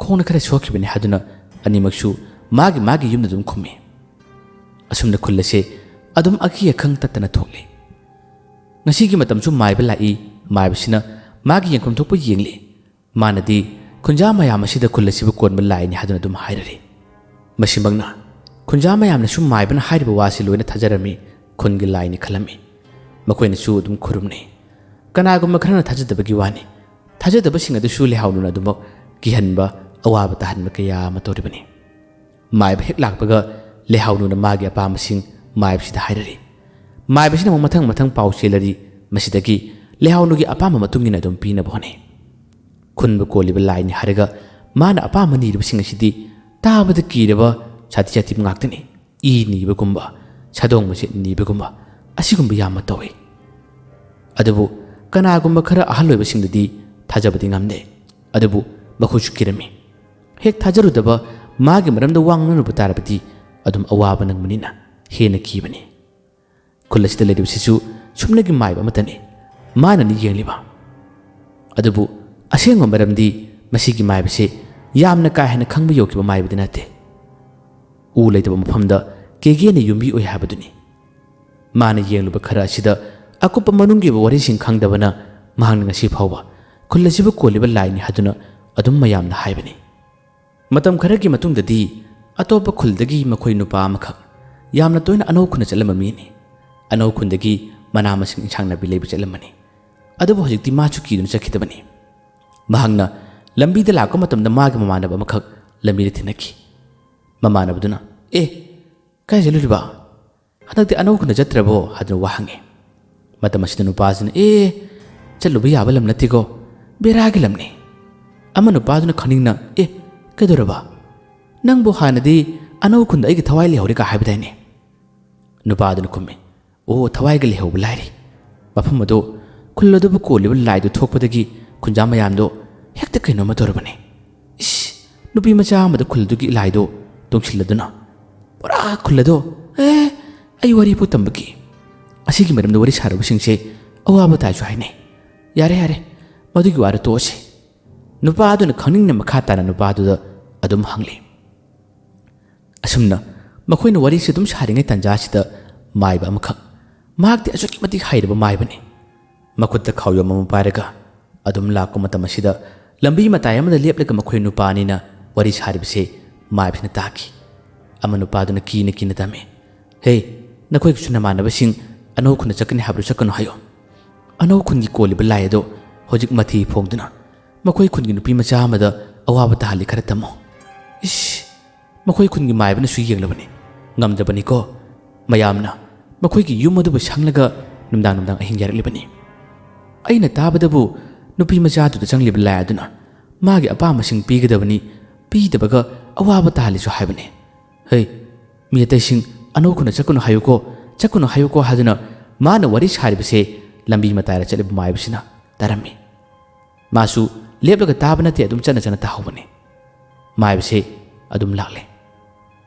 ꯈꯣꯡꯅ ꯈꯔ ꯁꯣꯛꯈꯤꯕꯅꯤ ꯍꯥꯏꯗꯨꯅ ꯑꯅꯤꯃꯛꯁꯨ ꯃꯥꯒꯤ ꯃꯥꯒꯤ ꯌꯨꯝꯗ ꯑꯗꯨꯝ ꯈꯨꯝꯃꯤ꯫ ꯑꯁꯨꯝꯅ ꯈꯨꯜ ꯑꯁꯦ ꯑꯗꯨꯝ ꯑꯀꯤ ꯑꯈꯪ ꯇꯠꯇꯅ ꯊꯣꯛꯂꯤ꯫ ꯉꯁꯤꯒꯤ ꯃꯇꯝꯁꯨ ꯃꯥꯏꯕ ꯂꯥꯛꯏ꯫ ꯃꯥꯏꯕꯁꯤꯅ ꯃꯥꯒꯤ ꯌꯦꯡꯐꯝ ꯊꯣꯛꯄ ꯌꯦꯡꯂꯤ꯫ ꯃꯥꯅꯗꯤ ꯈꯨꯟꯖꯥ ꯃꯌꯥꯝ ꯑꯁꯤꯗ ꯈꯨꯜ ꯑꯁꯤꯕꯨ ꯀꯣꯟꯕ ꯂꯥꯏꯅꯤ ꯍꯥꯏꯗꯨꯅ ꯑꯗꯨꯝ ꯍꯥꯏꯔꯔꯤ꯫ ꯃꯁꯤꯃꯛꯅ ꯈꯨꯟꯖꯥ ꯃꯌꯥꯝꯅꯁꯨ ꯃꯥꯏꯕꯅ ꯍꯥꯏꯔꯤꯕ ꯋꯥꯁꯤ ꯂꯣꯏꯅ ꯊꯥꯖꯔꯝꯃꯤ, ꯈꯨꯟꯒꯤ ꯂꯥꯏꯅꯤ ꯈꯜꯂꯝꯃꯤ꯫ ꯃꯈꯣꯏꯅꯁꯨ ꯑꯗꯨꯝ ꯈꯨꯔꯨꯝꯅꯩ꯫ ꯀꯅꯥꯒꯨꯝꯕ ꯈꯔꯅ ꯊꯥꯖꯗꯕꯒꯤ ꯋꯥꯅꯤ꯫ ꯊꯥꯖꯗꯕꯁꯤꯡ ꯑꯗꯨꯁꯨ ꯂꯩꯍꯥꯎꯅꯨꯅ ꯑꯗꯨꯃꯛ ꯀꯤꯍꯟꯕ, ꯑꯋꯥꯕ ꯇꯥꯍꯟꯕ ꯀꯌꯥ ꯑꯃ ꯇꯧꯔꯤꯕꯅꯤ꯫ ꯃꯥꯏꯕ ꯍꯦꯛ ꯂꯥꯛꯄꯒ ꯂꯩꯍꯥꯎꯅꯨꯅ ꯃꯥꯒꯤ ꯑꯄꯥꯝꯕꯁꯤꯡ ꯃꯥꯏꯕꯁꯤꯗ ꯍꯥꯏꯔꯔꯤ꯫ ꯃꯥꯏꯕꯁꯤꯅ ꯑꯃꯨꯛ ꯃꯊꯪ ꯃꯊꯪ ꯄꯥꯎ ꯆꯦꯜꯂꯔꯤ꯫ ꯃꯁꯤꯗꯒꯤ ꯂꯩꯍꯥꯎꯅꯨꯒꯤ ꯑꯄꯥꯝꯕ ꯃꯇꯨꯡ ꯏꯟꯅ ꯑꯗꯨꯝ ꯄꯤꯅꯕ ꯍꯣꯠꯅꯩ꯫ ꯈꯨꯟꯕ ꯀꯣꯜꯂꯤꯕ ꯂꯥꯏꯅꯤ ꯍꯥꯏꯔꯒ ꯃꯥꯅ ꯑꯄꯥꯝꯕ ꯅꯤꯔꯤꯕꯁꯤꯡ ꯑꯁꯤꯗꯤ ꯇꯥꯕꯗ ꯀꯤꯔꯕ ꯁꯥꯊꯤ ꯁꯥꯊꯤꯕ ꯉꯥꯛꯇꯅꯤ꯫ ꯏ ꯅꯤꯕꯒꯨꯝꯕ, ꯁꯥꯗꯣꯡ ꯃꯆꯦꯠ ꯅꯤꯕꯒꯨꯝꯕ ꯑꯁꯤꯒꯨꯝꯕ ꯌꯥꯝꯅ ꯇꯧꯏ꯫ ꯑꯗꯨꯕꯨ ꯀꯅꯥꯒꯨꯝꯕ ꯈꯔ ꯑꯍꯜ ꯑꯣꯏꯕꯁꯤꯡꯗꯗꯤ ꯊꯥꯖꯕꯗꯤ ꯉꯝꯗꯦ꯫ ꯑꯗꯨꯕꯨ ꯃꯈꯣꯏꯁꯨ ꯀꯤꯔꯝꯃꯤ꯫ ꯍꯦꯛ ꯊꯥꯖꯔꯨꯗꯕ ꯃꯥꯒꯤ ꯃꯔꯝꯗ ꯋꯥ ꯉꯥꯡꯅꯔꯨꯕ ꯇꯥꯔꯕꯗꯤ ꯑꯗꯨꯝ ꯑꯋꯥꯕ ꯅꯪꯕꯅꯤꯅ ꯍꯦꯟꯅ ꯀꯤꯕꯅꯤ꯫ ꯈꯨꯜ ꯑꯁꯤꯗ ꯂꯩꯔꯤꯕꯁꯤꯁꯨ ꯁꯨꯞꯅꯒꯤ ꯃꯥꯏꯕ ꯑꯃꯠꯇꯅꯤ꯫ ꯃꯥꯅꯅꯤ ꯌꯦꯡꯂꯤꯕ꯫ ꯑꯗꯨꯕꯨ ꯑꯁꯦꯡꯕ ꯃꯔꯝꯗꯤ ꯃꯁꯤꯒꯤ ꯃꯥꯏꯕꯁꯤ ꯌꯥꯝꯅ ꯀꯥ ꯍꯦꯟꯅ ꯈꯪꯕ ꯌꯧꯈꯤꯕ ꯃꯥꯏꯕꯗꯤ ꯅꯠꯇꯦ꯫ ꯎ ꯂꯩꯇꯕ ꯃꯐꯝꯗ ꯀꯦꯒꯦꯅ ꯌꯨꯝꯕꯤ ꯑꯣꯏ ꯍꯥꯏꯕꯗꯨꯅꯤ꯫ ꯃꯥꯅ ꯌꯦꯡꯂꯨꯕ ꯈꯔ ꯑꯁꯤꯗ ꯑꯀꯨꯞꯄ ꯃꯅꯨꯡꯒꯤ ꯑꯣꯏꯕ ꯋꯥꯔꯤꯁꯤꯡ ꯈꯪꯗꯕꯅ ꯃꯍꯥꯛꯅ ꯉꯁꯤ ꯐꯥꯎꯕ ꯈꯨꯜ ꯑꯁꯤꯕꯨ ꯀꯣꯜꯂꯤꯕ ꯂꯥꯏꯅꯤ ꯍꯥꯏꯗꯨꯅ ꯑꯗꯨꯝ ꯃꯌꯥꯝꯅ ꯍꯥꯏꯕꯅꯤ꯫ ꯃꯇꯝ ꯈꯔꯒꯤ ꯃꯇꯨꯡꯗꯗꯤ ꯑꯇꯣꯞꯄ ꯈꯨꯜꯗꯒꯤ ꯃꯈꯣꯏ ꯅꯨꯄꯥ ꯑꯃꯈꯛ ꯌꯥꯝꯅ ꯇꯣꯏꯅ ꯑꯅꯧ ꯈꯨꯟꯗ ꯆꯠꯂꯝꯕ ꯃꯤꯅꯤ꯫ ꯑꯅꯧ ꯈꯨꯟꯗꯒꯤ ꯃꯅꯥ ꯃꯁꯤꯡ ꯏꯟꯁꯥꯡ ꯅꯥꯄꯤ ꯂꯩꯕ ꯆꯠꯂꯝꯕꯅꯤ꯫ ꯑꯗꯨꯕꯨ ꯍꯧꯖꯤꯛꯇꯤ ꯃꯥꯁꯨ ꯀꯤꯗꯨꯅ ꯆꯠꯈꯤꯗꯕꯅꯤ꯫ ꯃꯍꯥꯛꯅ ꯂꯝꯕꯤꯗ ꯂꯥꯛꯄ ꯃꯇꯝꯗ ꯃꯥꯒꯤ ꯃꯃꯥꯟꯅꯕ ꯑꯃꯈꯛ ꯂꯝꯕꯤꯗ ꯊꯦꯡꯅꯈꯤ꯫ ꯃꯃꯥꯟꯅꯕꯗꯨꯅ, "ꯑꯦ, ꯀꯥꯏ ꯆꯠꯂꯨꯔꯤꯕ? ꯍꯟꯗꯛꯇꯤ ꯑꯅꯧ ꯈꯨꯟꯗ ꯆꯠꯇ꯭ꯔꯕꯣ?" ꯍꯥꯏꯗꯨꯅ ꯋꯥ ꯍꯪꯉꯤ꯫ ꯃꯇꯝ ꯑꯁꯤꯗ ꯅꯨꯄꯥꯁꯤꯅ, "ꯑꯦ, ꯆꯠꯂꯨꯕ ꯌꯥꯕ ꯂꯝ ꯅꯠꯇꯦꯀꯣ, ꯕꯦꯔꯥꯒꯤ ꯂꯝꯅꯤ"꯫ ꯑꯃ ꯅꯨꯄꯥꯗꯨꯅ ꯈꯪꯅꯤꯡꯅ, "ꯑꯦ, ꯀꯩꯗꯧꯔꯕ? ꯅꯪꯕꯨ ꯍꯥꯟꯅꯗꯤ ꯑꯅꯧ ꯈꯨꯟꯗ ꯑꯩꯒꯤ ꯊꯋꯥꯏ ꯂꯩꯍꯧꯔꯦꯒ ꯍꯥꯏꯕꯗꯥꯏꯅꯦ?" ꯅꯨꯄꯥꯗꯨꯅ ꯈꯨꯝꯃꯤ, "ꯑꯣ, ꯊꯋꯥꯏꯒ ꯂꯩꯍꯧꯕ ꯂꯥꯏꯔꯤ꯫ ꯃꯐꯝ ꯑꯗꯣ ꯈꯨꯜ ꯑꯗꯨꯕꯨ ꯀꯣꯜꯂꯤꯕ ꯂꯥꯏꯗꯨ ꯊꯣꯛꯄꯗꯒꯤ ꯈꯨꯟꯖꯥ ꯃꯌꯥꯝꯗꯣ ꯍꯦꯛꯇ ꯀꯩꯅꯣꯝꯃ ꯇꯧꯔꯕꯅꯤ꯫ ꯏꯁ, ꯅꯨꯄꯤ ꯃꯆꯥ ꯑꯃꯗ ꯈꯨꯜꯗꯨꯒꯤ ꯂꯥꯏꯗꯣ ꯇꯣꯡꯁꯤꯜꯂꯗꯨꯅ ꯄꯨꯔꯥ ꯈꯨꯜ ꯑꯗꯣ, ꯑꯦ, ꯑꯩ ꯋꯥꯔꯤꯕꯨ ꯇꯝꯕꯒꯤ ꯑꯁꯤꯒꯤ ꯃꯔꯝꯗ ꯋꯥꯔꯤ ꯁꯥꯔꯨꯕꯁꯤꯡꯁꯦ ꯑꯋꯥꯕ ꯇꯥꯏꯁꯨ ꯍꯥꯏꯅꯩ꯫ ꯌꯥꯔꯦ, ꯌꯥꯔꯦ, ꯃꯗꯨꯒꯤ ꯋꯥꯗꯣ ꯇꯣꯛꯑꯁꯤ"꯫ ꯅꯨꯄꯥ ꯑꯗꯨꯅ ꯈꯪꯅꯤꯡꯅ ꯃꯈꯥ ꯇꯥꯅ ꯅꯨꯄꯥꯗꯨꯗ ꯑꯗꯨꯝ ꯍꯪꯂꯤ꯫ ꯑꯁꯨꯝꯅ ꯃꯈꯣꯏꯅ ꯋꯥꯔꯤꯁꯤ ꯑꯗꯨꯝ ꯁꯥꯔꯤꯉꯩ ꯇꯥꯟꯖꯥꯁꯤꯗ ꯃꯥꯏꯕ ꯑꯃꯈꯛ, ꯃꯍꯥꯛꯇꯤ ꯑꯁꯨꯛꯀꯤ ꯃꯇꯤꯛ ꯍꯩꯔꯕ ꯃꯥꯏꯕꯅꯤ, ꯃꯈꯨꯠꯇ ꯈꯥꯎꯌꯣꯝ ꯑꯃ ꯄꯥꯏꯔꯒ ꯑꯗꯨꯝ ꯂꯥꯛꯄ ꯃꯇꯝ ꯑꯁꯤꯗ ꯂꯝꯕꯤ ꯃꯇꯥꯏ ꯑꯃꯗ ꯂꯦꯞꯂꯒ ꯃꯈꯣꯏ ꯅꯨꯄꯥ ꯑꯅꯤꯅ ꯋꯥꯔꯤ ꯁꯥꯔꯤꯕꯁꯦ ꯃꯥꯏꯕꯁꯤꯅ ꯇꯥꯈꯤ꯫ ꯑꯃ ꯅꯨꯄꯥꯗꯨꯅ ꯀꯤꯅ ꯀꯤꯅ ꯇꯝꯃꯤ, "ꯍꯦ, ꯅꯈꯣꯏꯒꯤꯁꯨ ꯅꯃꯥꯟꯅꯕꯁꯤꯡ ꯑꯅꯧ ꯈꯨꯟꯗ ꯆꯠꯀꯅꯤ ꯍꯥꯏꯕꯗꯨ ꯆꯠꯀꯅꯨ ꯍꯥꯏꯌꯣ꯫ ꯑꯅꯧ ꯈꯨꯟꯒꯤ ꯀꯣꯜꯂꯤꯕ ꯂꯥꯏ ꯑꯗꯣ ꯍꯧꯖꯤꯛ ꯃꯊꯤ ꯐꯣꯡꯗꯨꯅ ꯃꯈꯣꯏ ꯈꯨꯟꯒꯤ ꯅꯨꯄꯤ ꯃꯆꯥ ꯑꯃꯗ ꯑꯋꯥꯕ ꯇꯥꯍꯜꯂꯤ, ꯈꯔ ꯇꯝꯃꯣ"꯫ ꯏꯁ, ꯃꯈꯣꯏ ꯈꯨꯟꯒꯤ ꯃꯥꯏꯕꯅꯁꯨ ꯌꯦꯡꯂꯕꯅꯤ꯫ ꯉꯝꯗꯕꯅꯤꯀꯣ꯫ ꯃꯌꯥꯝꯅ ꯃꯈꯣꯏꯒꯤ ꯌꯨꯝ ꯑꯗꯨꯕꯨ ꯁꯪꯂꯒ ꯅꯨꯡꯗꯥꯡ ꯅꯨꯡꯗꯥꯡ ꯑꯍꯤꯡ ꯌꯥꯔꯛꯂꯤꯕꯅꯤ꯫ ꯑꯩꯅ ꯇꯥꯕꯗꯕꯨ ꯅꯨꯄꯤ ꯃꯆꯥꯗꯨꯗ ꯆꯪꯂꯤꯕ ꯂꯥꯏ ꯑꯗꯨꯅ ꯃꯥꯒꯤ ꯑꯄꯥꯝꯕꯁꯤꯡ ꯄꯤꯒꯗꯕꯅꯤ, ꯄꯤꯗꯕꯒ ꯑꯋꯥꯕ ꯇꯥꯍꯜꯂꯤꯁꯨ ꯍꯥꯏꯕꯅꯤ꯫ ꯍꯩ, ꯃꯤ ꯑꯇꯩꯁꯤꯡ ꯑꯅꯧ ꯈꯨꯟꯗ ꯆꯠꯀꯅꯨ ꯍꯥꯏꯌꯨꯀꯣ, ꯆꯠꯀꯅꯨ ꯍꯥꯏꯌꯨꯀꯣ ꯍꯥꯏꯗꯨꯅ ꯃꯥꯅ ꯋꯥꯔꯤ ꯁꯥꯔꯤꯕꯁꯦ ꯂꯝꯕꯤ ꯃꯇꯥꯏꯗ ꯆꯠꯂꯤꯕ ꯃꯥꯏꯕꯁꯤꯅ ꯇꯥꯔꯝꯃꯤ꯫ ꯃꯥꯁꯨ ꯂꯦꯞꯂꯒ ꯇꯥꯕ ꯅꯠꯇꯦ, ꯑꯗꯨꯝ ꯆꯠꯅ ꯆꯠꯅ ꯇꯥꯍꯧꯕꯅꯤ꯫ ꯃꯥꯏꯕꯁꯦ ꯑꯗꯨꯝ ꯂꯥꯛꯂꯦ꯫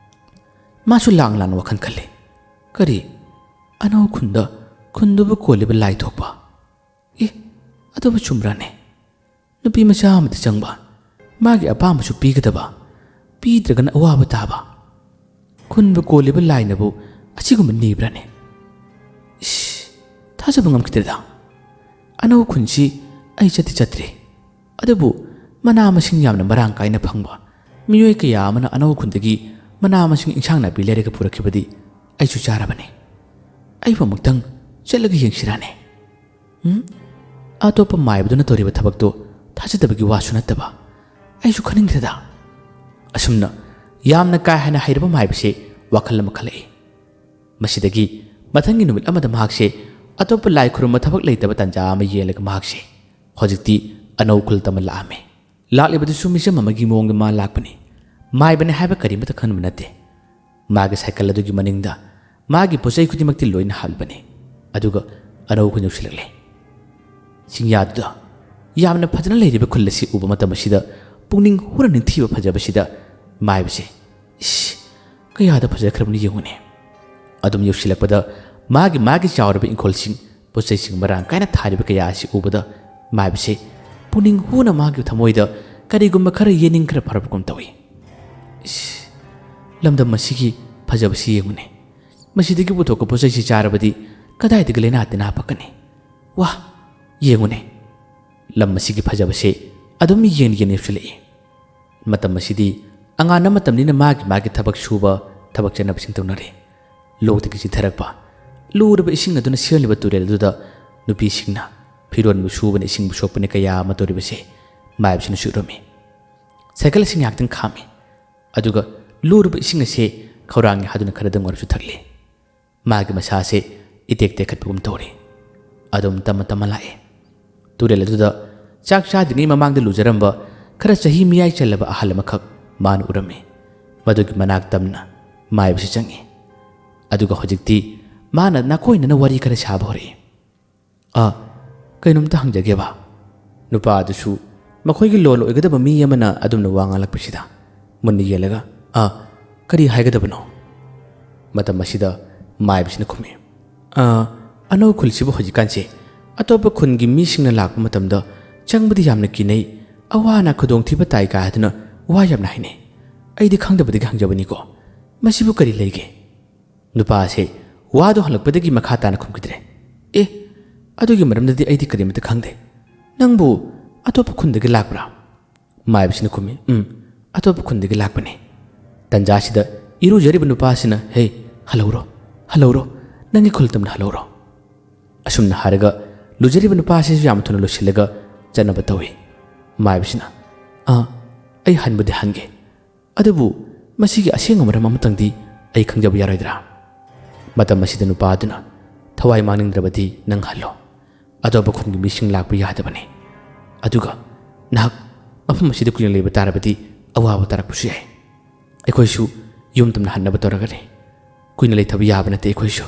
ꯃꯥꯁꯨ ꯂꯥꯡ ꯂꯥꯡꯅ ꯋꯥꯈꯜ ꯈꯜꯂꯤ꯫ "ꯀꯔꯤ? ꯑꯅꯧ ꯈꯨꯟꯗ, ꯈꯨꯟꯗꯨꯕꯨ ꯀꯣꯜꯂꯤꯕ ꯂꯥꯏ ꯊꯣꯛꯄ? ꯑꯦ, ꯑꯗꯨꯕꯨ ꯆꯨꯝꯕ꯭ꯔꯥꯅꯦ? ꯅꯨꯄꯤ ꯃꯆꯥ ꯑꯃꯗꯤ ꯆꯪꯕ, ꯃꯥꯒꯤ ꯑꯄꯥꯝꯕꯁꯨ ꯄꯤꯒꯗꯕ, ꯄꯤꯗ꯭ꯔꯒꯅ ꯑꯋꯥꯕ ꯇꯥꯕ꯫ ꯈꯨꯟꯕꯨ ꯀꯣꯜꯂꯤꯕ ꯂꯥꯏꯅꯕꯨ ꯑꯁꯤꯒꯨꯝꯕ ꯅꯤꯕ꯭ꯔꯥꯅꯦ? ꯏꯁ, ꯊꯥꯖꯕ ꯉꯝꯈꯤꯗ꯭ꯔꯦꯗ꯫ ꯑꯅꯧ ꯈꯨꯟꯁꯤ ꯑꯩ ꯆꯠꯇꯤ ꯆꯠꯇ꯭ꯔꯤ, ꯑꯗꯨꯕꯨ ꯃꯅꯥ ꯃꯁꯤꯡ ꯌꯥꯝꯅ ꯃꯔꯥꯡ ꯀꯥꯏꯅ ꯐꯪꯕ ꯃꯤꯑꯣꯏ ꯀꯌꯥ ꯑꯃꯅ ꯑꯅꯧ ꯈꯨꯟꯗꯒꯤ ꯃꯅꯥ ꯃꯁꯤꯡ, ꯏꯟꯁꯥꯡ ꯅꯥꯄꯤ ꯂꯩꯔꯒ ꯄꯨꯔꯛꯈꯤꯕꯗꯤ ꯑꯩꯁꯨ ꯆꯥꯔꯕꯅꯤ꯫ ꯑꯩꯕꯨ ꯑꯃꯨꯛꯇꯪ ꯆꯠꯂꯒ ꯌꯦꯡꯁꯤꯔꯥꯅꯦ?" ꯎꯝ? ꯑꯇꯣꯞꯄ ꯃꯥꯏꯕꯗꯨꯅ ꯇꯧꯔꯤꯕ ꯊꯕꯛꯇꯣ ꯊꯥꯖꯗꯕꯒꯤ ꯋꯥꯁꯨ ꯅꯠꯇꯕ꯫ ꯑꯩꯁꯨ ꯈꯟꯅꯤꯡꯈ꯭ꯔꯦꯗ꯫ ꯑꯁꯨꯝꯅ ꯌꯥꯝꯅ ꯀꯥ ꯍꯦꯟꯅ ꯍꯩꯔꯕ ꯃꯥꯏꯕꯁꯦ ꯋꯥꯈꯜ ꯑꯃ ꯈꯜꯂꯛꯏ꯫ ꯃꯁꯤꯗꯒꯤ ꯃꯊꯪꯒꯤ ꯅꯨꯃꯤꯠ ꯑꯃꯗ ꯃꯍꯥꯛꯁꯦ ꯑꯇꯣꯞꯄ ꯂꯥꯏ ꯈꯨꯔꯨꯝꯕ ꯊꯕꯛ ꯂꯩꯇꯕ ꯇꯥꯟꯖꯥ ꯑꯃ ꯌꯦꯡꯂꯒ ꯃꯍꯥꯛꯁꯦ ꯍꯧꯖꯤꯛꯇꯤ ꯑꯅꯧ ꯈꯨꯜ ꯇꯝꯕ ꯂꯥꯛꯑꯝꯃꯤ꯫ ꯂꯥꯛꯂꯤꯕꯗꯨꯁꯨ ꯃꯤꯆꯝ ꯑꯃꯒꯤ ꯃꯑꯣꯡꯗ ꯃꯥ ꯂꯥꯛꯄꯅꯤ꯫ ꯃꯥꯏꯕꯅꯤ ꯍꯥꯏꯕ ꯀꯔꯤꯃꯠꯇ ꯈꯟꯕ ꯅꯠꯇꯦ꯫ ꯃꯥꯒꯤ ꯁꯥꯏꯀꯜ ꯑꯗꯨꯒꯤ ꯃꯅꯤꯡꯗ ꯃꯥꯒꯤ ꯄꯣꯠꯆꯩ ꯈꯨꯗꯤꯡꯃꯛꯇꯤ ꯂꯣꯏꯅ ꯍꯥꯞꯂꯤꯕꯅꯤ꯫ ꯑꯗꯨꯒ ꯑꯅꯧ ꯈꯨꯟ ꯌꯧꯁꯤꯜꯂꯛꯂꯦ꯫ ꯆꯤꯡꯌꯥꯗꯨꯗ ꯌꯥꯝꯅ ꯐꯖꯅ ꯂꯩꯔꯤꯕ ꯈꯨꯜ ꯑꯁꯤ ꯎꯕ ꯃꯇꯝ ꯑꯁꯤꯗ ꯄꯨꯛꯅꯤꯡ ꯍꯨꯅ ꯅꯤꯡꯊꯤꯕ ꯐꯖꯕꯁꯤꯗ ꯃꯥꯏꯕꯁꯦ, "ꯏꯁ, ꯀꯌꯥꯗ ꯐꯖꯈ꯭ꯔꯕꯅꯤ ꯌꯦꯡꯉꯨꯅꯦ!" ꯑꯗꯨꯝ ꯌꯧꯁꯤꯜꯂꯛꯄꯗ ꯃꯥꯒꯤ, ꯃꯥꯒꯤ ꯆꯥꯎꯔꯕ ꯏꯪꯈꯣꯜꯁꯤꯡ, ꯄꯣꯠꯆꯩꯁꯤꯡ ꯃꯔꯥꯡ ꯀꯥꯏꯅ ꯊꯥꯔꯤꯕ ꯀꯌꯥ ꯑꯁꯤ ꯎꯕꯗ ꯃꯥꯏꯕꯁꯦ ꯄꯨꯛꯅꯤꯡ ꯍꯨꯅ ꯃꯥꯒꯤ ꯊꯃꯣꯏꯗ ꯀꯔꯤꯒꯨꯝꯕ ꯈꯔ ꯌꯦꯅꯤꯡ ꯈꯔ ꯐꯥꯎꯔꯛꯄꯒꯨꯝ ꯇꯧꯏ꯫ "ꯏꯁ, ꯂꯝꯗꯝ ꯑꯁꯤꯒꯤ ꯐꯖꯕꯁꯤ ꯌꯦꯡꯉꯨꯅꯦ꯫ ꯃꯁꯤꯗꯒꯤ ꯄꯨꯊꯣꯛꯄ ꯄꯣꯠꯆꯩꯁꯤ ꯆꯥꯔꯕꯗꯤ ꯀꯗꯥꯏꯗꯒꯤ ꯂꯥꯏꯅꯥ ꯇꯤꯟꯅꯥ ꯄꯛꯀꯅꯤ? ꯋꯥ, ꯌꯦꯡꯉꯨꯅꯦ!" ꯂꯝ ꯑꯁꯤꯒꯤ ꯐꯖꯕꯁꯦ ꯑꯗꯨꯝ ꯌꯦꯡ ꯌꯦꯡ ꯌꯧꯁꯤꯜꯂꯛꯏ꯫ ꯃꯇꯝ ꯑꯁꯤꯗꯤ ꯑꯉꯥꯟꯕ ꯃꯇꯝꯅꯤꯅ ꯃꯥꯒꯤ ꯃꯥꯒꯤ ꯊꯕꯛ ꯁꯨꯕ, ꯊꯕꯛ ꯆꯠꯅꯕꯁꯤꯡ ꯇꯧꯅꯔꯤ꯫ ꯂꯣꯛꯇꯒꯤ ꯆꯤꯟꯊꯔꯛꯄ ꯂꯨꯔꯕ ꯏꯁꯤꯡ ꯑꯗꯨꯅ ꯁꯦꯝꯂꯤꯕ ꯇꯨꯔꯦꯜ ꯑꯗꯨꯗ ꯅꯨꯄꯤꯁꯤꯡꯅ ꯐꯤꯔꯣꯟꯕꯨ ꯁꯨꯕꯅ, ꯏꯁꯤꯡꯕꯨ ꯁꯣꯛꯄꯅ ꯀꯌꯥ ꯑꯃ ꯇꯧꯔꯤꯕꯁꯦ ꯃꯥꯏꯕꯁꯤꯅꯁꯨ ꯎꯔꯝꯃꯤ꯫ ꯁꯥꯏꯀꯜ ꯑꯁꯤ ꯉꯥꯏꯍꯥꯛꯇꯪ ꯈꯥꯝꯃꯤ꯫ ꯑꯗꯨꯒ ꯂꯨꯔꯕ ꯏꯁꯤꯡ ꯑꯁꯦ ꯈꯧꯔꯥꯡꯉꯤ ꯍꯥꯏꯗꯨꯅ ꯈꯔꯗꯪ ꯑꯣꯏꯔꯁꯨ ꯊꯛꯂꯤ꯫ ꯃꯥꯒꯤ ꯃꯁꯥꯁꯦ ꯏꯇꯦꯛ ꯇꯦꯛꯈꯠꯄꯒꯨꯝ ꯇꯧꯔꯤ꯫ ꯑꯗꯨꯝ ꯇꯝꯃ ꯇꯝꯃ ꯂꯥꯛꯑꯦ꯫ ꯇꯨꯔꯦꯜ ꯑꯗꯨꯗ ꯆꯥꯛ ꯆꯥꯗ꯭ꯔꯤꯉꯩ ꯃꯃꯥꯡꯗ ꯂꯨꯖꯔꯝꯕ ꯈꯔ ꯆꯍꯤ ꯃꯤꯌꯥꯏ ꯆꯜꯂꯕ ꯑꯍꯜ ꯑꯃꯈꯛ ꯃꯥꯅ ꯎꯔꯝꯃꯤ꯫ ꯃꯗꯨꯒꯤ ꯃꯅꯥꯛ ꯇꯝꯅ ꯃꯥꯏꯕꯁꯤ ꯆꯪꯉꯤ꯫ ꯑꯗꯨꯒ ꯍꯧꯖꯤꯛꯇꯤ ꯃꯥꯅ ꯅꯥꯀꯣꯏꯅꯅ ꯋꯥꯔꯤ ꯈꯔ ꯁꯥꯕ ꯍꯧꯔꯛꯏ꯫ "ꯑ, ꯀꯩꯅꯣꯝꯇ ꯍꯪꯖꯒꯦꯕ?" ꯅꯨꯄꯥ ꯑꯗꯨꯁꯨ ꯃꯈꯣꯏꯒꯤ ꯂꯣꯟ ꯑꯣꯏꯒꯗꯕ ꯃꯤ ꯑꯃꯅ ꯑꯗꯨꯝꯅ ꯋꯥ ꯉꯥꯡꯂꯛꯄꯁꯤꯗ ꯃꯨꯟꯅ ꯌꯦꯡꯂꯒ, "ꯑꯥ, ꯀꯔꯤ ꯍꯥꯏꯒꯗꯕꯅꯣ?" ꯃꯇꯝ ꯑꯁꯤꯗ ꯃꯥꯏꯕꯁꯤꯅ ꯈꯨꯝꯃꯤ, "ꯑꯥ, ꯑꯅꯧ ꯈꯨꯜꯁꯤꯕꯨ ꯍꯧꯖꯤꯛꯀꯥꯟꯁꯦ ꯑꯇꯣꯞꯄ ꯈꯨꯟꯒꯤ ꯃꯤꯁꯤꯡꯅ ꯂꯥꯛꯄ ꯃꯇꯝꯗ ꯆꯪꯕꯗꯤ ꯌꯥꯝꯅ ꯀꯤꯅꯩ, ꯑꯋꯥ ꯑꯅꯥ ꯈꯨꯗꯣꯡꯊꯤꯕ ꯇꯥꯏ ꯀꯥꯏ ꯍꯥꯏꯗꯨꯅ ꯋꯥ ꯌꯥꯝꯅ ꯍꯥꯏꯅꯩ꯫ ꯑꯩꯗꯤ ꯈꯪꯗꯕꯗꯒꯤ ꯍꯪꯖꯕꯅꯤꯀꯣ, ꯃꯁꯤꯕꯨ ꯀꯔꯤ ꯂꯩꯒꯦ?" ꯅꯨꯄꯥ ꯑꯁꯤ ꯋꯥꯗꯨ ꯍꯪꯂꯛꯄꯗꯒꯤ ꯃꯈꯥ ꯇꯥꯅ ꯈꯨꯝꯈꯤꯗ꯭ꯔꯦ꯫ "ꯑꯦ, ꯑꯗꯨꯒꯤ ꯃꯔꯝꯗꯗꯤ ꯑꯩꯗꯤ ꯀꯔꯤꯃꯠꯇ ꯈꯪꯗꯦ꯫ ꯅꯪꯕꯨ ꯑꯇꯣꯞꯄ ꯈꯨꯟꯗꯒꯤ ꯂꯥꯛꯄ꯭ꯔꯥ?" ꯃꯥꯏꯕꯁꯤꯅ ꯈꯨꯝꯃꯤ, "ꯎꯝ, ꯑꯇꯣꯞꯄ ꯈꯨꯟꯗꯒꯤ ꯂꯥꯛꯄꯅꯤ꯫" ꯇꯟꯖꯥꯁꯤꯗ ꯏꯔꯨꯖꯔꯤꯕ ꯅꯨꯄꯥꯁꯤꯅ, "ꯍꯦ, ꯍꯜꯍꯧꯔꯣ, ꯍꯜꯍꯧꯔꯣ, ꯅꯪꯒꯤ ꯈꯨꯜ ꯇꯝꯅ ꯍꯜꯍꯧꯔꯣ꯫" ꯑꯁꯨꯝꯅ ꯍꯥꯏꯔꯒ ꯂꯨꯖꯔꯤꯕ ꯅꯨꯄꯥꯁꯤꯁꯨ ꯌꯥꯝ ꯊꯨꯅ ꯂꯣꯏꯁꯤꯜꯂꯒ ꯆꯠꯅꯕ ꯇꯧꯏ꯫ ꯃꯥꯏꯕꯁꯤꯅ, "ꯑꯥ, ꯑꯩ ꯍꯟꯕꯨꯗꯤ ꯍꯟꯒꯦ, ꯑꯗꯨꯕꯨ ꯃꯁꯤꯒꯤ ꯑꯁꯦꯡꯕ ꯃꯔꯝ ꯑꯃꯇꯪꯗꯤ ꯑꯩ ꯈꯪꯖꯕ ꯌꯥꯔꯣꯏꯗ꯭ꯔꯥ?" ꯃꯇꯝ ꯑꯁꯤꯗ ꯅꯨꯄꯥ ꯑꯗꯨꯅ, "ꯊꯋꯥꯏ ꯃꯥꯡꯅꯤꯡꯗ꯭ꯔꯕꯗꯤ ꯅꯪ ꯍꯜꯂꯣ꯫ ꯑꯇꯣꯞꯄ ꯈꯨꯟꯒꯤ ꯃꯤꯁꯤꯡ ꯂꯥꯛꯄ ꯌꯥꯗꯕꯅꯤ꯫ ꯑꯗꯨꯒ ꯅꯍꯥꯛ ꯃꯐꯝ ꯑꯁꯤꯗ ꯀꯨꯏꯅ ꯂꯩꯕ ꯇꯥꯔꯕꯗꯤ ꯑꯋꯥꯕ ꯇꯥꯔꯛꯄꯁꯨ ꯌꯥꯏ꯫ ꯑꯩꯈꯣꯏꯁꯨ ꯌꯨꯝ ꯇꯝꯅ ꯍꯟꯅꯕ ꯇꯧꯔꯒꯅꯤ꯫ ꯀꯨꯏꯅ ꯂꯩꯊꯕ ꯌꯥꯕ ꯅꯠꯇꯦ ꯑꯩꯈꯣꯏꯁꯨ꯫"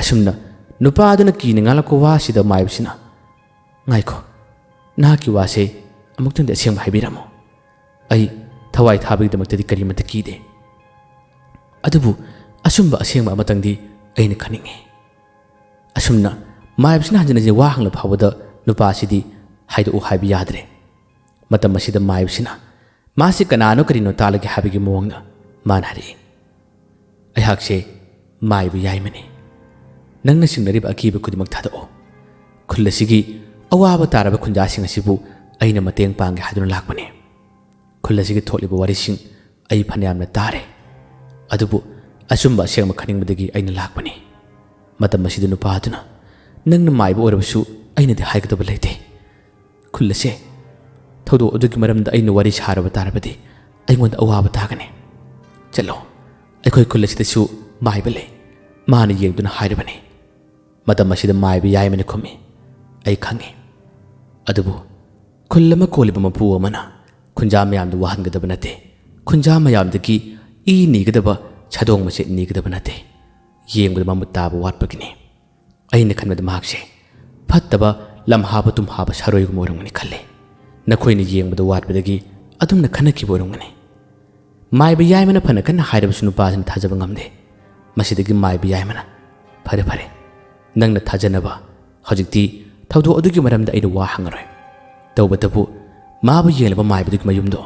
ꯑꯁꯨꯝꯅ ꯅꯨꯄꯥ ꯑꯗꯨꯅ ꯀꯤꯅ ꯉꯥꯡꯂꯛꯄ ꯋꯥꯁꯤꯗ ꯃꯥꯏꯕꯁꯤꯅ, "ꯉꯥꯏꯈꯣ, ꯅꯍꯥꯛꯀꯤ ꯋꯥꯁꯦ ꯑꯃꯨꯛꯇꯪꯗꯤ ꯑꯁꯦꯡꯕ ꯍꯥꯏꯕꯤꯔꯝꯃꯨ꯫ ꯑꯩ ꯊꯋꯥꯏ ꯊꯥꯕꯒꯤꯗꯃꯛꯇꯗꯤ ꯀꯔꯤꯃꯠꯇ ꯀꯤꯗꯦ꯫ ꯑꯗꯨꯕꯨ ꯑꯆꯨꯝꯕ ꯑꯁꯦꯡꯕ ꯑꯃꯇꯪꯗꯤ ꯑꯩꯅ ꯈꯪꯅꯤꯡꯉꯤ꯫" ꯑꯁꯨꯝꯅ ꯃꯥꯏꯕꯁꯤꯅ ꯍꯟꯖꯤꯟ ꯍꯟꯖꯤꯟ ꯋꯥ ꯍꯪꯂ ꯐꯥꯎꯕꯗ ꯅꯨꯄꯥ ꯑꯁꯤꯗꯤ ꯍꯥꯏꯗꯣꯛꯎ ꯍꯥꯏꯕ ꯌꯥꯗ꯭ꯔꯦ꯫ ꯃꯇꯝ ꯑꯁꯤꯗ ꯃꯥꯏꯕꯁꯤꯅ ꯃꯥꯁꯤ ꯀꯅꯥꯅꯣ ꯀꯔꯤꯅꯣ ꯇꯥꯜꯂꯒꯦ ꯍꯥꯏꯕꯒꯤ ꯃꯑꯣꯡꯗ ꯃꯥꯅ ꯍꯥꯏꯔꯛꯏ, "ꯑꯩꯍꯥꯛꯁꯦ ꯃꯥꯏꯕ ꯌꯥꯏꯃꯅꯤ꯫ ꯅꯪꯅ ꯆꯤꯡꯅꯔꯤꯕ ꯑꯀꯤꯕ ꯈꯨꯗꯤꯡꯃꯛ ꯊꯥꯗꯣꯛꯑꯣ꯫ ꯈꯨꯜ ꯑꯁꯤꯒꯤ ꯑꯋꯥꯕ ꯇꯥꯔꯕ ꯈꯨꯟꯖꯥꯁꯤꯡ ꯑꯁꯤꯕꯨ ꯑꯩꯅ ꯃꯇꯦꯡ ꯄꯥꯡꯒꯦ ꯍꯥꯏꯗꯨꯅ ꯂꯥꯛꯄꯅꯤ꯫ ꯈꯨꯜ ꯑꯁꯤꯒꯤ ꯊꯣꯛꯂꯤꯕ ꯋꯥꯔꯤꯁꯤꯡ ꯑꯩ ꯐꯅꯌꯥꯝꯅ ꯇꯥꯔꯦ꯫ ꯑꯗꯨꯕꯨ ꯑꯆꯨꯝꯕ ꯑꯁꯦꯡꯕ ꯈꯪꯅꯤꯡꯕꯗꯒꯤ ꯑꯩꯅ ꯂꯥꯛꯄꯅꯤ꯫" ꯃꯇꯝ ꯑꯁꯤꯗ ꯅꯨꯄꯥ ꯑꯗꯨꯅ, "ꯅꯪꯅ ꯃꯥꯏꯕ ꯑꯣꯏꯔꯕꯁꯨ ꯑꯩꯅꯗꯤ ꯍꯥꯏꯒꯗꯕ ꯂꯩꯇꯦ꯫ ꯈꯨꯜ ꯑꯁꯦ ꯊꯧꯗꯣꯛ ꯑꯗꯨꯒꯤ ꯃꯔꯝꯗ ꯑꯩꯅ ꯋꯥꯔꯤ ꯁꯥꯔꯕ ꯇꯥꯔꯕꯗꯤ ꯑꯩꯉꯣꯟꯗ ꯑꯋꯥꯕ ꯇꯥꯒꯅꯤ꯫ ꯆꯠꯂꯣ, ꯑꯩꯈꯣꯏ ꯈꯨꯜ ꯑꯁꯤꯗꯁꯨ ꯃꯥꯏꯕ ꯂꯩ, ꯃꯥꯅ ꯌꯦꯡꯗꯨꯅ ꯍꯥꯏꯔꯕꯅꯤ꯫" ꯃꯇꯝ ꯑꯁꯤꯗ ꯃꯥꯏꯕ ꯌꯥꯏꯃꯅ ꯈꯨꯝꯃꯤ, "ꯑꯩ ꯈꯪꯏ꯫ ꯑꯗꯨꯕꯨ ꯈꯨꯜ ꯑꯃ ꯀꯣꯜꯂꯤꯕ ꯃꯄꯨ ꯑꯃꯅ ꯈꯨꯟꯖꯥ ꯃꯌꯥꯝꯗꯨ ꯋꯥꯍꯟꯒꯗꯕ ꯅꯠꯇꯦ꯫ ꯈꯨꯟꯖꯥ ꯃꯌꯥꯝꯗꯒꯤ ꯏ ꯅꯤꯒꯗꯕ ꯁꯥꯗꯣꯡ ꯃꯆꯦꯠ ꯅꯤꯒꯗꯕ ꯅꯠꯇꯦ꯫ ꯌꯦꯡꯕꯗ ꯃꯃꯨꯠ ꯇꯥꯕ ꯋꯥꯠꯄꯒꯤꯅꯤ꯫ ꯑꯩꯅ ꯈꯟꯕꯗ ꯃꯍꯥꯛꯁꯦ ꯐꯠꯇꯕ, ꯂꯝꯍꯥꯕ ꯇꯨꯝꯍꯥꯕ ꯁꯥꯔꯣꯏꯒꯨꯝꯕ ꯑꯣꯏꯔꯝꯒꯅꯤ ꯈꯜꯂꯦ꯫ ꯅꯈꯣꯏꯅ ꯌꯦꯡꯕꯗ ꯋꯥꯠꯄꯗꯒꯤ ꯑꯗꯨꯝꯅ ꯈꯟꯅꯈꯤꯕ ꯑꯣꯏꯔꯝꯒꯅꯤ꯫ ꯃꯥꯏꯕ ꯌꯥꯏꯃꯅ ꯐꯅ ꯀꯟꯅ ꯍꯥꯏꯔꯕꯁꯨ ꯅꯨꯄꯥꯁꯤꯅ ꯊꯥꯖꯕ ꯉꯝꯗꯦ꯫ ꯃꯁꯤꯗꯒꯤ ꯃꯥꯏꯕ ꯌꯥꯏꯃꯅ, "ꯐꯔꯦ, ꯐꯔꯦ, ꯅꯪꯅ ꯊꯥꯖꯅꯕ꯫ ꯍꯧꯖꯤꯛꯇꯤ ꯊꯧꯗꯣꯛ ꯑꯗꯨꯒꯤ ꯃꯔꯝꯗ ꯑꯩꯅ ꯋꯥ ꯍꯪꯉꯔꯣꯏ꯫ ꯇꯧꯕꯇꯕꯨ ꯃꯥꯕꯨ ꯌꯦꯡꯂꯕ ꯃꯥꯏꯕꯗꯨꯒꯤ ꯃꯌꯨꯝꯗꯣ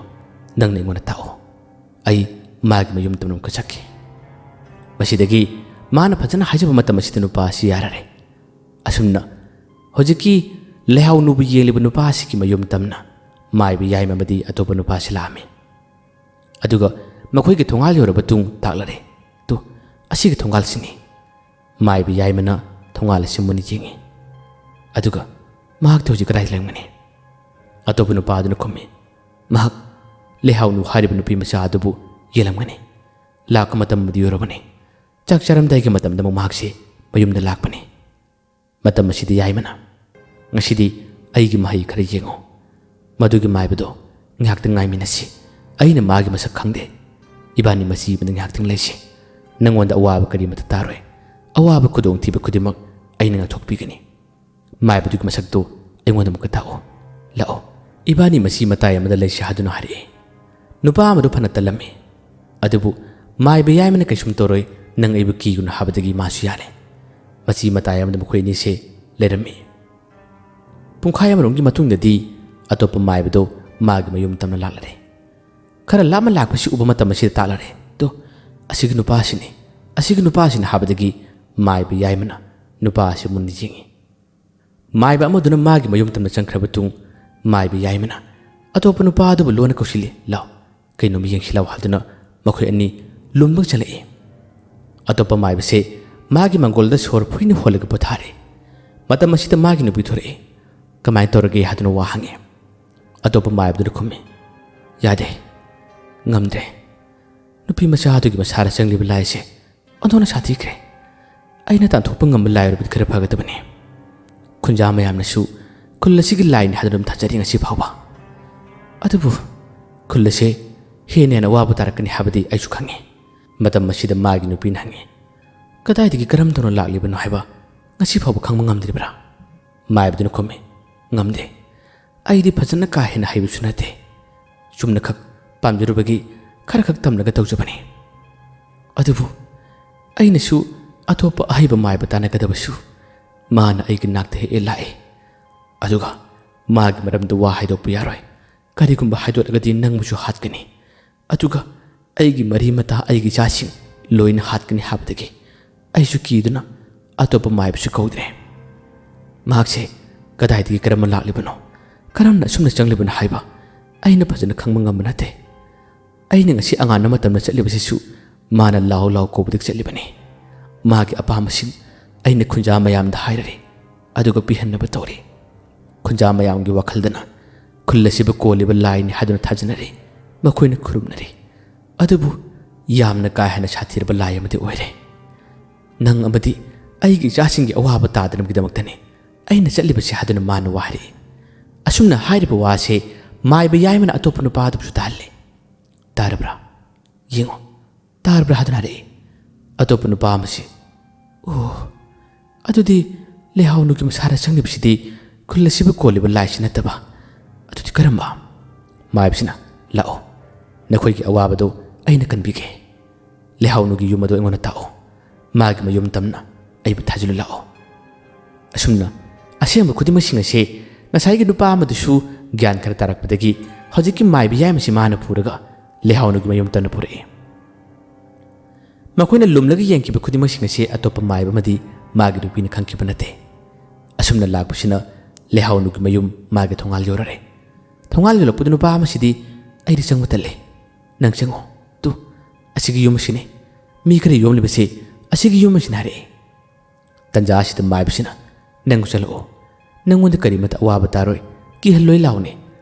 ꯅꯪꯅ ꯑꯩꯉꯣꯟꯗ ꯇꯥꯛꯑꯣ꯫ ꯑꯩ ꯃꯥꯒꯤ ꯃꯌꯨꯝ ꯇꯝꯂꯝ ꯆꯠꯀꯦ꯫" ꯃꯁꯤꯗꯒꯤ ꯃꯥꯅ ꯐꯖꯅ ꯍꯥꯏꯖꯕ ꯃꯇꯝ ꯑꯁꯤꯗ ꯅꯨꯄꯥ ꯑꯁꯤ ꯌꯥꯔꯔꯦ꯫ ꯑꯁꯨꯝꯅ ꯍꯧꯖꯤꯛꯀꯤ ꯂꯩꯍꯥꯎꯅꯨꯕꯨ ꯌꯦꯡꯂꯤꯕ ꯅꯨꯄꯥ ꯑꯁꯤꯒꯤ ꯃꯌꯨꯝ ꯇꯝꯅ ꯃꯥꯏꯕ ꯌꯥꯏꯃ ꯑꯃꯗꯤ ꯑꯇꯣꯞꯄ ꯅꯨꯄꯥ ꯑꯁꯤ ꯂꯥꯛꯑꯝꯃꯤ꯫ ꯑꯗꯨꯒ ꯃꯈꯣꯏꯒꯤ ꯊꯣꯡꯒꯥꯜ ꯌꯧꯔꯕ ꯇꯨꯡ ꯇꯥꯛꯂꯔꯦ꯫ "ꯇꯨ, ꯑꯁꯤꯒꯤ ꯊꯣꯡꯒꯥꯜꯁꯤꯅꯤ꯫" ꯃꯥꯏꯕ ꯌꯥꯏꯃꯅ ꯊꯣꯡꯒꯥꯜ ꯑꯁꯤ ꯃꯨꯟꯅ ꯌꯦꯡꯉꯤ꯫ ꯑꯗꯨꯒ, "ꯃꯍꯥꯛꯇꯤ ꯍꯧꯖꯤꯛ ꯀꯗꯥꯏꯗ ꯂꯩꯔꯝꯒꯅꯤ?" ꯑꯇꯣꯞꯄ ꯅꯨꯄꯥ ꯑꯗꯨꯅ ꯈꯨꯝꯃꯤ, "ꯃꯍꯥꯛ ꯂꯩꯍꯥꯎꯅꯨ ꯍꯥꯏꯔꯤꯕ ꯅꯨꯄꯤ ꯃꯆꯥ ꯑꯗꯨꯕꯨ ꯌꯦꯡꯂꯝꯒꯅꯤ꯫ ꯂꯥꯛꯄ ꯃꯇꯝꯕꯨꯗꯤ ꯌꯧꯔꯕꯅꯤ꯫ ꯆꯥꯛ ꯆꯥꯔꯝꯗꯥꯏꯒꯤ ꯃꯇꯝꯗ ꯑꯃꯨꯛ ꯃꯍꯥꯛꯁꯤ ꯃꯌꯨꯝꯗ ꯂꯥꯛꯄꯅꯤ꯫" ꯃꯇꯝ ꯑꯁꯤꯗ ꯌꯥꯏꯃꯅ, "ꯉꯁꯤꯗꯤ ꯑꯩꯒꯤ ꯃꯍꯩ ꯈꯔ ꯌꯦꯡꯉꯨ꯫ ꯃꯗꯨꯒꯤ ꯃꯥꯏꯕꯗꯣ ꯉꯥꯏꯍꯥꯛꯇꯪ ꯉꯥꯏꯃꯤꯟꯅꯁꯤ꯫ ꯑꯩꯅ ꯃꯥꯒꯤ ꯃꯁꯛ ꯈꯪꯗꯦ꯫ ꯏꯕꯥꯅꯤ ꯃꯆꯤ ꯑꯃꯗ ꯉꯥꯏꯍꯥꯛꯇꯪ ꯂꯩꯁꯤ꯫ ꯅꯪꯉꯣꯟꯗ ꯑꯋꯥꯕ ꯀꯔꯤꯃꯠꯇ ꯇꯥꯔꯣꯏ꯫ ꯑꯋꯥꯕ ꯈꯨꯗꯣꯡꯊꯤꯕ ꯈꯨꯗꯤꯡꯃꯛ ꯑꯩꯅ ꯉꯥꯛꯊꯣꯛꯄꯤꯒꯅꯤ꯫ ꯃꯥꯏꯕꯗꯨꯒꯤ ꯃꯁꯛꯇꯨ ꯑꯩꯉꯣꯟꯗ ꯑꯃꯨꯛꯀ ꯇꯥꯛꯑꯣ꯫ ꯂꯥꯛꯑꯣ, ꯏꯕꯥꯅꯤ ꯃꯆꯤ ꯃꯇꯥꯏ ꯑꯃꯗ ꯂꯩꯁꯤ" ꯍꯥꯏꯗꯨꯅ ꯍꯥꯏꯔꯛꯏ꯫ ꯅꯨꯄꯥ ꯑꯃꯗꯨ ꯐꯅ ꯇꯜꯂꯝꯃꯤ꯫ ꯑꯗꯨꯕꯨ ꯃꯥꯏꯕ ꯌꯥꯏꯃꯅ "ꯀꯩꯁꯨꯝ ꯇꯧꯔꯣꯏ, ꯅꯪ ꯑꯩꯕꯨ ꯀꯤꯒꯅꯨ" ꯍꯥꯏꯕꯗꯒꯤ ꯃꯥꯁꯨ ꯌꯥꯔꯦ꯫ ꯃꯆꯤ ꯃꯇꯥꯏ ꯑꯃꯗ ꯃꯈꯣꯏ ꯑꯅꯤꯁꯦ ꯂꯩꯔꯝꯃꯤ꯫ ꯄꯨꯡꯈꯥꯏ ꯑꯃꯔꯣꯝꯒꯤ ꯃꯇꯨꯡꯗꯗꯤ ꯑꯇꯣꯞꯄ ꯃꯥꯏꯕꯗꯣ ꯃꯥꯒꯤ ꯃꯌꯨꯝ ꯇꯝꯅ ꯂꯥꯛꯂꯔꯦ꯫ ꯈꯔ ꯂꯥꯞꯅ ꯂꯥꯛꯄꯁꯤ ꯎꯕ ꯃꯇꯝ ꯑꯁꯤꯗ ꯇꯥꯛꯂꯔꯦ, "ꯇꯣ, ꯑꯁꯤꯒꯤ ꯅꯨꯄꯥꯁꯤꯅꯤ, ꯑꯁꯤꯒꯤ ꯅꯨꯄꯥꯁꯤꯅꯤ" ꯍꯥꯏꯕꯗꯒꯤ ꯃꯥꯏꯕ ꯌꯥꯏꯃꯅ ꯅꯨꯄꯥ ꯑꯁꯤ ꯃꯨꯟꯅ ꯌꯦꯡꯉꯤ꯫ ꯃꯥꯏꯕ ꯑꯃꯗꯨꯅ ꯃꯥꯒꯤ ꯃꯌꯨꯝ ꯇꯝꯅ ꯆꯪꯈ꯭ꯔꯕ ꯇꯨꯡ ꯃꯥꯏꯕ ꯌꯥꯏꯃꯅ ꯑꯇꯣꯞꯄ ꯅꯨꯄꯥ ꯑꯗꯨꯕꯨ ꯂꯣꯟꯅ ꯀꯧꯁꯤꯜꯂꯤ, "ꯂꯥꯎ, ꯀꯩꯅꯣꯝ ꯌꯦꯡꯁꯤ ꯂꯥꯎ" ꯍꯥꯏꯗꯨꯅ ꯃꯈꯣꯏ ꯑꯅꯤ ꯂꯨꯝꯕ ꯆꯠꯂꯛꯏ꯫ ꯑꯇꯣꯞꯄ ꯃꯥꯏꯕꯁꯦ ꯃꯥꯒꯤ ꯃꯪꯒꯣꯜꯗ ꯁꯣꯔ ꯐꯨꯏꯅ ꯍꯣꯜꯂꯒ ꯄꯣꯊꯥꯔꯦ꯫ ꯃꯇꯝ ꯑꯁꯤꯗ ꯃꯥꯒꯤ ꯅꯨꯄꯤ ꯊꯣꯔꯛꯏ꯫ "ꯀꯃꯥꯏꯅ ꯇꯧꯔꯒꯦ?" ꯍꯥꯏꯗꯨꯅ ꯋꯥ ꯍꯪꯉꯤ꯫ ꯑꯇꯣꯞꯄ ꯃꯥꯏꯕꯗꯨꯅ ꯈꯨꯝꯃꯤ, "ꯌꯥꯗꯦ, ꯉꯝꯗ꯭ꯔꯦ꯫ ꯅꯨꯄꯤ ꯃꯆꯥ ꯑꯗꯨꯒꯤ ꯃꯁꯥꯗ ꯆꯪꯂꯤꯕ ꯂꯥꯏꯁꯦ ꯑꯣꯟꯊꯣꯛꯅ ꯁꯥꯊꯤꯈ꯭ꯔꯦ꯫ ꯑꯩꯅ ꯇꯥꯟꯊꯣꯛꯄ ꯉꯝꯕ ꯂꯥꯏ ꯑꯣꯏꯔꯕꯗꯤ ꯈꯔ ꯐꯒꯗꯕꯅꯤ꯫ ꯈꯨꯟꯖꯥ ꯃꯌꯥꯝꯅꯁꯨ ꯈꯨꯜ ꯑꯁꯤꯒꯤ ꯂꯥꯏꯅꯤ ꯍꯥꯏꯗꯨꯅ ꯑꯗꯨꯝ ꯊꯥꯖꯔꯤ ꯉꯁꯤ ꯐꯥꯎꯕ꯫ ꯑꯗꯨꯕꯨ ꯈꯨꯜ ꯑꯁꯦ ꯍꯦꯟꯅ ꯍꯦꯟꯅ ꯑꯋꯥꯕ ꯇꯥꯔꯛꯀꯅꯤ ꯍꯥꯏꯕꯗꯤ ꯑꯩꯁꯨ ꯈꯪꯉꯤ꯫" ꯃꯇꯝ ꯑꯁꯤꯗ ꯃꯥꯒꯤ ꯅꯨꯄꯤꯅ ꯍꯪꯉꯤ, "ꯀꯗꯥꯏꯗꯒꯤ ꯀꯔꯝ ꯇꯧꯅ ꯂꯥꯛꯂꯤꯕꯅꯣ ꯍꯥꯏꯕ ꯉꯁꯤ ꯐꯥꯎꯕ ꯈꯪꯕ ꯉꯝꯗ꯭ꯔꯤꯕ꯭ꯔꯥ?" ꯃꯥꯏꯕꯗꯨꯅ ꯈꯨꯝꯃꯤ, "ꯉꯝꯗꯦ꯫ ꯑꯩꯗꯤ ꯐꯖꯅ ꯀꯥ ꯍꯦꯟꯅ ꯍꯩꯕꯁꯨ ꯅꯠꯇꯦ꯫ ꯆꯨꯝꯅꯈꯛ ꯄꯥꯝꯖꯔꯨꯕꯒꯤ ꯈꯔꯈꯛ ꯇꯝꯂꯒ ꯇꯧꯖꯕꯅꯤ꯫ ꯑꯗꯨꯕꯨ ꯑꯩꯅꯁꯨ ꯑꯇꯣꯞꯄ ꯑꯍꯩꯕ ꯃꯥꯏꯕ ꯇꯥꯟꯅꯒꯗꯕꯁꯨ ꯃꯥꯅ ꯑꯩꯒꯤ ꯅꯥꯛꯇ ꯍꯦꯛ ꯍꯦꯛ ꯂꯥꯛꯏ꯫ ꯑꯗꯨꯒ ꯃꯥꯒꯤ ꯃꯔꯝꯗ ꯋꯥ ꯍꯥꯏꯗꯣꯛꯄ ꯌꯥꯔꯣꯏ꯫ ꯀꯔꯤꯒꯨꯝꯕ ꯍꯥꯏꯗꯣꯛꯂꯒꯗꯤ ꯅꯪꯕꯨꯁꯨ ꯍꯥꯠꯀꯅꯤ꯫ ꯑꯗꯨꯒ ꯑꯩꯒꯤ ꯃꯔꯤ ꯃꯇꯥ, ꯑꯩꯒꯤ ꯏꯆꯥꯁꯤꯡ ꯂꯣꯏꯅ ꯍꯥꯠꯀꯅꯤ ꯍꯥꯏꯕꯗꯒꯤ ꯑꯩꯁꯨ ꯀꯤꯗꯨꯅ ꯑꯇꯣꯞꯄ ꯃꯥꯏꯕꯁꯨ ꯀꯧꯗ꯭ꯔꯦ꯫ ꯃꯍꯥꯛꯁꯦ ꯀꯗꯥꯏꯗꯒꯤ ꯀꯔꯝꯅ ꯂꯥꯛꯂꯤꯕꯅꯣ, ꯀꯔꯝꯅ ꯑꯁꯨꯝꯅ ꯆꯪꯂꯤꯕꯅꯣ ꯍꯥꯏꯕ ꯑꯩꯅ ꯐꯖꯅ ꯈꯪꯕ ꯉꯝꯕ ꯅꯠꯇꯦ꯫ ꯑꯩꯅ ꯉꯁꯤ ꯑꯉꯥꯟꯕ ꯃꯇꯝꯗ ꯆꯠꯂꯤꯕꯁꯤꯁꯨ ꯃꯥꯅ ꯂꯥꯎ ꯂꯥꯎ ꯀꯧꯕꯗꯒꯤ ꯆꯠꯂꯤꯕꯅꯤ꯫ ꯃꯥꯒꯤ ꯑꯄꯥꯝꯕꯁꯤꯡ ꯑꯩꯅ ꯈꯨꯟꯖꯥ ꯃꯌꯥꯝꯗ ꯍꯥꯏꯔꯔꯦ, ꯑꯗꯨꯒ ꯄꯤꯍꯟꯅꯕ ꯇꯧꯔꯦ꯫ ꯈꯨꯟꯖꯥ ꯃꯌꯥꯝꯒꯤ ꯋꯥꯈꯜꯗꯅ ꯈꯨꯜ ꯑꯁꯤꯕꯨ ꯀꯣꯜꯂꯤꯕ ꯂꯥꯏꯅꯤ ꯍꯥꯏꯗꯨꯅ ꯊꯥꯖꯅꯔꯤ꯫ ꯃꯈꯣꯏꯅ ꯈꯨꯔꯨꯝꯅꯔꯤ꯫ ꯑꯗꯨꯕꯨ ꯌꯥꯝꯅ ꯀꯥ ꯍꯦꯟꯅ ꯁꯥꯊꯤꯔꯕ ꯂꯥꯏ ꯑꯃꯗꯤ ꯑꯣꯏꯔꯦ꯫ "ꯅꯪ ꯑꯃꯗꯤ ꯑꯩꯒꯤ ꯏꯆꯥꯁꯤꯡꯒꯤ ꯑꯋꯥꯕ ꯇꯥꯗꯅꯕꯒꯤꯗꯃꯛꯇꯅꯤ ꯑꯩꯅ ꯆꯠꯂꯤꯕꯁꯤ" ꯍꯥꯏꯗꯨꯅ ꯃꯥꯅ ꯋꯥ ꯍꯥꯏꯔꯛꯏ꯫ ꯑꯁꯨꯝꯅ ꯍꯥꯏꯔꯤꯕ ꯋꯥꯁꯦ ꯃꯥꯏꯕ ꯌꯥꯏꯃꯅ ꯑꯇꯣꯞꯄ ꯅꯨꯄꯥ ꯑꯗꯨꯕꯨꯁꯨ ꯇꯥꯍꯜꯂꯦ꯫ "ꯇꯥꯔꯕ꯭ꯔꯥ? ꯌꯦꯡꯉꯣ, ꯇꯥꯔꯕ꯭ꯔꯥ?" ꯍꯥꯏꯗꯨꯅ ꯍꯥꯏꯔꯛꯏ꯫ ꯑꯇꯣꯞꯄ ꯅꯨꯄꯥ ꯑꯃꯁꯤ, "ꯑꯣ, ꯑꯗꯨꯗꯤ ꯂꯩꯍꯥꯎꯅꯨꯒꯤ ꯃꯁꯥꯗ ꯆꯪꯂꯤꯕꯁꯤꯗꯤ ꯈꯨꯜ ꯑꯁꯤꯕꯨ ꯀꯣꯜꯂꯤꯕ ꯂꯥꯏꯁꯤ ꯅꯠꯇꯕ, ꯑꯗꯨꯗꯤ ꯀꯔꯝꯕ?" ꯃꯥꯏꯕꯁꯤꯅ, "ꯂꯥꯛꯑꯣ, ꯅꯈꯣꯏꯒꯤ ꯑꯋꯥꯕꯗꯨ ꯑꯩꯅ ꯀꯟꯕꯤꯒꯦ꯫ ꯂꯩꯍꯥꯎꯅꯨꯒꯤ ꯌꯨꯝ ꯑꯗꯨ ꯑꯩꯉꯣꯟꯗ ꯇꯥꯛꯑꯣ꯫ ꯃꯥꯒꯤ ꯃꯌꯨꯝ ꯇꯝꯅ ꯑꯩꯕꯨ ꯊꯥꯖꯤꯜꯂꯨ ꯂꯥꯛꯑꯣ꯫" ꯑꯁꯨꯝꯅ ꯑꯁꯦꯡꯕ ꯈꯨꯗꯤꯡꯃꯛꯁꯤꯡ ꯑꯁꯦ ꯉꯁꯥꯏꯒꯤ ꯅꯨꯄꯥ ꯑꯃꯗꯨꯁꯨ ꯒ꯭ꯌꯥꯟ ꯈꯔ ꯇꯥꯔꯛꯄꯗꯒꯤ ꯍꯧꯖꯤꯛꯀꯤ ꯃꯥꯏꯕ ꯌꯥꯏꯃꯁꯤ ꯃꯥꯅ ꯄꯨꯔꯒ ꯂꯩꯍꯥꯎꯅꯨꯒꯤ ꯃꯌꯨꯝ ꯇꯝꯅ ꯄꯨꯔꯛꯏ꯫ ꯃꯈꯣꯏꯅ ꯂꯨꯝꯂꯒ ꯌꯦꯡꯈꯤꯕ ꯈꯨꯗꯤꯡꯃꯛꯁꯤꯡ ꯑꯁꯤ ꯑꯇꯣꯞꯄ ꯃꯥꯏꯕ ꯑꯃꯗꯤ ꯃꯥꯒꯤ ꯅꯨꯄꯤꯅ ꯈꯪꯈꯤꯕ ꯅꯠꯇꯦ꯫ ꯑꯁꯨꯝꯅ ꯂꯥꯛꯄꯁꯤꯅ ꯂꯩꯍꯥꯎꯅꯨꯒꯤ ꯃꯌꯨꯝ ꯃꯥꯒꯤ ꯊꯣꯡꯒꯥꯜ ꯌꯧꯔꯔꯦ꯫ ꯊꯣꯡꯒꯥꯜ ꯌꯧꯔꯛꯄꯗ ꯅꯨꯄꯥ ꯑꯃꯁꯤꯗꯤ, "ꯑꯩꯗꯤ ꯆꯪꯕ ꯇꯜꯂꯦ, ꯅꯪ ꯆꯪꯉꯣ꯫ ꯇꯨ, ꯑꯁꯤꯒꯤ ꯌꯨꯝ ꯑꯁꯤꯅꯤ꯫ ꯃꯤ ꯈꯔ ꯌꯣꯝꯂꯤꯕꯁꯤ ꯑꯁꯤꯒꯤ ꯌꯨꯝ ꯑꯁꯤꯅꯤ" ꯍꯥꯏꯔꯛꯏ꯫ ꯇꯟꯖꯥ ꯑꯁꯤꯗ ꯃꯥꯏꯕꯁꯤꯅ, "ꯅꯪ ꯆꯠꯂꯛꯑꯣ, ꯅꯪꯉꯣꯟꯗ ꯀꯔꯤꯃꯇ ꯑꯋꯥꯕ ꯇꯥꯔꯣꯏ, ꯀꯤꯍꯜꯂꯣꯏ ꯂꯥꯎꯅꯦ,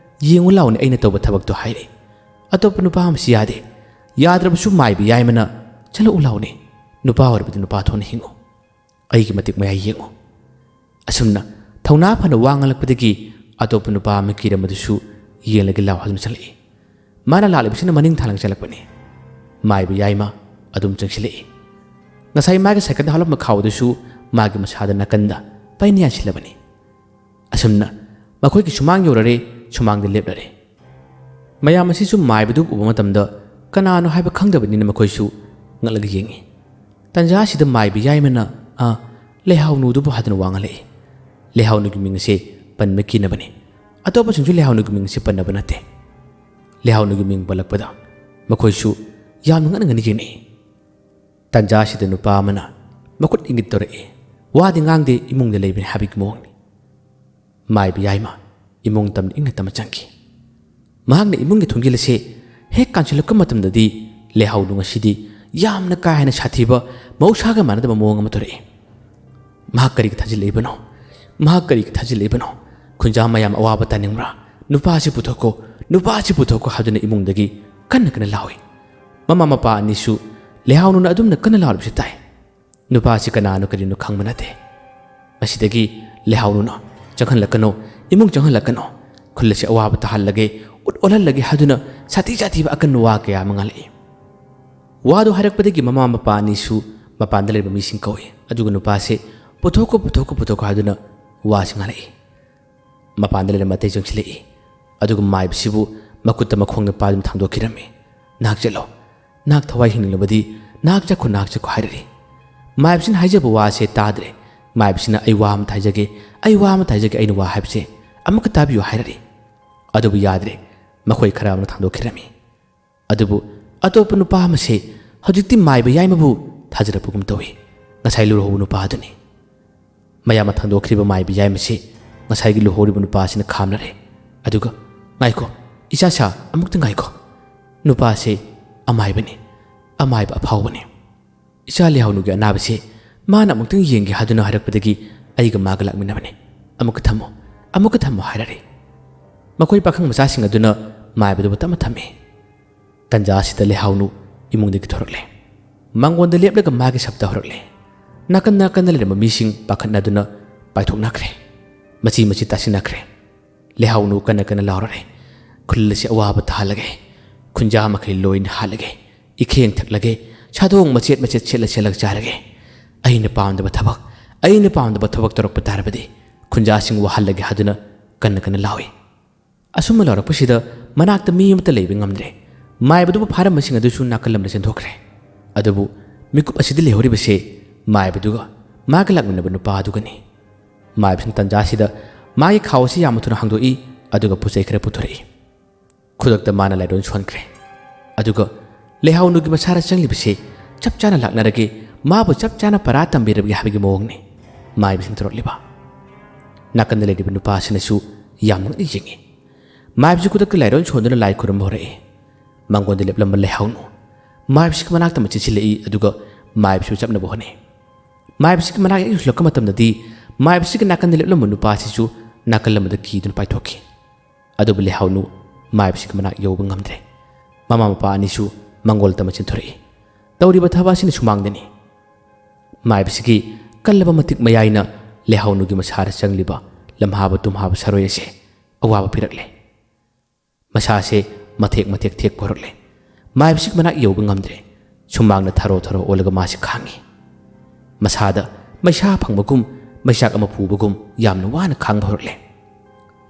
ꯌꯦꯡꯉꯨ ꯂꯥꯎꯅꯦ ꯑꯩꯅ ꯇꯧꯕ ꯊꯕꯛꯇꯣ" ꯍꯥꯏꯔꯦ꯫ ꯑꯇꯣꯞꯄ ꯅꯨꯄꯥ ꯑꯃꯁꯤ ꯌꯥꯗꯦ꯫ ꯌꯥꯗ꯭ꯔꯕꯁꯨ ꯃꯥꯏꯕ ꯌꯥꯏꯃꯅ, "ꯆꯠꯂꯛꯎ ꯂꯥꯎꯅꯦ, ꯅꯨꯄꯥ ꯑꯣꯏꯔꯕꯗꯤ ꯅꯨꯄꯥ ꯊꯣꯛꯅ ꯍꯤꯡꯉꯨ, ꯑꯩꯒꯤ ꯃꯇꯤꯛ ꯃꯌꯥꯏ ꯌꯦꯡꯉꯨ"꯫ ꯑꯁꯨꯝꯅ ꯊꯧꯅꯥ ꯐꯅ ꯋꯥ ꯉꯥꯡꯂꯛꯄꯗꯒꯤ ꯑꯇꯣꯞꯄ ꯅꯨꯄꯥ ꯑꯃ ꯀꯤꯔꯝꯕꯗꯨꯁꯨ ꯌꯦꯡꯂꯒꯦ ꯂꯥꯎ ꯍꯥꯏꯗꯨꯅ ꯆꯠꯂꯛꯏ꯫ ꯃꯥꯅ ꯂꯥꯛꯂꯤꯕꯁꯤꯅ ꯃꯅꯤꯡ ꯊꯥꯂꯪ ꯆꯠꯂꯛꯄꯅꯤ꯫ ꯃꯥꯏꯕ ꯌꯥꯏꯃ ꯑꯗꯨꯝ ꯆꯪꯁꯤꯜꯂꯛꯏ꯫ ꯉꯁꯥꯏ ꯃꯥꯒꯤ ꯁꯥꯏꯀꯜꯗ ꯍꯥꯞꯂꯝꯕ ꯈꯥꯎꯗꯨꯁꯨ ꯃꯥꯒꯤ ꯃꯁꯥꯗ ꯅꯥꯀꯟꯗ ꯄꯩꯅ ꯌꯥꯟꯁꯤꯜꯂꯕꯅꯤ꯫ ꯑꯁꯨꯝꯅ ꯃꯈꯣꯏꯒꯤ ꯁꯨꯃꯥꯡ ꯌꯧꯔꯔꯦ, ꯁꯨꯃꯥꯡꯗ ꯂꯦꯞꯂꯔꯦ꯫ ꯃꯌꯥꯝ ꯑꯁꯤꯁꯨ ꯃꯥꯏꯕꯗꯨ ꯎꯕ ꯃꯇꯝꯗ ꯀꯅꯥꯅꯣ ꯍꯥꯏꯕ ꯈꯪꯗꯕꯅꯤꯅ ꯃꯈꯣꯏꯁꯨ ꯉꯛꯂꯒ ꯌꯦꯡꯏ꯫ ꯇꯟꯖꯥ ꯑꯁꯤꯗ ꯃꯥꯏꯕ ꯌꯥꯏꯃꯅ "ꯑ, ꯂꯩꯍꯥꯎꯅꯨꯗꯨꯕꯨ" ꯍꯥꯏꯗꯨꯅ ꯋꯥ ꯉꯥꯡꯂꯛꯏ꯫ ꯂꯩꯍꯥꯎꯅꯨꯒꯤ ꯃꯤꯡ ꯑꯁꯦ ꯄꯟꯕ ꯀꯤꯅꯕꯅꯤ꯫ ꯑꯇꯣꯞꯄꯁꯤꯡꯁꯨ ꯂꯩꯍꯥꯎꯅꯨꯒꯤ ꯃꯤꯡ ꯑꯁꯦ ꯄꯟꯅꯕ ꯅꯠꯇꯦ꯫ ꯂꯩꯍꯥꯎꯅꯨꯒꯤ ꯃꯤꯡ ꯄꯜꯂꯛꯄꯗ ꯃꯈꯣꯏꯁꯨ ꯌꯥꯝꯅ ꯉꯛꯅ ꯉꯛꯅ ꯌꯦꯡꯅꯩ꯫ ꯇꯟꯖꯥ ꯑꯁꯤꯗ ꯅꯨꯄꯥ ꯑꯃꯅ ꯃꯈꯨꯠ ꯏꯪꯒꯤꯠ ꯇꯧꯔꯛꯏ꯫ ꯋꯥꯗꯤ ꯉꯥꯡꯗꯦ, ꯏꯃꯨꯡꯗ ꯂꯩꯕꯅꯤ ꯍꯥꯏꯕꯒꯤ ꯃꯑꯣꯡꯅꯤ꯫ ꯃꯥꯏꯕ ꯌꯥꯏꯃ ꯏꯃꯨꯡ ꯇꯝꯅ ꯏꯪꯅ ꯇꯞꯅ ꯆꯪꯈꯤ꯫ ꯃꯍꯥꯛꯅ ꯏꯃꯨꯡꯒꯤ ꯊꯣꯡꯖꯤꯜ ꯑꯁꯦ ꯍꯦꯛ ꯀꯥꯟꯁꯤꯜꯂꯛꯄ ꯃꯇꯝꯗꯗꯤ ꯂꯩꯍꯥꯎꯅꯨ ꯉꯁꯤꯗꯤ ꯌꯥꯝꯅ ꯀꯥ ꯍꯦꯟꯅ ꯁꯥꯊꯤꯕ, ꯃꯍꯧꯁꯥꯒ ꯃꯥꯟꯅꯗꯕ ꯃꯑꯣꯡ ꯑꯃ ꯇꯧꯔꯛꯏ꯫ "ꯃꯍꯥꯛ ꯀꯔꯤꯒꯤ ꯊꯥꯖꯤꯜꯂꯛꯏꯕꯅꯣ? ꯃꯍꯥꯛ ꯀꯔꯤꯒꯤ ꯊꯥꯖꯤꯜꯂꯛꯏꯕꯅꯣ? ꯈꯨꯟꯖꯥ ꯃꯌꯥꯝ ꯑꯋꯥꯕ ꯇꯥꯅꯤꯡꯕ꯭ꯔꯥ? ꯅꯨꯄꯥ ꯑꯁꯤ ꯄꯨꯊꯣꯛꯀꯣ, ꯅꯨꯄꯥ ꯑꯁꯤ ꯄꯨꯊꯣꯛꯀꯣ" ꯍꯥꯏꯗꯨꯅ ꯏꯃꯨꯡꯗꯒꯤ ꯀꯟꯅ ꯀꯟꯅ ꯂꯥꯎꯏ꯫ ꯃꯃꯥ ꯃꯄꯥ ꯑꯅꯤꯁꯨ ꯂꯩꯍꯥꯎꯅꯨꯅ ꯑꯗꯨꯝꯅ ꯀꯟꯅ ꯂꯥꯎꯔꯤꯕꯁꯤ ꯇꯥꯏ꯫ ꯅꯨꯄꯥ ꯑꯁꯤ ꯀꯅꯥꯅꯣ ꯀꯔꯤꯅꯣ ꯈꯪꯕ ꯅꯠꯇꯦ꯫ ꯃꯁꯤꯗꯒꯤ ꯂꯩꯍꯥꯎꯅꯨꯅ "ꯆꯪꯍꯜꯂꯛꯀꯅꯨ, ꯏꯃꯨꯡ ꯆꯪꯍꯜꯂꯛꯀꯅꯨ, ꯈꯨꯜ ꯑꯁꯤ ꯑꯋꯥꯕ ꯇꯥꯍꯜꯂꯒꯦ, ꯎꯠ ꯑꯣꯜꯍꯜꯂꯒꯦ" ꯍꯥꯏꯗꯨꯅ ꯁꯥꯊꯤ ꯁꯥꯊꯤꯕ ꯑꯀꯟꯕ ꯋꯥ ꯀꯌꯥ ꯑꯃ ꯉꯥꯡꯂꯛꯏ꯫ ꯋꯥꯗꯨ ꯍꯥꯏꯔꯛꯄꯗꯒꯤ ꯃꯃꯥ ꯃꯄꯥ ꯑꯅꯤꯁꯨ ꯃꯄꯥꯟꯗ ꯂꯩꯔꯤꯕ ꯃꯤꯁꯤꯡ ꯀꯧꯏ꯫ ꯑꯗꯨꯒ ꯅꯨꯄꯥꯁꯦ "ꯄꯨꯊꯣꯛꯀꯣ, ꯄꯨꯊꯣꯛꯀꯣ, ꯄꯨꯊꯣꯛꯀꯣ" ꯍꯥꯏꯗꯨꯅ ꯋꯥꯁꯤ ꯉꯥꯡꯂꯛꯏ꯫ ꯃꯄꯥꯟꯗ ꯂꯩꯔꯝꯕ ꯑꯇꯩ ꯆꯪꯁꯤꯜꯂꯛꯏ꯫ ꯑꯗꯨꯒ ꯃꯥꯏꯕꯁꯤꯕꯨ ꯃꯈꯨꯠꯇ ꯃꯈꯣꯡ ꯅꯤꯄꯥꯜꯗꯨꯅ ꯊꯥꯡꯗꯣꯛꯈꯤꯔꯝꯃꯤ꯫ "ꯅꯍꯥꯛ ꯆꯠꯂꯣ, ꯅꯍꯥꯛ ꯊꯋꯥꯏ ꯍꯤꯡꯅꯤꯡꯂꯕꯗꯤ ꯅꯍꯥꯛ ꯆꯠꯈꯣ, ꯅꯍꯥꯛ ꯆꯠꯈꯣ" ꯍꯥꯏꯔꯛꯏ꯫ ꯃꯥꯏꯕꯁꯤꯅ ꯍꯥꯏꯖꯕ ꯋꯥꯁꯦ ꯇꯥꯗ꯭ꯔꯦ꯫ ꯃꯥꯏꯕꯁꯤꯅ "ꯑꯩ ꯋꯥ ꯑꯃ ꯍꯥꯏꯖꯒꯦ, ꯑꯩ ꯋꯥ ꯑꯃ ꯍꯥꯏꯖꯒꯦ, ꯑꯩꯅ ꯋꯥ ꯍꯥꯏꯕꯁꯦ ꯑꯃꯨꯛꯀ ꯇꯥꯕꯤꯌꯨ" ꯍꯥꯏꯔꯛꯏ꯫ ꯑꯗꯨꯕꯨ ꯌꯥꯗ꯭ꯔꯦ, ꯃꯈꯣꯏ ꯈꯔ ꯑꯃꯅ ꯊꯥꯡꯗꯣꯛꯈꯤꯔꯝꯃꯤ꯫ ꯑꯗꯨꯕꯨ ꯑꯇꯣꯞꯄ ꯅꯨꯄꯥ ꯑꯃꯁꯦ ꯍꯧꯖꯤꯛꯇꯤ ꯃꯥꯏꯕ ꯌꯥꯏꯃꯕꯨ ꯊꯥꯖꯔꯛꯄꯒꯨꯝ ꯇꯧꯏ꯫ ꯉꯁꯥꯏ ꯂꯨꯍꯧꯕ ꯅꯨꯄꯥ ꯑꯗꯨꯅꯤ꯫ ꯃꯌꯥꯝꯅ ꯊꯥꯡꯗꯣꯛꯈ꯭ꯔꯤꯕ ꯃꯥꯏꯕ ꯌꯥꯏꯃꯁꯤ ꯉꯁꯥꯏꯒꯤ ꯂꯨꯍꯧꯔꯤꯕ ꯅꯨꯄꯥ ꯑꯁꯤꯅ ꯈꯥꯝꯅꯔꯦ꯫ ꯑꯗꯨꯒ, "ꯉꯥꯏꯈꯣ, ꯏꯆꯥ ꯁꯥ, ꯑꯃꯨꯛꯇ ꯉꯥꯏꯈꯣ꯫ ꯅꯨꯄꯥꯁꯤ ꯑꯃꯥꯏꯕꯅꯤ, ꯑꯃꯥꯏꯕ ꯑꯐꯥꯎꯕꯅꯤ꯫ ꯏꯆꯥ ꯂꯩꯍꯥꯎꯅꯨꯒꯤ ꯑꯅꯥꯕꯁꯤ ꯃꯥꯅ ꯑꯃꯨꯛꯇꯪ ꯌꯦꯡꯒꯦ ꯍꯥꯏꯗꯨꯅ ꯍꯥꯏꯔꯛꯄꯗꯒꯤ ꯑꯩꯒ ꯃꯥꯒ ꯂꯥꯛꯃꯤꯟꯅꯕꯅꯤ꯫ ꯑꯃꯨꯛꯀ ꯊꯝꯃꯣ, ꯑꯃꯨꯛꯀ ꯊꯝꯃꯣ" ꯍꯥꯏꯔꯛꯏ꯫ ꯃꯈꯣꯏ ꯄꯥꯈꯪ ꯃꯆꯥꯁꯤꯡ ꯑꯗꯨꯅ ꯃꯥꯏꯕꯗꯨꯕꯨ ꯇꯞꯅ ꯊꯝꯃꯤ꯫ ꯇꯟꯖꯥ ꯑꯁꯤꯗ ꯂꯩꯍꯥꯎꯅꯨ ꯏꯃꯨꯡꯗꯒꯤ ꯊꯣꯔꯛꯂꯦ꯫ ꯃꯥꯡꯒꯣꯟꯗ ꯂꯦꯞꯂꯒ ꯃꯥꯒꯤ ꯁꯞꯇ ꯍꯧꯔꯛꯂꯦ꯫ ꯅꯥꯀꯟ ꯅꯥꯀꯟꯗ ꯂꯩꯔꯝꯕ ꯃꯤꯁꯤꯡ ꯄꯥꯈꯠꯅꯗꯨꯅ ꯄꯥꯏꯊꯣꯛꯅꯈ꯭ꯔꯦ꯫ ꯃꯆꯤ ꯃꯆꯤ ꯇꯥꯁꯤꯟꯅꯈ꯭ꯔꯦ꯫ ꯂꯩꯍꯥꯎꯅꯨ ꯀꯟꯅ ꯀꯟꯅ ꯂꯥꯎꯔꯔꯦ꯫ "ꯈꯨꯜ ꯑꯁꯤ ꯑꯋꯥꯕ ꯇꯥꯍꯜꯂꯒꯦ꯫ ꯈꯨꯟꯖꯥ ꯃꯈꯩ ꯂꯣꯏꯅ ꯍꯥꯠꯂꯒꯦ꯫ ꯏꯈꯦꯡ ꯊꯛꯂꯒꯦ꯫ ꯁꯥꯗꯣꯡ ꯃꯆꯦꯠ ꯃꯆꯦꯠ ꯁꯦꯠꯂ ꯁꯦꯠꯂꯒ ꯆꯥꯔꯒꯦ꯫ ꯑꯩꯅ ꯄꯥꯝꯗꯕ ꯊꯕꯛ, ꯑꯩꯅ ꯄꯥꯝꯗꯕ ꯊꯕꯛ ꯇꯧꯔꯛꯄ ꯇꯥꯔꯕꯗꯤ ꯈꯨꯟꯖꯥꯁꯤꯡ ꯋꯥꯍꯜꯂꯒꯦ" ꯍꯥꯏꯗꯨꯅ ꯀꯟꯅ ꯀꯟꯅ ꯂꯥꯎꯏ꯫ ꯑꯁꯨꯝꯅ ꯂꯥꯎꯔꯛꯄꯁꯤꯗ ꯃꯅꯥꯛꯇ ꯃꯤ ꯑꯃꯠꯇ ꯂꯩꯕ ꯉꯝꯗ꯭ꯔꯦ꯫ ꯃꯥꯏꯕꯗꯨꯕꯨ ꯐꯥꯔꯝꯕꯁꯤꯡ ꯑꯗꯨꯁꯨ ꯅꯥꯀꯜ ꯑꯃꯗ ꯆꯦꯟꯊꯣꯛꯈ꯭ꯔꯦ꯫ ꯑꯗꯨꯕꯨ ꯃꯤꯀꯨꯞ ꯑꯁꯤꯗ ꯂꯩꯍꯧꯔꯤꯕꯁꯦ ꯃꯥꯏꯕꯗꯨꯒ ꯃꯥꯒ ꯂꯥꯛꯃꯤꯟꯅꯕ ꯅꯨꯄꯥ ꯑꯗꯨꯒꯅꯤ꯫ ꯃꯥꯏꯕꯁꯤꯅ ꯇꯟꯖꯥꯁꯤꯗ ꯃꯥꯒꯤ ꯈꯥꯎ ꯑꯁꯤ ꯌꯥꯝꯅ ꯊꯨꯅ ꯍꯥꯡꯗꯣꯛꯏ, ꯑꯗꯨꯒ ꯄꯣꯠ ꯆꯩ ꯈꯔ ꯄꯨꯊꯣꯔꯛꯏ꯫ ꯈꯨꯗꯛꯇ ꯃꯥꯅ ꯂꯥꯏꯔꯣꯟ ꯁꯣꯟꯈ꯭ꯔꯦ꯫ ꯑꯗꯨꯒ ꯂꯩꯍꯥꯎꯅꯨꯒꯤ ꯃꯁꯥꯗ ꯆꯪꯂꯤꯕꯁꯦ ꯆꯞ ꯆꯥꯅ ꯂꯥꯛꯅꯔꯒꯦ, ꯃꯥꯕꯨ ꯆꯞ ꯆꯥꯅ ꯄꯔꯥ ꯇꯝꯕꯤꯔꯕꯒꯦ ꯍꯥꯏꯕꯒꯤ ꯃꯑꯣꯡꯅꯤ ꯃꯥꯏꯕꯁꯤꯅ ꯇꯧꯔꯛꯂꯤꯕ꯫ ꯅꯥꯀꯟꯗ ꯂꯩꯔꯤꯕ ꯅꯨꯄꯥꯁꯤꯅꯁꯨ ꯌꯥꯝ ꯉꯛꯅ ꯌꯦꯡꯉꯤ꯫ ꯃꯥꯏꯕꯁꯤ ꯈꯨꯗꯛꯇ ꯂꯥꯏꯔꯣꯟ ꯁꯣꯟꯗꯨꯅ ꯂꯥꯏ ꯈꯨꯔꯨꯝꯕ ꯍꯧꯔꯛꯏ꯫ ꯃꯉꯣꯟꯗ ꯂꯦꯞꯂꯝꯕ ꯂꯩꯍꯥꯎꯅꯨ ꯃꯥꯏꯕꯁꯤꯒꯤ ꯃꯅꯥꯛꯇ ꯑꯃ ꯆꯦꯟꯁꯤꯜꯂꯛꯏ, ꯑꯗꯨꯒ ꯃꯥꯏꯕꯁꯤꯕꯨ ꯆꯞꯅꯕ ꯍꯣꯠꯅꯩ꯫ ꯃꯥꯏꯕꯁꯤꯒꯤ ꯃꯅꯥꯛ ꯍꯦꯛ ꯌꯧꯁꯤꯜꯂꯛꯄ ꯃꯇꯝꯗꯗꯤ ꯃꯥꯏꯕꯁꯤꯒꯤ ꯅꯥꯀꯟꯗ ꯂꯦꯞꯂꯝꯕ ꯅꯨꯄꯥꯁꯤꯁꯨ ꯅꯥꯀꯜ ꯑꯃꯗ ꯀꯤꯗꯨꯅ ꯄꯥꯏꯊꯣꯛꯈꯤ꯫ ꯑꯗꯨꯕꯨ ꯂꯩꯍꯥꯎꯅꯨ ꯃꯥꯏꯕꯁꯤꯒꯤ ꯃꯅꯥꯛ ꯌꯧꯕ ꯉꯝꯗ꯭ꯔꯦ꯫ ꯃꯃꯥ ꯃꯄꯥ ꯑꯅꯤꯁꯨ ꯃꯪꯒꯣꯜ ꯇꯝꯕ ꯆꯦꯟꯊꯣꯔꯛꯏ꯫ ꯇꯧꯔꯤꯕ ꯊꯕꯛ ꯑꯁꯤꯅ ꯁꯨꯃꯥꯡꯗꯅꯤ꯫ ꯃꯥꯏꯕꯁꯤꯒꯤ ꯀꯜꯂꯕ ꯃꯇꯤꯛ ꯃꯌꯥꯏꯅ ꯂꯩꯍꯥꯎꯅꯨꯒꯤ ꯃꯁꯥꯗ ꯆꯪꯂꯤꯕ ꯂꯝꯍꯥꯕ ꯇꯨꯝꯍꯥꯕ ꯁꯔꯣꯏ ꯑꯁꯦ ꯑꯋꯥꯕ ꯄꯤꯔꯛꯂꯦ꯫ ꯃꯁꯥꯁꯦ ꯃꯊꯦꯛ ꯃꯊꯦꯛ ꯊꯦꯛꯄ ꯍꯧꯔꯛꯂꯦ꯫ ꯃꯥꯏꯕꯁꯤꯒꯤ ꯃꯅꯥꯛ ꯌꯧꯕ ꯉꯝꯗ꯭ꯔꯦ꯫ ꯁꯨꯃꯥꯡꯅ ꯊꯔꯣ ꯊꯔꯣ ꯑꯣꯜꯂꯒ ꯃꯥꯁꯤ ꯈꯥꯡꯉꯤ꯫ ꯃꯁꯥꯗ ꯃꯩꯁꯥ ꯐꯪꯕꯒꯨꯝ, ꯃꯩꯆꯥꯛ ꯑꯃ ꯄꯨꯕꯒꯨꯝ ꯌꯥꯝꯅ ꯋꯥꯅ ꯈꯥꯡꯕ ꯍꯧꯔꯛꯂꯦ꯫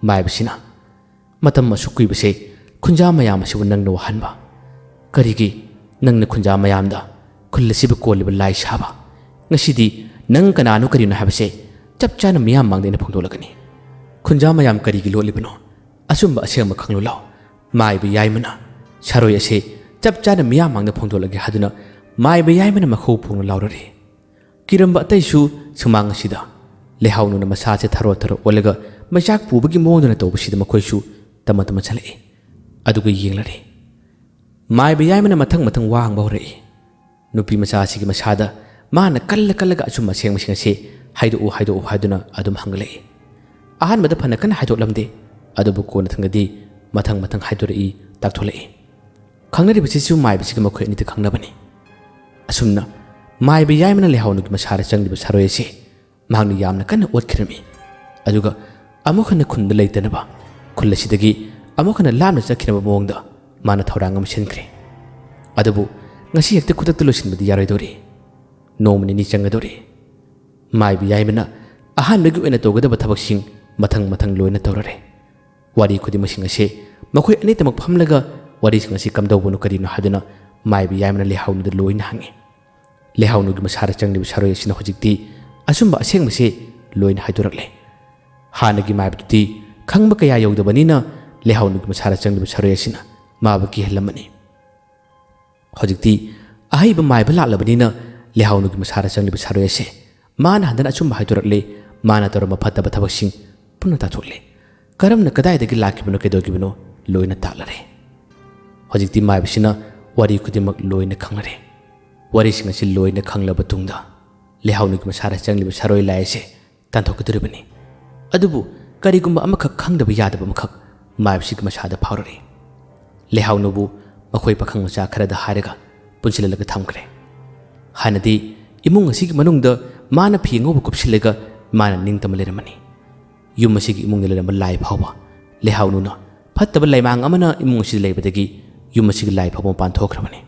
ꯃꯥꯏꯕꯁꯤꯅ, "ꯃꯇꯝ ꯑꯁꯨꯛ ꯀꯨꯏꯕꯁꯦ ꯈꯨꯟꯖꯥ ꯃꯌꯥꯝ ꯑꯁꯤꯕꯨ ꯅꯪꯅ ꯋꯥꯍꯟꯕ, ꯀꯔꯤꯒꯤ? ꯅꯪꯅ ꯈꯨꯟꯖꯥ ꯃꯌꯥꯝꯗ ꯈꯨꯜ ꯑꯁꯤꯕꯨ ꯀꯣꯜꯂꯤꯕ ꯂꯥꯏ ꯁꯥꯕ꯫ ꯉꯁꯤꯗꯤ ꯅꯪ ꯀꯅꯥꯅꯣ ꯀꯔꯤꯅꯣ ꯍꯥꯏꯕꯁꯦ ꯆꯞ ꯆꯥꯅ ꯃꯤꯌꯥꯝ ꯃꯥꯡꯗ ꯑꯩꯅ ꯐꯣꯡꯗꯣꯛꯂꯛꯀꯅꯤ꯫ ꯈꯨꯟꯖꯥ ꯃꯌꯥꯝ ꯀꯔꯤꯒꯤ ꯂꯣꯠꯂꯤꯕꯅꯣ? ꯑꯆꯨꯝꯕ ꯑꯁꯦꯡꯕ ꯈꯪꯂꯨ ꯂꯥꯎ꯫" ꯃꯥꯏꯕ ꯌꯥꯏꯃꯅ ꯁꯔꯣꯏ ꯑꯁꯦ ꯆꯞ ꯆꯥꯅ ꯃꯤꯌꯥꯝ ꯃꯥꯡꯗ ꯐꯣꯡꯗꯣꯛꯂꯒꯦ ꯍꯥꯏꯗꯨꯅ ꯃꯥꯏꯕ ꯌꯥꯏꯃꯅ ꯃꯈꯧ ꯐꯣꯡꯅ ꯂꯥꯎꯔꯔꯤ꯫ ꯀꯤꯔꯝꯕ ꯑꯇꯩꯁꯨ ꯁꯨꯃꯥꯡ ꯑꯁꯤꯗ ꯂꯩꯍꯥꯎꯅꯨꯅ ꯃꯁꯥꯁꯦ ꯊꯔꯣ ꯊꯔꯣ ꯑꯣꯜꯂꯒ ꯃꯩꯆꯥꯛ ꯄꯨꯕꯒꯤ ꯃꯑꯣꯡꯗꯅ ꯇꯧꯕꯁꯤꯗ ꯃꯈꯣꯏꯁꯨ ꯇꯃ ꯇꯃ ꯆꯠꯂꯛꯏ꯫ ꯑꯗꯨꯒ ꯌꯦꯡꯂꯔꯦ꯫ ꯃꯥꯏꯕ ꯌꯥꯏꯃꯅ ꯃꯊꯪ ꯃꯊꯪ ꯋꯥ ꯍꯪꯕ ꯍꯧꯔꯛꯏ꯫ ꯅꯨꯄꯤ ꯃꯆꯥ ꯑꯁꯤꯒꯤ ꯃꯁꯥꯗ ꯃꯥꯅ ꯀꯜꯂ ꯀꯜꯂꯒ ꯑꯆꯨꯝꯕ ꯑꯁꯦꯡꯕꯁꯤꯡ ꯑꯁꯤ ꯍꯥꯏꯗꯣꯛꯎ, ꯍꯥꯏꯗꯣꯛꯎ ꯍꯥꯏꯗꯨꯅ ꯑꯗꯨꯝ ꯍꯪꯂꯛꯏ꯫ ꯑꯍꯥꯟꯕꯗ ꯐꯅ ꯀꯟꯅ ꯍꯥꯏꯗꯣꯛꯂꯝꯗꯦ, ꯑꯗꯨꯕꯨ ꯀꯣꯟꯅ ꯊꯪꯗꯗꯤ ꯃꯊꯪ ꯃꯊꯪ ꯍꯥꯏꯗꯣꯔꯛꯏ, ꯇꯥꯛꯊꯣꯂꯛꯏ꯫ ꯈꯪꯅꯔꯤꯕꯁꯤꯁꯨ ꯃꯥꯏꯕꯁꯤꯒ ꯃꯈꯣꯏ ꯑꯅꯤꯗ ꯈꯪꯅꯕꯅꯤ꯫ ꯑꯁꯨꯝꯅ ꯃꯥꯏꯕ ꯌꯥꯏꯃꯅ ꯂꯩꯍꯥꯎꯅꯨꯒꯤ ꯃꯁꯥꯗ ꯆꯪꯂꯤꯕ ꯁꯥꯔꯣꯏ ꯑꯁꯤ ꯃꯍꯥꯛꯅ ꯌꯥꯝꯅ ꯀꯟꯅ ꯑꯣꯠꯈꯤꯔꯝꯃꯤ꯫ ꯑꯗꯨꯒ ꯑꯃꯨꯛ ꯍꯟꯅ ꯈꯨꯟꯗ ꯂꯩꯇꯅꯕ, ꯈꯨꯜ ꯑꯁꯤꯗꯒꯤ ꯑꯃꯨꯛ ꯍꯟꯅ ꯂꯥꯞꯅ ꯆꯠꯈꯤꯅꯕ ꯃꯑꯣꯡꯗ ꯃꯥꯅ ꯊꯧꯔꯥꯡ ꯑꯃ ꯁꯤꯟꯈ꯭ꯔꯦ꯫ ꯑꯗꯨꯕꯨ ꯉꯁꯤ ꯍꯦꯛꯇ ꯈꯨꯗꯛꯇ ꯂꯣꯏꯁꯤꯟꯕꯗꯤ ꯌꯥꯔꯣꯏꯗꯧꯔꯤ꯫ ꯅꯣꯡꯃ ꯅꯤꯅꯤ ꯆꯪꯒꯗꯧꯔꯤ꯫ ꯃꯥꯏꯕ ꯌꯥꯏꯃꯅ ꯑꯍꯥꯟꯕꯒꯤ ꯑꯣꯏꯅ ꯇꯧꯒꯗꯕ ꯊꯕꯛꯁꯤꯡ ꯃꯊꯪ ꯃꯊꯪ ꯂꯣꯏꯅ ꯇꯧꯔꯔꯦ꯫ ꯋꯥꯔꯤ ꯈꯨꯗꯤꯡꯃꯛꯁꯤꯡ ꯑꯁꯤ ꯃꯈꯣꯏ ꯑꯅꯤꯇꯃꯛ ꯐꯝꯂꯒ ꯋꯥꯔꯤꯁꯤꯡ ꯑꯁꯤ ꯀꯝꯗꯧꯕꯅꯣ ꯀꯔꯤꯅꯣ ꯍꯥꯏꯗꯨꯅ ꯃꯥꯏꯕ ꯌꯥꯏꯃꯅ ꯂꯩꯍꯥꯎꯅꯨꯗ ꯂꯣꯏꯅ ꯍꯪꯉꯤ꯫ ꯂꯩꯍꯥꯎꯅꯨꯒꯤ ꯃꯁꯥꯗ ꯆꯪꯂꯤꯕ ꯁꯥꯔꯣꯏ ꯑꯁꯤꯅ ꯍꯧꯖꯤꯛꯇꯤ ꯑꯆꯨꯝꯕ ꯑꯁꯦꯡꯕꯁꯤ ꯂꯣꯏꯅ ꯍꯥꯏꯗꯣꯔꯛꯂꯦ꯫ ꯍꯥꯟꯅꯒꯤ ꯃꯥꯏꯕꯗꯨꯗꯤ ꯈꯪꯕ ꯀꯌꯥ ꯌꯧꯗꯕꯅꯤꯅ ꯂꯩꯍꯥꯎꯅꯨꯒꯤ ꯃꯁꯥꯗ ꯆꯪꯂꯤꯕ ꯁꯥꯔꯣꯏ ꯑꯁꯤꯅ ꯃꯥꯕꯨ ꯀꯤꯍꯜꯂꯝꯃꯅꯤ꯫ ꯍꯧꯖꯤꯛꯇꯤ ꯑꯍꯩꯕ ꯃꯥꯏꯕ ꯂꯥꯛꯂꯕꯅꯤꯅ ꯂꯩꯍꯥꯎꯅꯨꯒꯤ ꯃꯁꯥꯗ ꯆꯪꯂꯤꯕ ꯁꯥꯔꯣꯏ ꯑꯁꯤ ꯃꯥꯅ ꯍꯟꯗꯅ ꯑꯆꯨꯝꯕ ꯍꯥꯏꯗꯣꯔꯛꯂꯦ꯫ ꯃꯥꯅ ꯇꯧꯔꯝꯕ ꯐꯠꯇꯕ ꯊꯕꯛꯁꯤꯡ ꯄꯨꯟꯅ ꯇꯥꯊꯣꯛꯂꯦ꯫ ꯀꯔꯝꯅ ꯀꯗꯥꯏꯗꯒꯤ ꯂꯥꯛꯈꯤꯕꯅꯣ ꯀꯩꯗꯧꯈꯤꯕꯅꯣ ꯂꯣꯏꯅ ꯇꯥꯛꯂꯔꯦ꯫ ꯍꯧꯖꯤꯛꯇꯤ ꯃꯥꯏꯕꯁꯤꯅ ꯋꯥꯔꯤ ꯈꯨꯗꯤꯡꯃꯛ ꯂꯣꯏꯅ ꯈꯪꯂꯔꯦ꯫ ꯋꯥꯔꯤꯁꯤꯡ ꯑꯁꯤ ꯂꯣꯏꯅ ꯈꯪꯂꯕ ꯇꯨꯡꯗ ꯂꯩꯍꯥꯎꯅꯨꯒꯤ ꯃꯁꯥꯗ ꯆꯪꯂꯤꯕ ꯁꯥꯔꯣꯏ ꯂꯥꯏ ꯑꯁꯤ ꯇꯥꯟꯊꯣꯛꯀꯗꯧꯔꯤꯕꯅꯤ꯫ ꯑꯗꯨꯕꯨ ꯀꯔꯤꯒꯨꯝꯕ ꯑꯃꯈꯛ ꯈꯪꯗꯕ ꯌꯥꯗꯕ ꯑꯃꯈꯛ ꯃꯥꯏꯕꯁꯤꯒꯤ ꯃꯁꯥꯗ ꯐꯥꯎꯔꯛꯏ꯫ ꯂꯩꯍꯥꯎꯅꯨꯕꯨ ꯃꯈꯣꯏ ꯄꯥꯈꯪ ꯃꯆꯥ ꯈꯔꯗ ꯍꯥꯏꯔꯒ ꯄꯨꯟꯁꯤꯜꯍꯜꯂꯒ ꯊꯝꯈ꯭ꯔꯦ꯫ ꯍꯥꯟꯅꯗꯤ ꯏꯃꯨꯡ ꯑꯁꯤꯒꯤ ꯃꯅꯨꯡꯗ ꯃꯥꯅ ꯐꯤ ꯑꯉꯧꯕ ꯀꯨꯞꯁꯤꯜꯂꯒ ꯃꯥꯅ ꯅꯤꯡꯇꯝꯕ ꯂꯩꯔꯝꯃꯅꯤ꯫ ꯌꯨꯝ ꯑꯁꯤꯒꯤ ꯏꯃꯨꯡꯗ ꯂꯩꯔꯝꯕ ꯂꯥꯏ ꯐꯥꯎꯕ ꯂꯩꯍꯥꯎꯅꯨꯅ ꯐꯠꯇꯕ ꯂꯩꯃꯥꯡ ꯑꯃꯅ ꯏꯃꯨꯡ ꯑꯁꯤꯗ ꯂꯩꯕꯗꯒꯤ ꯌꯨꯝ ꯑꯁꯤꯒꯤ ꯂꯥꯏ ꯐꯥꯎꯕ ꯃꯄꯥꯟ ꯊꯣꯛꯈ꯭ꯔꯕꯅꯤ꯫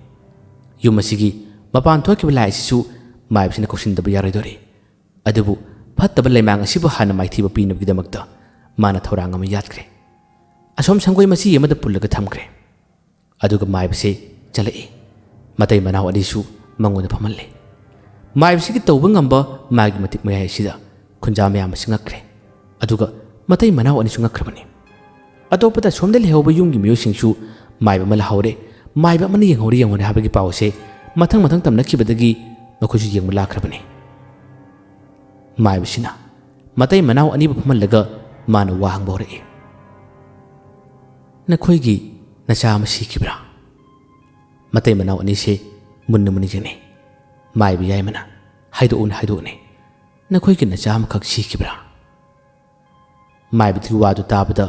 ꯌꯨꯝ ꯑꯁꯤꯒꯤ ꯃꯄꯥꯟ ꯊꯣꯛꯈꯤꯕ ꯂꯥꯏ ꯑꯁꯤꯁꯨ ꯃꯥꯏꯕꯁꯤꯅ ꯀꯧꯁꯤꯟꯗꯕ ꯌꯥꯔꯣꯏꯗꯧꯔꯤ꯫ ꯑꯗꯨꯕꯨ ꯐꯠꯇꯕ ꯂꯩꯃꯥꯡ ꯑꯁꯤꯕꯨ ꯍꯥꯟꯅ ꯃꯥꯏꯊꯤꯕ ꯄꯤꯅꯕꯒꯤꯗꯃꯛꯇ ꯃꯥꯅ ꯊꯧꯔꯥꯡ ꯑꯃ ꯌꯥꯠꯈ꯭ꯔꯦ꯫ ꯑꯁꯣꯝ ꯁꯪꯒꯣꯏ ꯃꯆꯤ ꯑꯃꯗ ꯄꯨꯜꯂꯒ ꯊꯝꯈ꯭ꯔꯦ꯫ ꯑꯗꯨꯒ ꯃꯥꯏꯕꯁꯦ ꯆꯠꯂꯛꯏ꯫ ꯃꯇꯩ ꯃꯅꯥꯎ ꯑꯅꯤꯁꯨ ꯃꯉꯣꯟꯗ ꯐꯝꯍꯜꯂꯦ꯫ ꯃꯥꯏꯕꯁꯤꯒꯤ ꯇꯧꯕ ꯉꯝꯕ ꯃꯥꯒꯤ ꯃꯇꯤꯛ ꯃꯌꯥꯏ ꯑꯁꯤꯗ ꯈꯨꯟꯖꯥ ꯃꯌꯥꯝ ꯑꯁꯤ ꯉꯛꯈ꯭ꯔꯦ꯫ ꯑꯗꯨꯒ ꯃꯇꯩ ꯃꯅꯥꯎ ꯑꯅꯤꯁꯨ ꯉꯛꯈ꯭ꯔꯕꯅꯤ꯫ ꯑꯇꯣꯞꯄꯗ ꯑꯁꯣꯝꯗ ꯂꯩꯍꯧꯕ ꯌꯨꯝꯒꯤ ꯃꯤꯑꯣꯏꯁꯤꯡꯁꯨ ꯃꯥꯏꯕ ꯑꯃ ꯂꯥꯛꯍꯧꯔꯦ, ꯃꯥꯏꯕ ꯑꯃꯅ ꯌꯦꯡꯍꯧꯔꯦ, ꯌꯦꯡꯍꯧꯔꯦ ꯍꯥꯏꯕꯒꯤ ꯄꯥꯎ ꯑꯁꯦ ꯃꯊꯪ ꯃꯊꯪ ꯇꯝꯅꯈꯤꯕꯗꯒꯤ ꯃꯈꯣꯏꯁꯨ ꯌꯦꯡꯕ ꯂꯥꯛꯈ꯭ꯔꯕꯅꯤ꯫ ꯃꯥꯏꯕꯁꯤꯅ ꯃꯇꯩ ꯃꯅꯥꯎ ꯑꯅꯤꯕꯨ ꯐꯝꯍꯜꯂꯒ ꯃꯥꯅ ꯋꯥ ꯍꯪꯕ ꯍꯧꯔꯛꯏ꯫ "ꯅꯈꯣꯏꯒꯤ ꯅꯆꯥ ꯑꯃ ꯁꯤꯈꯤꯕ꯭ꯔꯥ?" ꯃꯇꯩ ꯃꯅꯥꯎ ꯑꯅꯤꯁꯦ ꯃꯨꯟꯅ ꯃꯨꯟꯅ ꯌꯦꯡꯅꯩ꯫ ꯃꯥꯏꯕ ꯌꯥꯏꯃꯅ, "ꯍꯥꯏꯗꯣꯛꯎꯅꯦ, ꯍꯥꯏꯗꯣꯛꯎꯅꯦ, ꯅꯈꯣꯏꯒꯤ ꯅꯆꯥ ꯑꯃꯈꯛ ꯁꯤꯈꯤꯕ꯭ꯔꯥ?" ꯃꯥꯏꯕꯗꯨꯒꯤ ꯋꯥꯗꯨ ꯇꯥꯕꯗ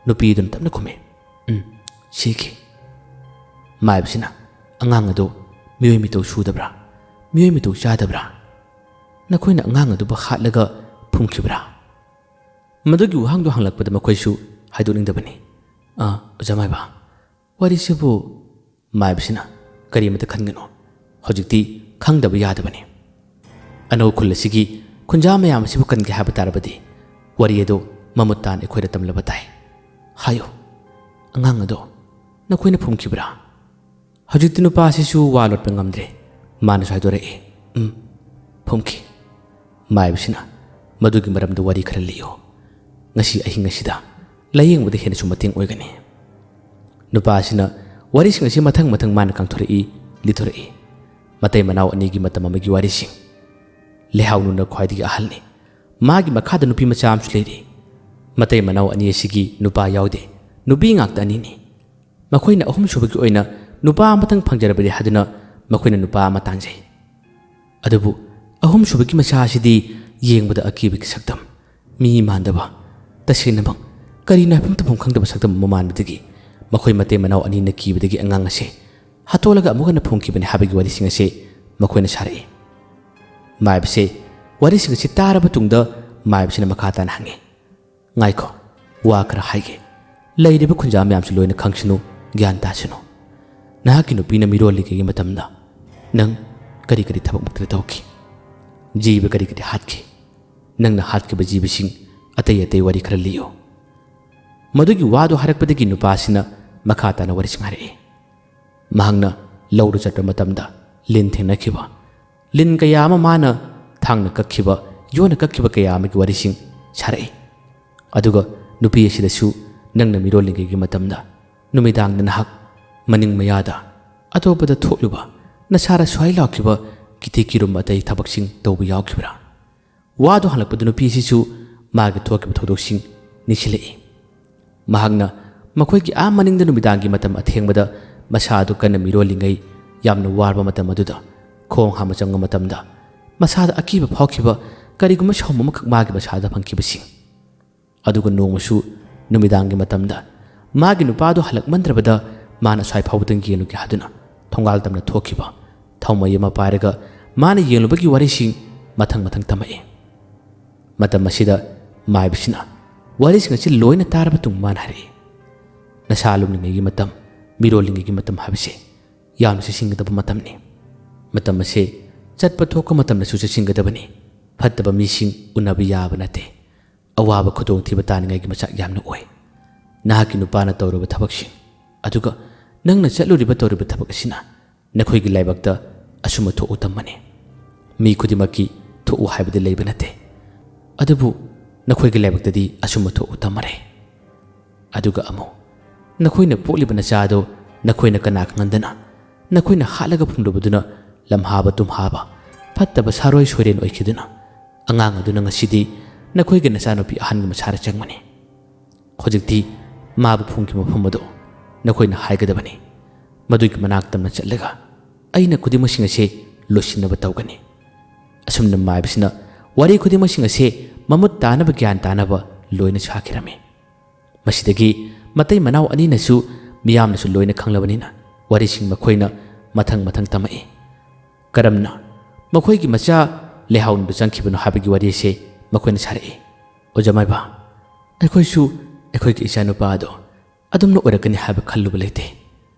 ꯅꯨꯄꯤꯗꯨꯅ ꯇꯞꯅ ꯈꯨꯝꯃꯤ, "ꯎꯝ, ꯁꯤꯈꯤ꯫" ꯃꯥꯏꯕꯁꯤꯅ, "ꯑꯉꯥꯡ ꯑꯗꯨ ꯃꯤꯑꯣꯏ ꯃꯤꯇꯧ ꯁꯨꯗꯕ꯭ꯔꯥ? ꯃꯤꯑꯣꯏ ꯃꯤꯇꯧ ꯆꯥꯗꯕ꯭ꯔꯥ? ꯅꯈꯣꯏꯅ ꯑꯉꯥꯡ ꯑꯗꯨꯕꯨ ꯍꯥꯠꯂꯒ ꯐꯨꯝꯈꯤꯕ꯭ꯔꯥ?" ꯃꯗꯨꯒꯤ ꯋꯥꯍꯪꯗꯨ ꯍꯪꯂꯛꯄꯗ ꯃꯈꯣꯏꯁꯨ ꯍꯥꯏꯗꯣꯛꯅꯤꯡꯗꯕꯅꯤ꯫ "ꯑꯥ, ꯑꯣꯖꯥ ꯃꯥꯏꯕ, ꯋꯥꯔꯤꯁꯤꯕꯨ," ꯃꯥꯏꯕꯁꯤꯅ, "ꯀꯔꯤꯃꯇ ꯈꯟꯒꯅꯨ, ꯍꯧꯖꯤꯛꯇꯤ ꯈꯪꯗꯕ ꯌꯥꯗꯕꯅꯤ꯫ ꯑꯅꯧ ꯈꯨꯜ ꯑꯁꯤꯒꯤ ꯈꯨꯟꯖꯥ ꯃꯌꯥꯝ ꯑꯁꯤꯕꯨ ꯀꯟꯒꯦ ꯍꯥꯏꯕ ꯇꯥꯔꯕꯗꯤ ꯋꯥꯔꯤ ꯑꯗꯨ ꯃꯃꯨꯠ ꯇꯥꯅ ꯑꯩꯈꯣꯏꯗ ꯇꯝꯂꯕ ꯇꯥꯏ꯫ "ꯍꯥꯏꯌꯨ, ꯑꯉꯥꯡ ꯑꯗꯣ ꯅꯈꯣꯏꯅ ꯐꯨꯝꯈꯤꯕ꯭ꯔꯥ?" ꯍꯧꯖꯤꯛꯇꯤ ꯅꯨꯄꯥꯁꯤꯁꯨ ꯋꯥ ꯂꯣꯠꯄ ꯉꯝꯗ꯭ꯔꯦ꯫ ꯃꯥꯅꯁꯨ ꯍꯥꯏꯗꯣꯔꯛꯏ, "ꯎꯝ, ꯐꯨꯝꯈꯤ꯫" ꯃꯥꯏꯕꯁꯤꯅ, "ꯃꯗꯨꯒꯤ ꯃꯔꯝꯗ ꯋꯥꯔꯤ ꯈꯔ ꯂꯤꯌꯨ꯫ ꯉꯁꯤ ꯑꯍꯤꯡ ꯑꯁꯤꯗ ꯂꯥꯌꯦꯡꯕꯗ ꯍꯦꯟꯅꯁꯨ ꯃꯇꯦꯡ ꯑꯣꯏꯒꯅꯤ꯫" ꯅꯨꯄꯥꯁꯤꯅ ꯋꯥꯔꯤꯁꯤꯡ ꯑꯁꯤ ꯃꯊꯪ ꯃꯊꯪ ꯃꯥꯅ ꯀꯥꯡꯊꯣꯔꯛꯏ, ꯂꯤꯊꯣꯔꯛꯏ꯫ ꯃꯇꯩ ꯃꯅꯥꯎ ꯑꯅꯤꯒꯤ ꯃꯇꯝ ꯑꯃꯒꯤ ꯋꯥꯔꯤꯁꯤꯡ꯫ ꯂꯩꯍꯥꯎꯅꯨꯅ ꯈ꯭ꯋꯥꯏꯗꯒꯤ ꯑꯍꯜꯅꯤ꯫ ꯃꯥꯒꯤ ꯃꯈꯥꯗ ꯅꯨꯄꯤ ꯃꯆꯥ ꯑꯃꯁꯨ ꯂꯩꯔꯤ꯫ ꯃꯇꯩ ꯃꯅꯥꯎ ꯑꯅꯤ ꯑꯁꯤꯒꯤ ꯅꯨꯄꯥ ꯌꯥꯎꯗꯦ꯫ ꯅꯨꯄꯤ ꯉꯥꯛꯇ ꯑꯅꯤꯅꯤ꯫ ꯃꯈꯣꯏꯅ ꯑꯍꯨꯝꯁꯨꯕꯒꯤ ꯑꯣꯏꯅ ꯅꯨꯄꯥ ꯑꯃꯇꯪ ꯐꯪꯖꯔꯕꯗꯤ ꯍꯥꯏꯗꯨꯅ ꯃꯈꯣꯏꯅ ꯅꯨꯄꯥ ꯑꯃ ꯇꯥꯟꯖꯩ꯫ ꯑꯗꯨꯕꯨ ꯑꯍꯨꯝꯁꯨꯕꯒꯤ ꯃꯆꯥ ꯑꯁꯤꯗꯤ ꯌꯦꯡꯕꯗ ꯑꯀꯤꯕꯒꯤ ꯁꯛꯇꯝ, ꯃꯤ ꯃꯥꯟꯗꯕ, ꯇꯁꯦꯡꯅꯃꯛ ꯀꯔꯤꯅꯣ ꯍꯥꯏꯐꯝ ꯇꯧꯐꯝ ꯈꯪꯗꯕ ꯁꯛꯇꯝ ꯑꯃ ꯃꯥꯟꯕꯗꯒꯤ ꯃꯈꯣꯏ ꯃꯇꯩ ꯃꯅꯥꯎ ꯑꯅꯤꯅ ꯀꯤꯕꯗꯒꯤ ꯑꯉꯥꯡ ꯑꯁꯦ ꯍꯥꯠꯇꯣꯛꯂꯒ ꯑꯃꯨꯛ ꯍꯟꯅ ꯐꯨꯝꯈꯤꯕꯅꯤ ꯍꯥꯏꯕꯒꯤ ꯋꯥꯔꯤꯁꯤꯡ ꯑꯁꯦ ꯃꯈꯣꯏꯅ ꯁꯥꯔꯛꯏ꯫ ꯃꯥꯏꯕꯁꯦ ꯋꯥꯔꯤꯁꯤꯡ ꯑꯁꯤ ꯇꯥꯔꯕ ꯇꯨꯡꯗ ꯃꯥꯏꯕꯁꯤꯅ ꯃꯈꯥ ꯇꯥꯅ ꯍꯪꯉꯤ, "ꯉꯥꯏꯈꯣ, ꯋꯥ ꯈꯔ ꯍꯥꯏꯒꯦ꯫ ꯂꯩꯔꯤꯕ ꯈꯨꯟꯖꯥ ꯃꯌꯥꯝꯁꯨ ꯂꯣꯏꯅ ꯈꯪꯁꯅꯨ, ꯒ꯭ꯌꯥꯟ ꯇꯥꯁꯅꯨ꯫ ꯅꯍꯥꯛꯀꯤ ꯅꯨꯄꯤꯅ ꯃꯤꯔꯣꯜꯂꯤꯉꯩꯒꯤ ꯃꯇꯝꯗ ꯅꯪ ꯀꯔꯤ ꯀꯔꯤ ꯊꯕꯛ ꯃꯛꯇꯗ ꯇꯧꯈꯤ? ꯖꯤꯕ ꯀꯔꯤ ꯀꯔꯤ ꯍꯥꯠꯈꯤ? ꯅꯪꯅ ꯍꯥꯠꯈꯤꯕ ꯖꯤꯕꯁꯤꯡ ꯑꯇꯩ ꯑꯇꯩ ꯋꯥꯔꯤ ꯈꯔ ꯂꯤꯌꯨ꯫" ꯃꯗꯨꯒꯤ ꯋꯥꯗꯨ ꯍꯥꯏꯔꯛꯄꯗꯒꯤ ꯅꯨꯄꯥꯁꯤꯅ ꯃꯈꯥ ꯇꯥꯅ ꯋꯥꯔꯤꯁꯤꯡ ꯍꯥꯏꯔꯛꯏ꯫ ꯃꯍꯥꯛꯅ ꯂꯧꯗ ꯆꯠꯄ ꯃꯇꯝꯗ ꯂꯤꯟ ꯊꯦꯡꯅꯈꯤꯕ, ꯂꯤꯟ ꯀꯌꯥ ꯑꯃ ꯃꯥꯅ ꯊꯥꯡꯅ ꯀꯛꯈꯤꯕ, ꯌꯣꯠꯅ ꯀꯛꯈꯤꯕ ꯀꯌꯥ ꯑꯃꯒꯤ ꯋꯥꯔꯤꯁꯤꯡ ꯁꯥꯔꯛꯏ꯫ ꯑꯗꯨꯒ ꯅꯨꯄꯤ ꯑꯁꯤꯗꯁꯨ ꯅꯪꯅ ꯃꯤꯔꯣꯜꯂꯤꯉꯩꯒꯤ ꯃꯇꯝꯗ ꯅꯨꯃꯤꯗꯥꯡꯗ ꯅꯍꯥꯛ ꯃꯅꯤꯡ ꯃꯌꯥꯗ ꯑꯇꯣꯞꯄꯗ ꯊꯣꯛꯂꯨꯕ, ꯅꯁꯥꯗ ꯁ꯭ꯋꯥꯏ ꯂꯥꯎꯈꯤꯕ ꯀꯤꯊꯤ ꯀꯤꯔꯨꯝ ꯑꯇꯩ ꯊꯕꯛꯁꯤꯡ ꯇꯧꯕ ꯌꯥꯎꯈꯤꯕ꯭ꯔꯥ? ꯋꯥꯗꯨ ꯍꯪꯂꯛꯄꯗ ꯅꯨꯄꯤ ꯑꯁꯤꯁꯨ ꯃꯥꯒꯤ ꯊꯣꯛꯈꯤꯕ ꯊꯧꯗꯣꯛꯁꯤꯡ ꯅꯤꯡꯁꯤꯡꯂꯛꯏ꯫ ꯃꯍꯥꯛꯅ ꯃꯈꯣꯏꯒꯤ ꯑꯥ ꯃꯅꯤꯡꯗ ꯅꯨꯃꯤꯗꯥꯡꯒꯤ ꯃꯇꯝ ꯑꯊꯦꯡꯕꯗ ꯃꯁꯥ ꯑꯗꯨ ꯀꯟꯅ ꯃꯤꯔꯣꯜꯂꯤꯉꯩ ꯌꯥꯝꯅ ꯋꯥꯔꯕ ꯃꯇꯝ ꯑꯗꯨꯗ ꯈꯣꯡ ꯍꯥꯝꯕ ꯆꯪꯕ ꯃꯇꯝꯗ ꯃꯁꯥꯗ ꯑꯀꯤꯕ ꯐꯥꯎꯈꯤꯕ ꯀꯔꯤꯒꯨꯝꯕ ꯁꯥꯎꯝ ꯑꯃꯈꯛ ꯃꯥꯒꯤ ꯃꯁꯥꯗ ꯐꯪꯈꯤꯕꯁꯤꯡ꯫ ꯑꯗꯨꯒ ꯅꯣꯡꯃꯁꯨ ꯅꯨꯃꯤꯗꯥꯡꯒꯤ ꯃꯇꯝꯗ ꯃꯥꯒꯤ ꯅꯨꯄꯥꯗꯨ ꯍꯜꯂꯛꯃꯟꯗ꯭ꯔꯕꯗ ꯃꯥꯅ ꯑꯁ꯭ꯋꯥꯏ ꯐꯥꯎꯕꯗꯪ ꯌꯦꯡꯂꯨꯒꯦ ꯍꯥꯏꯗꯨꯅ ꯊꯣꯡꯒꯥꯜ ꯇꯝꯅ ꯊꯣꯛꯈꯤꯕ, ꯊꯥꯎꯃꯩ ꯑꯃ ꯄꯥꯏꯔꯒ ꯃꯥꯅ ꯌꯦꯡꯂꯨꯕꯒꯤ ꯋꯥꯔꯤꯁꯤꯡ ꯃꯊꯪ ꯃꯊꯪ ꯇꯝꯃꯛꯏ꯫ ꯃꯇꯝ ꯑꯁꯤꯗ ꯃꯥꯏꯕꯁꯤꯅ ꯋꯥꯔꯤꯁꯤꯡ ꯑꯁꯤ ꯂꯣꯏꯅ ꯇꯥꯔꯕ ꯇꯨꯡ ꯃꯥꯅ ꯍꯥꯏꯔꯛꯏ, "ꯅꯁꯥ ꯂꯨꯝꯂꯤꯉꯩꯒꯤ ꯃꯇꯝ, ꯃꯤꯔꯣꯜꯂꯤꯉꯩꯒꯤ ꯃꯇꯝ ꯍꯥꯏꯕꯁꯦ ꯌꯥꯝꯅ ꯆꯦꯛꯁꯤꯟꯒꯗꯕ ꯃꯇꯝꯅꯤ꯫ ꯃꯇꯝ ꯑꯁꯦ ꯆꯠꯄ ꯊꯣꯛꯄ ꯃꯇꯝꯗꯁꯨ ꯆꯦꯛꯁꯤꯟꯒꯗꯕꯅꯤ꯫ ꯐꯠꯇꯕ ꯃꯤꯁꯤꯡ ꯎꯅꯕ ꯌꯥꯕ ꯅꯠꯇꯦ꯫ ꯑꯋꯥꯕ ꯈꯨꯗꯣꯡꯊꯤꯕ ꯇꯥꯅꯤꯡꯉꯥꯏꯒꯤ ꯃꯆꯥꯛ ꯌꯥꯝꯅ ꯑꯣꯏ꯫ ꯅꯍꯥꯛꯀꯤ ꯅꯨꯄꯥꯅ ꯇꯧꯔꯨꯕ ꯊꯕꯛꯁꯤꯡ, ꯑꯗꯨꯒ ꯅꯪꯅ ꯆꯠꯂꯨꯔꯤꯕ ꯇꯧꯔꯤꯕ ꯊꯕꯛ ꯑꯁꯤꯅ ꯅꯈꯣꯏꯒꯤ ꯂꯥꯏꯕꯛꯇ ꯑꯁꯨꯝꯕ ꯊꯣꯛꯎ ꯇꯝꯕꯅꯤ꯫ ꯃꯤ ꯈꯨꯗꯤꯡꯃꯛꯀꯤ ꯊꯣꯛꯎ ꯍꯥꯏꯕꯗꯤ ꯂꯩꯕ ꯅꯠꯇꯦ꯫ ꯑꯗꯨꯕꯨ ꯅꯈꯣꯏꯒꯤ ꯂꯥꯏꯕꯛꯇꯗꯤ ꯑꯁꯨꯝꯕ ꯊꯣꯛꯎ ꯇꯝꯃꯔꯦ꯫ ꯑꯗꯨꯒ ꯑꯃꯨꯛ, ꯅꯈꯣꯏꯅ ꯄꯣꯛꯂꯤꯕ ꯅꯆꯥ ꯑꯗꯨ ꯅꯈꯣꯏꯅ ꯀꯅꯥ ꯈꯪꯍꯟꯗꯅ, ꯅꯈꯣꯏꯅ ꯍꯥꯠꯂꯒ ꯐꯨꯝꯂꯨꯕꯗꯨꯅ ꯂꯝꯍꯥꯕ ꯇꯨꯝꯍꯥꯕ, ꯐꯠꯇꯕ ꯁꯥꯔꯣꯏ ꯁꯣꯏꯔꯦꯟ ꯑꯣꯏꯈꯤꯗꯨꯅ, ꯑꯉꯥꯡ ꯑꯗꯨꯅ ꯉꯁꯤꯗꯤ ꯅꯈꯣꯏꯒꯤ ꯅꯆꯥꯅꯨꯄꯤ ꯑꯍꯟꯒꯤ ꯃꯁꯥꯗ ꯆꯪꯕꯅꯤ꯫ ꯍꯧꯖꯤꯛꯇꯤ ꯃꯥꯕꯨ ꯐꯨꯝꯈꯤꯕ ꯃꯐꯝ ꯑꯗꯨ ꯅꯈꯣꯏꯅ ꯍꯥꯏꯒꯗꯕꯅꯤ꯫ ꯃꯗꯨꯒꯤ ꯃꯅꯥꯛ ꯇꯝꯅ ꯆꯠꯂꯒ ꯑꯩꯅ ꯈꯨꯗꯤꯡꯃꯛꯁꯤꯡ ꯑꯁꯤ ꯂꯣꯏꯁꯤꯟꯅꯕ ꯇꯧꯒꯅꯤ꯫ ꯑꯁꯨꯝꯅ ꯃꯥꯏꯕꯁꯤꯅ ꯋꯥꯔꯤ ꯈꯨꯗꯤꯡꯃꯛꯁꯤꯡ ꯑꯁꯤ ꯃꯃꯨꯠ ꯇꯥꯅꯕ ꯒ꯭ꯌꯥꯟ ꯇꯥꯅꯕ ꯂꯣꯏꯅ ꯁꯥꯈꯤꯔꯝꯃꯤ꯫ ꯃꯁꯤꯗꯒꯤ ꯃꯇꯩ ꯃꯅꯥꯎ ꯑꯅꯤꯅꯁꯨ ꯃꯤꯌꯥꯝꯅꯁꯨ ꯂꯣꯏꯅ ꯈꯪꯂꯕꯅꯤꯅ ꯋꯥꯔꯤꯁꯤꯡ ꯃꯈꯣꯏꯅ ꯃꯊꯪ ꯃꯊꯪ ꯇꯝꯃꯛꯏ꯫ ꯀꯔꯝꯅ ꯃꯈꯣꯏꯒꯤ ꯃꯆꯥ ꯂꯩꯍꯥꯎꯅꯗꯨ ꯆꯪꯈꯤꯕꯅꯣ ꯍꯥꯏꯕꯒꯤ ꯋꯥꯔꯤ ꯑꯁꯤ ꯃꯈꯣꯏꯅ ꯁꯥꯔꯛꯏ꯫ ꯑꯣꯖꯥ ꯃꯥꯏꯕ, ꯑꯩꯈꯣꯏꯁꯨ ꯑꯩꯈꯣꯏꯒꯤ ꯏꯆꯥꯅꯨꯄꯥ ꯑꯗꯣ ꯑꯗꯨꯝꯅ ꯑꯣꯏꯔꯛꯀꯅꯤ ꯍꯥꯏꯕ ꯈꯜꯂꯨꯕ ꯂꯩꯇꯦ꯫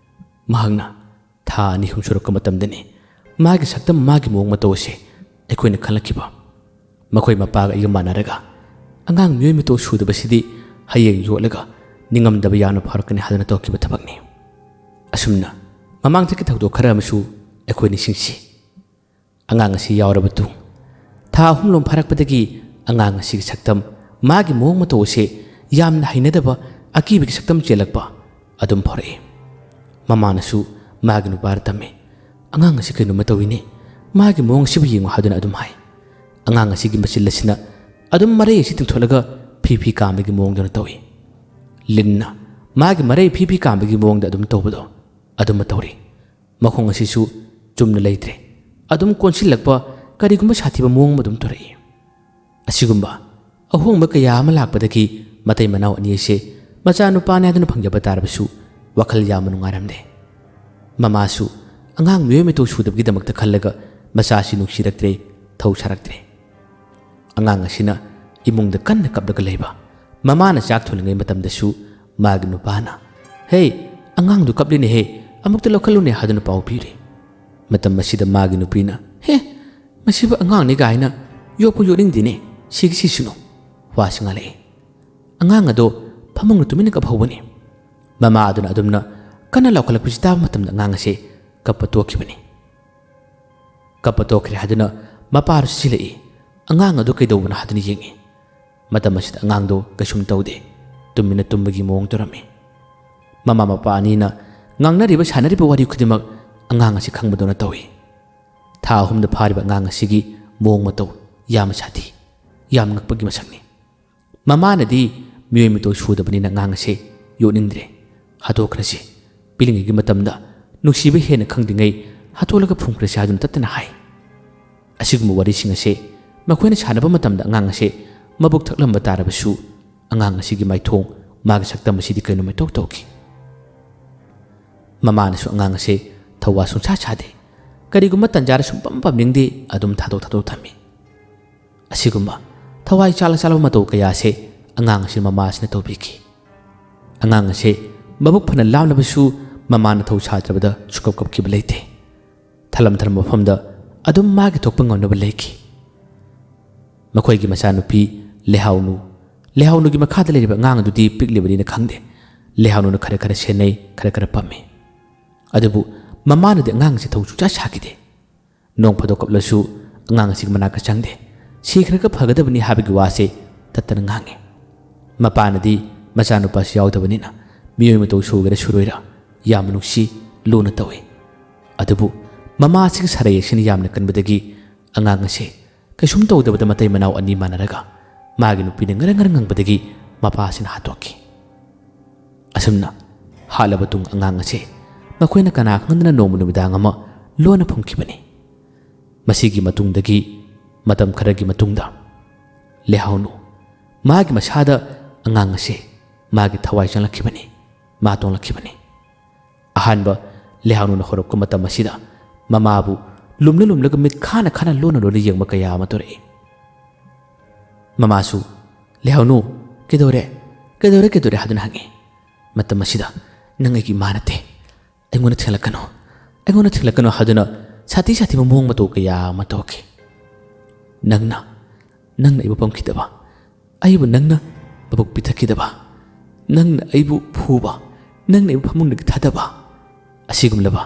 ꯃꯍꯥꯛꯅ ꯊꯥ ꯑꯅꯤ ꯑꯍꯨꯝ ꯁꯨꯔꯛꯄ ꯃꯇꯝꯗꯅꯤ ꯃꯥꯒꯤ ꯁꯛꯇꯝ, ꯃꯥꯒꯤ ꯃꯑꯣꯡ ꯃꯇꯧ ꯑꯁꯤ ꯑꯩꯈꯣꯏꯅ ꯈꯜꯂꯛꯈꯤꯕ꯫ ꯃꯈꯣꯏ ꯃꯄꯥꯒ ꯑꯩꯒ ꯃꯥꯟꯅꯔꯒ ꯑꯉꯥꯡ ꯃꯤꯑꯣꯏ ꯃꯇꯣ ꯁꯨꯗꯕꯁꯤꯗꯤ ꯍꯌꯦꯡ ꯌꯣꯛꯂꯒ ꯅꯤꯡꯉꯝꯗꯕ ꯌꯥꯝꯅ ꯐꯥꯎꯔꯛꯀꯅꯤ ꯍꯥꯏꯗꯨꯅ ꯇꯧꯈꯤꯕ ꯊꯕꯛꯅꯤ꯫ ꯑꯁꯨꯝꯅ ꯃꯃꯥꯡꯗꯒꯤ ꯊꯧꯗꯣꯛ ꯈꯔ ꯑꯃꯁꯨ ꯑꯩꯈꯣꯏ ꯅꯤꯡꯁꯤꯡꯁꯤ꯫ ꯑꯉꯥꯡ ꯑꯁꯤ ꯌꯥꯎꯔꯕ ꯇꯨꯡ ꯊꯥ ꯑꯍꯨꯝꯂꯣꯝ ꯐꯥꯔꯛꯄꯗꯒꯤ ꯑꯉꯥꯡ ꯑꯁꯤꯒꯤ ꯁꯛꯇꯝ, ꯃꯥꯒꯤ ꯃꯑꯣꯡ ꯃꯇꯧ ꯑꯁꯤ ꯌꯥꯝꯅ ꯍꯩꯅꯗꯕ, ꯑꯀꯤꯕꯒꯤ ꯁꯛꯇꯝ ꯆꯦꯜꯂꯛꯄ ꯑꯗꯨꯝ ꯐꯥꯎꯔꯛꯏ꯫ ꯃꯃꯥꯅꯁꯨ ꯃꯥꯒꯤ ꯅꯨꯄꯥꯗ ꯇꯝꯃꯤ, "ꯑꯉꯥꯡ ꯑꯁꯤ ꯀꯩꯅꯣꯝꯃ ꯇꯧꯏꯅꯦ, ꯃꯥꯒꯤ ꯃꯑꯣꯡ ꯑꯁꯤꯕꯨ ꯌꯦꯡꯉꯨ" ꯍꯥꯏꯗꯨꯅ ꯑꯗꯨꯝ ꯍꯥꯏ꯫ ꯑꯉꯥꯡ ꯑꯁꯤꯒꯤ ꯃꯆꯤꯜ ꯑꯁꯤꯅ ꯑꯗꯨꯝ ꯃꯔꯩ ꯑꯁꯤ ꯇꯤꯡꯊꯣꯛꯂꯒ ꯐꯤ ꯐꯤ ꯀꯥꯝꯕꯒꯤ ꯃꯑꯣꯡꯗꯨꯅ ꯇꯧꯏ꯫ ꯂꯤꯟꯅ ꯃꯥꯒꯤ ꯃꯔꯩ ꯐꯤ ꯐꯤ ꯀꯥꯝꯕꯒꯤ ꯃꯑꯣꯡꯗ ꯑꯗꯨꯝ ꯇꯧꯕꯗꯣ ꯑꯗꯨꯃ ꯇꯧꯔꯤ꯫ ꯃꯈꯣꯡ ꯑꯁꯤꯁꯨ ꯆꯨꯝꯅ ꯂꯩꯇ꯭ꯔꯦ꯫ ꯑꯗꯨꯝ ꯀꯣꯟꯁꯤꯜꯂꯛꯄ, ꯀꯔꯤꯒꯨꯝꯕ ꯁꯥꯊꯤꯕ ꯃꯑꯣꯡ ꯑꯃ ꯑꯗꯨꯝ ꯇꯧꯔꯛꯏ꯫ ꯑꯁꯤꯒꯨꯝꯕ ꯑꯍꯣꯡꯕ ꯀꯌꯥ ꯑꯃ ꯂꯥꯛꯄꯗꯒꯤ ꯃꯇꯩ ꯃꯅꯥꯎ ꯑꯅꯤ ꯑꯁꯦ ꯃꯆꯥꯅꯨꯄꯥꯅꯤ ꯍꯥꯏꯗꯨꯅ ꯐꯪꯖꯕ ꯇꯥꯔꯕꯁꯨ ꯋꯥꯈꯜ ꯌꯥꯝꯅ ꯅꯨꯡꯉꯥꯏꯔꯝꯗꯦ꯫ ꯃꯃꯥꯁꯨ ꯑꯉꯥꯡ ꯃꯤꯑꯣꯏ ꯃꯤꯇꯣꯛ ꯁꯨꯗꯕꯒꯤꯗꯃꯛꯇ ꯈꯜꯂꯒ ꯃꯆꯥꯁꯤ ꯅꯨꯡꯁꯤꯔꯛꯇ꯭ꯔꯦ, ꯊꯧ ꯁꯥꯔꯛꯇ꯭ꯔꯦ꯫ ꯑꯉꯥꯡ ꯑꯁꯤꯅ ꯏꯃꯨꯡꯗ ꯀꯟꯅ ꯀꯞꯂꯒ ꯂꯩꯕ꯫ ꯃꯃꯥꯅ ꯆꯥꯛ ꯊꯣꯡꯂꯤꯉꯩ ꯃꯇꯝꯗꯁꯨ ꯃꯥꯒꯤ ꯅꯨꯄꯥꯅ, "ꯍꯦ, ꯑꯉꯥꯡꯗꯨ ꯀꯞꯂꯤꯅꯦꯍꯦ, ꯑꯃꯨꯛꯇ ꯂꯧꯈꯠꯂꯨꯅꯦ" ꯍꯥꯏꯗꯨꯅ ꯄꯥꯎ ꯄꯤꯔꯤ꯫ ꯃꯇꯝ ꯑꯁꯤꯗ ꯃꯥꯒꯤ ꯅꯨꯄꯤꯅ, "ꯍꯦ, ꯃꯁꯤꯕꯨ ꯑꯉꯥꯡꯅꯤ ꯀꯥꯏꯅ ꯌꯣꯛꯄ ꯌꯣꯛꯅꯤꯡꯗꯦꯅꯦ, ꯁꯤꯒꯤ ꯁꯤꯁꯅꯨ꯫ ꯋꯥꯁꯤ ꯉꯥꯡꯂꯛꯏ꯫ ꯑꯉꯥꯡ ꯑꯗꯣ ꯐꯃꯨꯡꯗ ꯇꯨꯃꯤꯟꯅ ꯀꯞꯍꯧꯕꯅꯤ꯫ ꯃꯃꯥ ꯑꯗꯨꯅ ꯑꯗꯨꯝꯅ ꯀꯟꯅ ꯂꯥꯎꯈꯠꯂꯛꯄꯁꯤ ꯇꯥꯕ ꯃꯇꯝꯗ ꯑꯉꯥꯡ ꯑꯁꯦ ꯀꯞꯄ ꯇꯣꯛꯈꯤꯕꯅꯤ꯫ ꯀꯞꯄ ꯇꯣꯛꯈ꯭ꯔꯦ ꯍꯥꯏꯗꯨꯅ ꯃꯄꯥꯗꯨ ꯆꯦꯜꯂꯛꯏ꯫ ꯑꯉꯥꯡ ꯑꯗꯨ ꯀꯩꯗꯧꯕꯅꯣ ꯍꯥꯏꯗꯨꯅ ꯌꯦꯡꯉꯤ꯫ ꯃꯇꯝ ꯑꯁꯤꯗ ꯑꯉꯥꯡꯗꯨ ꯀꯩꯁꯨꯝ ꯇꯧꯗꯦ, ꯇꯨꯃꯤꯟꯅ ꯇꯨꯝꯕꯒꯤ ꯃꯑꯣꯡ ꯇꯧꯔꯝꯃꯤ꯫ ꯃꯃꯥ ꯃꯄꯥ ꯑꯅꯤꯅ ꯉꯥꯡꯅꯔꯤꯕ ꯁꯥꯟꯅꯔꯤꯕ ꯋꯥꯔꯤ ꯈꯨꯗꯤꯡꯃꯛ ꯑꯉꯥꯡ ꯑꯁꯤ ꯈꯪꯕꯗꯧꯅ ꯇꯧꯏ꯫ ꯊꯥ ꯑꯍꯨꯝꯗ ꯐꯥꯔꯤꯕ ꯑꯉꯥꯡ ꯑꯁꯤꯒꯤ ꯃꯑꯣꯡ ꯃꯇꯧ ꯌꯥꯝꯅ ꯁꯥꯊꯤ, ꯌꯥꯝ ꯉꯛꯄꯒꯤ ꯃꯁꯛꯅꯤ꯫ ꯃꯃꯥꯅꯗꯤ ꯃꯤꯑꯣꯏ ꯃꯇꯧ ꯁꯨꯗꯕꯅꯤꯅ ꯑꯉꯥꯡ ꯑꯁꯦ ꯌꯣꯛꯅꯤꯡꯗ꯭ꯔꯦ, ꯍꯥꯠꯇꯣꯛꯈ꯭ꯔꯁꯤ, ꯄꯤꯛꯂꯤꯉꯩꯒꯤ ꯃꯇꯝꯗ ꯅꯨꯡꯁꯤꯕ ꯍꯦꯟꯅ ꯈꯪꯗ꯭ꯔꯤꯉꯩ ꯍꯥꯠꯇꯣꯛꯂꯒ ꯐꯨꯝꯈ꯭ꯔꯁꯤ ꯍꯥꯏꯗꯨꯅ ꯇꯠꯇꯅ ꯍꯥꯏ꯫ ꯑꯁꯤꯒꯨꯝꯕ ꯋꯥꯔꯤꯁꯤꯡ ꯑꯁꯦ ꯃꯈꯣꯏꯅ ꯁꯥꯟꯅꯕ ꯃꯇꯝꯗ ꯑꯉꯥꯡ ꯑꯁꯦ ꯃꯕꯨꯛ ꯊꯛꯂꯝꯕ ꯇꯥꯔꯕꯁꯨ, ꯑꯉꯥꯡ ꯑꯁꯤꯒꯤ ꯃꯥꯏꯊꯣꯡ, ꯃꯥꯒꯤ ꯁꯛꯇꯝ ꯑꯁꯤꯗꯤ ꯀꯩꯅꯣꯝ ꯏꯇꯧ ꯇꯧꯈꯤ꯫ ꯃꯃꯥꯅꯁꯨ ꯑꯉꯥꯡ ꯑꯁꯦ ꯊꯧꯋꯥ ꯁꯨꯡꯁꯥ ꯁꯥꯗꯦ꯫ ꯀꯔꯤꯒꯨꯝꯕ ꯇꯟꯖꯥꯗ ꯁꯨꯡꯄꯝ ꯄꯝꯅꯤꯡꯗꯦ, ꯑꯗꯨꯝ ꯊꯥꯗꯣꯛ ꯊꯥꯗꯣꯛ ꯊꯝꯃꯤ꯫ ꯑꯁꯤꯒꯨꯝꯕ ꯊꯋꯥꯏ ꯆꯥꯛꯂ ꯆꯥꯛꯂꯕ ꯃꯇꯧ ꯀꯌꯥ ꯑꯁꯦ ꯑꯉꯥꯡ ꯑꯁꯤꯅ ꯃꯃꯥ ꯑꯁꯤꯅ ꯇꯧꯕꯤꯈꯤ꯫ ꯑꯉꯥꯡ ꯑꯁꯦ ꯃꯕꯨꯛ ꯐꯅ ꯂꯥꯝꯂꯕꯁꯨ ꯃꯃꯥꯅ ꯊꯧ ꯁꯥꯗ꯭ꯔꯕꯗ ꯁꯨꯡꯀꯞ ꯀꯞꯈꯤꯕ ꯂꯩꯇꯦ꯫ ꯊꯜꯂꯝ ꯊꯜꯂꯝꯕ ꯃꯐꯝꯗ ꯑꯗꯨꯝ ꯃꯥꯒꯤ ꯊꯣꯛꯄ ꯉꯝꯅꯕ ꯂꯩꯈꯤ꯫ ꯃꯈꯣꯏꯒꯤ ꯃꯆꯥꯅꯨꯄꯤ ꯂꯩꯍꯥꯎꯅꯨ, ꯂꯩꯍꯥꯎꯅꯨꯒꯤ ꯃꯈꯥꯗ ꯂꯩꯔꯤꯕ ꯑꯉꯥꯡ ꯑꯗꯨꯗꯤ ꯄꯤꯛꯂꯤꯕꯅꯤꯅ ꯈꯪꯗꯦ꯫ ꯂꯩꯍꯥꯎꯅꯨꯅ ꯈꯔ ꯈꯔ ꯁꯦꯟꯅꯩ, ꯈꯔ ꯈꯔ ꯄꯝꯃꯤ꯫ ꯑꯗꯨꯕꯨ ꯃꯃꯥꯅꯗꯤ ꯑꯉꯥꯡ ꯑꯁꯤ ꯊꯧ ꯁꯨꯡꯁꯥ ꯁꯥꯈꯤꯗꯦ꯫ ꯅꯣꯡ ꯐꯥꯗꯣꯛ ꯀꯞꯂꯁꯨ ꯑꯉꯥꯡ ꯑꯁꯤꯒꯤ ꯃꯅꯥꯛꯇ ꯆꯪꯗꯦ꯫ ꯁꯤꯈ꯭ꯔꯒ ꯐꯒꯗꯕꯅꯤ ꯍꯥꯏꯕꯒꯤ ꯋꯥꯁꯦ ꯇꯠꯇꯅ ꯉꯥꯡꯉꯤ꯫ ꯃꯄꯥꯅꯗꯤ ꯃꯆꯥꯅꯨꯄꯥꯁꯤ ꯌꯥꯎꯗꯕꯅꯤꯅ ꯃꯤꯑꯣꯏ ꯃꯇꯧ ꯁꯨꯒꯦꯔꯥ ꯁꯨꯔꯣꯏꯔꯥ ꯌꯥꯝꯅ ꯅꯨꯡꯁꯤ ꯂꯨꯅ ꯇꯧꯏ꯫ ꯑꯗꯨꯕꯨ ꯃꯃꯥ ꯑꯁꯤꯒꯤ ꯁꯔꯩ ꯑꯁꯤꯅ ꯌꯥꯝꯅ ꯀꯟꯕꯗꯒꯤ ꯑꯉꯥꯡ ꯑꯁꯦ ꯀꯩꯁꯨꯝ ꯇꯧꯗꯕꯗ ꯃꯇꯩ ꯃꯅꯥꯎ ꯑꯅꯤ ꯃꯥꯟꯅꯔꯒ ꯃꯥꯒꯤ ꯅꯨꯄꯤꯅ ꯉꯔꯪ ꯉꯔꯪ ꯉꯪꯕꯗꯒꯤ ꯃꯄꯥ ꯑꯁꯤꯅ ꯍꯥꯠꯇꯣꯛꯈꯤ꯫ ꯑꯁꯨꯝꯅ ꯍꯥꯠꯂꯕ ꯇꯨꯡ ꯑꯉꯥꯡ ꯑꯁꯦ ꯃꯈꯣꯏꯅ ꯀꯅꯥ ꯈꯪꯗꯅ ꯅꯣꯡꯃ ꯅꯨꯃꯤꯗꯥꯡ ꯑꯃ ꯂꯣꯟꯅ ꯐꯨꯝꯈꯤꯕꯅꯤ꯫ ꯃꯁꯤꯒꯤ ꯃꯇꯨꯡꯗꯒꯤ ꯃꯇꯝ ꯈꯔꯒꯤ ꯃꯇꯨꯡꯗ ꯂꯩꯍꯥꯎꯅꯨ ꯃꯥꯒꯤ ꯃꯁꯥꯗ ꯑꯉꯥꯡ ꯑꯁꯦ ꯃꯥꯒꯤ ꯊꯋꯥꯏ ꯆꯪꯂꯛꯈꯤꯕꯅꯤ, ꯃꯥ ꯇꯣꯡꯂꯛꯈꯤꯕꯅꯤ꯫ ꯑꯍꯥꯟꯕ ꯂꯩꯍꯥꯎꯅꯨꯅ ꯍꯧꯔꯛꯄ ꯃꯇꯝ ꯑꯁꯤꯗ ꯃꯃꯥꯕꯨ ꯂꯨꯝꯂ ꯂꯨꯝꯂꯒ ꯃꯤꯠ ꯈꯥꯅ ꯈꯥꯅ ꯂꯣꯟꯅ ꯂꯣꯟꯅ ꯌꯦꯡꯕ ꯀꯌꯥ ꯑꯃ ꯇꯧꯔꯛꯏ꯫ ꯃꯃꯥꯁꯨ, "ꯂꯩꯍꯥꯎꯅꯨ, ꯀꯩꯗꯧꯔꯦ? ꯀꯩꯗꯧꯔꯦ? ꯀꯩꯗꯧꯔꯦ?" ꯍꯥꯏꯗꯨꯅ ꯍꯪꯉꯤ꯫ ꯃꯇꯝ ꯑꯁꯤꯗ, "ꯅꯪ ꯑꯩꯒꯤ ꯏꯃꯥ ꯅꯠꯇꯦ, ꯑꯩꯉꯣꯟꯗ ꯊꯦꯡꯂꯛꯀꯅꯨ, ꯑꯩꯉꯣꯟꯗ ꯊꯦꯡꯂꯛꯀꯅꯨ" ꯍꯥꯏꯗꯨꯅ ꯁꯥꯊꯤ ꯁꯥꯊꯤꯕ ꯃꯑꯣꯡ ꯃꯇꯧ ꯀꯌꯥ ꯑꯃ ꯇꯧꯈꯤ꯫ "ꯅꯪꯅ, ꯅꯪꯅ ꯑꯩꯕꯨ ꯄꯝꯈꯤꯗꯕ, ꯑꯩꯕꯨ ꯅꯪꯅ ꯃꯕꯨꯛ ꯄꯤꯊꯛꯈꯤꯗꯕ, ꯅꯪꯅ ꯑꯩꯕꯨ ꯐꯨꯕ, ꯅꯪꯅ ꯑꯩꯕꯨ ꯐꯃꯨꯡꯗꯒꯤ ꯊꯥꯗꯕ, ꯑꯁꯤꯒꯨꯝꯂꯕ